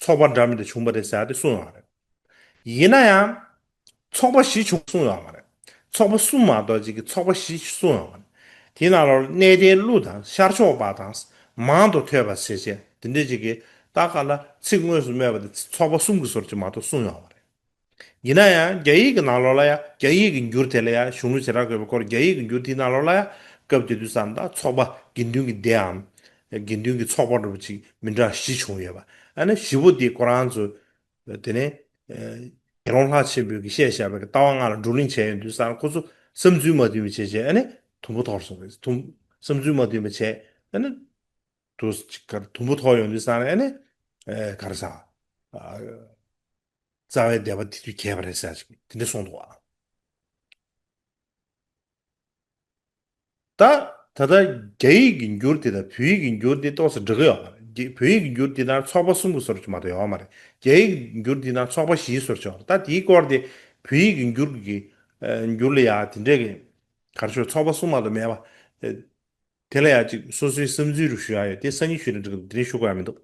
ཚོགས་པ་འདྲ་མི་འདྲ་བྱུང་བ་རེད་ཟེར་ཡ་དེ་གསུངས་ཡོད་རེད། ཡིན་ན་ཡང་ཚོགས་པ་བཞི་བྱུང་གསུངས་ཡོད་མ་རེད། ཚོགས་པ་གསུམ་མ་གཏོགས་ཅིག་གི་ཚོགས་པ་བཞི་གསུངས་ཡོད་མ་རེད། དེའི་ནང་ལ་གནས་བརྟན་ཀླུ་དང་ཤར་ཕྱོགས་པ་དང་མང་དུ་ཐོས་པ་ཞེས་བྱས་དེ་འདྲའི་ཅིག་གི་ད་ག་ལ་ཚིག་དངོས་སུ་སྨོས་པ་དེ་ཚོགས་པ་གསུམ་གྱི་བཟོ་འདྲ་ཅིག་མ་གཏོགས་གསུངས་ཡོད་མ་རེད། ཡིན་ན་ཡང་རྒྱ་ཡིག་གི་ནང་ལོགས་ལ་ཡང་རྒྱ་ཡིག་གི་འགྱུར་དེ་ལ་ཡང་གཞུང་ལུགས་བྱེ་བྲག་བཀོད་པའི་སྐོར་རྒྱ་ཡིག་གི་འགྱུར་དེའི་ནང་ལོགས་ལ་ཡང་སྐབས་དེ་དུས་ཙམ་ད་ཚོགས་པ་དགེ་འདུན་གྱི་སྡེའམ་དགེ་འདུན་གྱི་ཚོགས་པ་འདྲ་པོ་ཅིག་མི་འདྲ་བཞི་བྱུང་ཡོད་པ། ཨ་ནི་བཞི་པོ་དེ་ཁོ་རང་ཚོ་དེ་ནས་དགེ་སློང་ལྷ་ཆེན་པོས་ཀྱི་བཤད་བཞག་པའི་ལྟ་བ་ལྔ་ལ་བགྲོ་གླེང་བྱས་ཡོང་དུས་ཙམ་ཁོ་ཚོ་བསམ་ཚུལ་མ་མཐུན་པ་བྱས་བྱས་ཨ་ནི་དུམ་བུ་ཐོར་སོང་རེད། དུམ་བསམ་ཚུལ་མ་མཐུན་པ་བྱས་ཨ་ནི་དུ་དུམ་བུ་ཐོར་ཡོང་དུས་ཙམ་ཨ་ནི་ག་རེ་ཟ། རྩ་བའི་སྡེ་པ་དེ་དུས་གྱེས་པ་རེད་ཟེར་ཅིག་དེ་འདྲ་གསུངས་འདུག་ཨ། ད་ད་ལྟ་རྒྱ་ཡིག་གི་འགྱུར་དེ་དང་བོད་ཡིག་གི་འགྱུར་དེ་ཏོག་ཙམ་འདྲ་གི་ཡོད་མ་རེད། རྒྱ་བོད་ཡིག་གི་འགྱུར་དེ་ནང་ཚོགས་པ་གསུམ་གྱི་བཟོ་འདྲ་ཅིག་མ་གཏོགས་ཡོད་མ་རེད། རྒྱ་ཡིག་གི་འགྱུར་དེ་ནང་ཚོགས་པ་བཞིའི་བཟོ་འདྲ་ཅིག་ཡོད་རེད། ད་དེའི་སྐོར་དེ་བོད་ཡིག་གི་འགྱུར་གྱི་འགྱུར་ལ་ཡ་དེ་འདྲས་ཀྱི་ག་རེ་ཞུ་ཚོགས་པ་གསུམ་མ་གཏོགས་མེད་པ། དེ་ལ་ཡ་ཅིག་སོ་སོའི་བསམ་ཚུལ་རུ་ཞུ་ཡ་ཡོད་དེ་སང་ཉིན་ཞུས་ན་འགྲིག་གི་འདུག་དེ་རིང་ཞུ་དགོས་ཡ་མི་འདུག་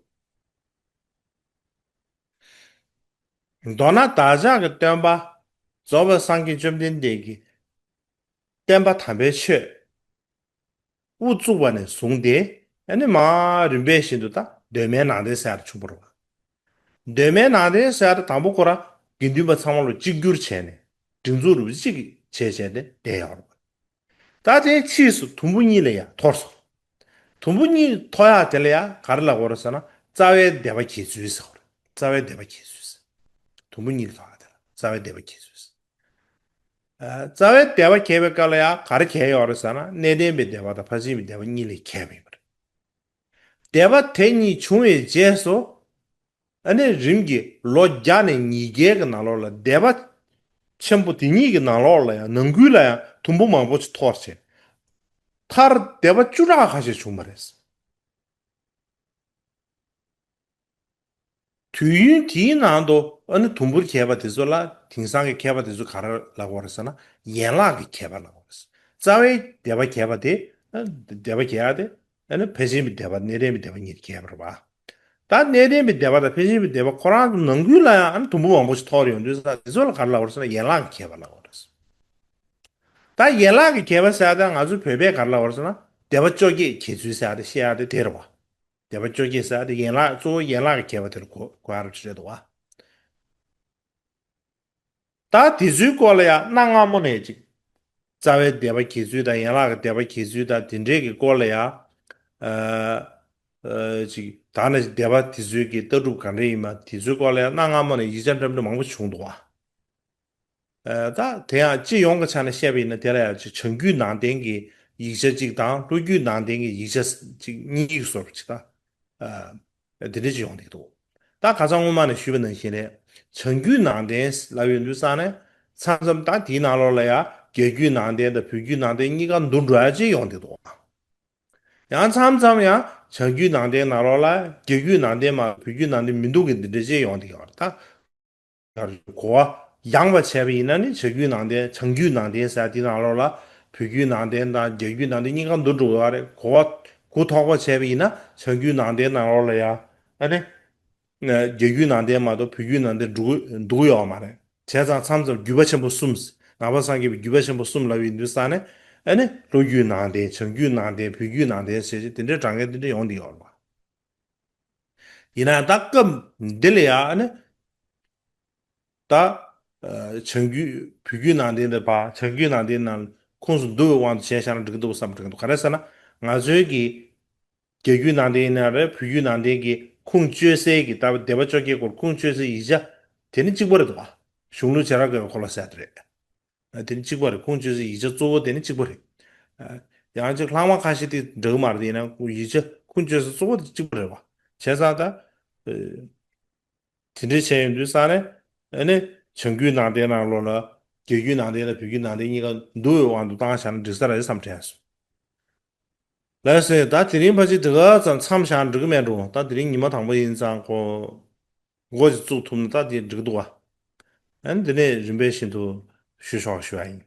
མདོར་ན་བདག་ཅག་གི་སྟོན་པ་རྫོགས་པའི་སངས་རྒྱས་བཅོམ་ལྡན་འདས་ཀྱིས་བསྟན་པ་དམ་པའི་ཆོས་དབུ་བཙུགས་པ་ནས་བཟུང་སྟེ་ཨ་ནི་མར་རིམ་པས་བཞིན་དུ་ད་གདོད་མའི་ནང་བསྟན་ཟེར་ཡ་དེ་བྱུང་བ་རེད་བ། གདོད་མའི་ནང་བསྟན་ཟེར་ཡ་དེ་དང་པོ་ཁོ་རང་དགེ་འདུན་པ་ཚང་མ་ལ་གཅིག་གྱུར་བྱས་ནས་སྒྲིག་འཛུགས་རུ་གཅིག་བྱས་བྱས་ཏེ་བསྡད་ཡོད་རེད་བ། ད་དེའི་ཕྱིས་སུ་དུམ་བུ་གཉིས་ལ་ཡང་འཐོར་སོང་། དུམ་བུ་གཉིས་ཐོར་ཡག་དེ་ལ་ཡང་ག་རེ་ལབ་དགོས་རེད་ཟེར་ན་རྩ་བའི་སྡེ་པ་གྱེས་ཚུལ་ཟེར་བ་རེད། རྩ་བའི་སྡེ་པ་གྱེས་ཚུལ་ཟེར། དུམ་བུ་གཉིས་ལ་ཐོར་ཡག་དེ་ལ་རྩ་བའི་སྡེ་པ་གྱེས་ཚུལ་ཟེར། ཨ། རྩ་བའི་སྡེ་པ་གྱེས་པའི་སྐབས་ལ་ཡང་ག་རེ་གྱེས་ཡོད་རེད་ཟེར་ན་གནས་བརྟན་པའི་སྡེ་པ་དང་ཕར་ཕྱིན་པའི་སྡེ་པ་གཉིས་ལ་གྱེས་པ་ཡིན་པ་རེད། སྡེ་པ་དེ་གཉིས་བྱུང་བའི་རྗེས་སུ། ཨ་ནི་རིམ་གྱིས་ལོ་བརྒྱ་ནས་ཉིས་བརྒྱའི་གི་ནང་ལོགས་ལ་སྡེ་པ་ཆེན་པོ་དེ་གཉིས་ཀྱི་ནང་ལོགས་ལ་ཡང་ནང་ཁུལ་ལ་ཡང་དུམ་བུ་མང་པོ་ཅིག་འཐོར་བྱས། མཐར་སྡེ་པ་བཅུ་ཕྲག་ཁ་ཤས་བྱུང་བ་རེད། དུས་ཡུན་དེའི་ནང་དུ་ཨ་ནི་དུམ་བུར་གྱེས་པ་དེ་ཚོ་ལ་དེང་སང་གི་མཁས་པ་དེ་ཚོ་ག་རེ་ལབ་དགོས་རེད་ཟེར་ན། ཡན་ལག་གི་མཁས་པ་ལབ་དགོས་རེད། རྩ་བའི་སྡེ་པ་གྱེས་པ་དེ། ཨ་སྡེ་པ་གྱེས་ཡ་དེ་ཨ་ནི་ཕལ་ཆེན་པའི་སྡེ་པ་གནས་བརྟན་པའི་སྡེ་པ་གཉིས་གྱེས་པ་རེད་པ། ད་གནས་བརྟན་པའི་སྡེ་པ་དང་ཕལ་ཆེན་པའི་སྡེ་པ་ཁོ་རང་ཚོ་ནང་ཁུལ་ལ་ཡང་ཨ་ནི་དུམ་བུ་མང་པོ་ཞིག་ཐོགས་ཡོང་དུས་ཙང་དེ་ཚོ་ལ་ག་རེ་ལབ་དགོས་རེད་ཟེར་ན། ཡན་ལག་གི་མཁས་པ་ལབ་དགོས་རེད། ད་ཡན་ལག་གི་མཁས་པ་ཟེར་ཡ་དེ་ང་ཚོའི་བོད་པས་ག་རེ་ལབ་དགོས་རེད་ཟེར་ན། སྡེ་པ་བཅོ་བརྒྱད་གྱེས་ཚུལ་ཟེར་ཡ་དེ་བཤད་ཡ་དེ་དེ་རེད་པ། སྡེ་པ་བཅོ་བརྒྱད་ཟེར་ཡ་དེ་ཡན་ལག་གཙོ་བོ་ཡན་ལག་གི་མཁས་པ་དེ་ལ་གོ་གོ་ཡ་རེད་འདྲ་འདུག་པ། ད་དེ་ཚོའི་སྐོར་ལ་ཡང་གནའ་སྔ་མོ་ནས་ཅིག་རྩ་བའི་སྡེ་པ་གྱེས་ཚུལ་དང་ཡན་ལག་གི་སྡེ་པ་གྱེས་ཚུལ་དང་དེ་འདྲའི་གི་སྐོར་ལ་ཡང་། ཨ་ཨ་ཅིག་ད་ནི་སྡེ་པ་དེ་ཚོའི་གི་ལྟ་གྲུབ་ག་འདྲ་ཡིན་པ་དེ་ཚོའི་སྐོར་ལ་ཡང་གནའ་སྔ་མོ་ནས་ཡིག་ཆ་འདྲ་འདྲ་མང་པོ་བྱུང་འདུག་པ། ཨ་ད་དེ་ཡང་སྤྱི་ཡོངས་ཀྱི་ཆ་ནས་བཤད་པ་ཡིན་ན། དེ་ལ་ཡང་ཅིག་བྱང་རྒྱུད་ནང་བསྟན་གྱི་ཡིག་ཆ་གཅིག་དང་ལྷོ་རྒྱུད་ནང་བསྟན་གྱི་ཡིག་ཆ་གཅིག་གཉིས་ཀྱི་བཟོ་འདྲ་ཅིག་དང་། ཨ་དེ་འདྲ་ཅིག་ཡོང་བསྡད་འདུག་ད་ཁ་སང་སྔོན་མ་ནས་ཞུས་པ་ནང་བཞིན་རེད། བྱང་རྒྱུད་ནང་བསྟན་ལབ་ཡོང་དུས་ཙང་ནས་མཚམས་མཚམས་ད་དེའི་ནང་ལོགས་ལ་ཡང་རྒྱ་རྒྱུད་ནང་བསྟན་དང་བོད་རྒྱུད་ནང་བསྟན་གཉིས་ཀ་འདུ་འགྲོ་ཡ་ཅིག་ཡོང་བསྡད་འདུག་ཡང་མཚམས་མཚམས་ཡང་བྱང་རྒྱུད་ནང་བསྟན་ནང་ལོགས་ལ་རྒྱ་རྒྱུད་ནང་བསྟན་མ་བོད་རྒྱུད་ནང་བསྟན་མི་འདུག་གི་འདི་འདྲ་ཅིག་ཡོང་བསྡད་ཡོད་རེད་ད། གོ་བ་ཡངས་པ་བྱས་པ་ཡིན་ན་ནི་བྱང་རྒྱུད་ནང་བསྟན་བྱང་རྒྱུད་ནང་བསྟན་ཟེར་དེ་ནང་ལོགས་ལ་བོད་རྒྱུད་ནང་བསྟན་དང་རྒྱ་རྒྱུད་ནང་བསྟན་གཉིས་ཀ་འདུ་འགྲོ་གི་རེད། གོ་བ་གུ་དོག་པ་བྱས་པ་ཡིན་ན་བྱང་རྒྱུད་ནང་བསྟན་ནང་ལོགས་ལ་ཡང་ཨ་ནི་རྒྱ་རྒྱུད་ནང་བསྟན་མ་གཏོགས་བོད་རྒྱུད་ནང་བསྟན་འདུ་གི་འདུ་གི་ཡོད་མ་རེད། བྱས་ཙང་མཚམས་མཚམས་བརྒྱུད་པ་ཆེན་པོ་གསུམ། ནང་པ་སངས་རྒྱས་པའི་བརྒྱུད་པ་ཆེན་པོ་གསུམ་ལབ་ཡོང་དུས་ཙང་ནས་ཨ་ནི་ལྷོ་རྒྱུད་ནང་བསྟན་བྱང་རྒྱུད་ནང་བསྟན་བོད་རྒྱུད་ནང་བསྟན་ཟེར་ཅིག་དེ་འདྲའི་གྲངས་ཀ་དེ་འདྲ་ཡོང་བསྡད་ཡོད་རེད་པ། ཡིན་ན་ད་སྐབས་འདི་ལ་ཡང་ཨ་ནི་ད་ཨ་བྱང་རྒྱུད་བོད་རྒྱུད་ནང་བསྟན་དེ་ཕར་བྱང་རྒྱུད་ནང་བསྟན་ནང་ཁུངས་སུ་འདུ་བའི་དབང་དུ་བྱས་བཞག་ན་འགྲིག་གི་འདུག་བསམ་འགྲིག་གི་འདུག་ག་རེ་ཟེར་ན། ང་ཚོའི་གི་རྒྱ་རྒྱུད་ནང་བསྟན་ཡིན་ན་རེད། བོད་རྒྱུད་ནང་བསྟན་གྱི་ཁུངས་བཅོལ་སའི་གི་ད་སྡེ་པ་བཅོ་བརྒྱད་སྐོར་ཁུངས་བཅོལ་སའི་ཡིག་ཆ་དེ་ནི་གཅིག་པ་རེད་འདུག་ག་གཞུང་ལུགས་བྱེ་བྲག་བཀའ་པའི་འཁོར་ལོ་ཟེར་དེ་རེད། ཨ་དེ་ནི་གཅིག་པ་རེད། ཁུངས་བཅོལ་སའི་ཡིག་ཆ་གཙོ་བོ་དེ་ནི་གཅིག་པ་རེད། ཨ་ཡང་ཅིག་ལྷག་མ་ཁ་ཤས་དེ་འདྲ་གི་མ་རེད། ཡིན་ན་ཡིག་ཆ་ཁུངས་བཅོལ་ས་གཙོ་བོ་དེ་གཅིག་པ་རེད་པ། བྱས་ཙང་ད་ཨ་དེ་འདྲ་བྱས་ཡོང་དུས་ཙང་ནས་ཨ་ནི་བྱང་རྒྱུད་ནང་བསྟན་ནང་ལོགས་ལ་རྒྱ་རྒྱུད་ནང་བསྟན་དང་བོད་རྒྱུད་ནང་བསྟན་གཉིས་ཀ་འདུ་བའི་དབང་དུ་བཏང་བཞག་ན་འགྲིག་ས་རེད་བསམ་དྲན་སོང་། ལགས་སོ། ད་དེ་རིང་ཕལ་ཆེར་འདི་ག་ཙམ་མཚམས་བཞག་ན་འགྲིག་གི་མེད་འགྲོ། ད་དེ་རིང་ཉི་མ་དང་པོ་ཡིན་ཙང་ཁོ་མགོ་ཅིག་བཙུགས་ཐུབ་ན་ད་དེ་འགྲིག་འདུག་ག་ཨ་ནི་འདི་ནས་རིམ་པས་བཞིན་དུ་ཞུ་ཆོག་ཞུ་བ་ཡིན།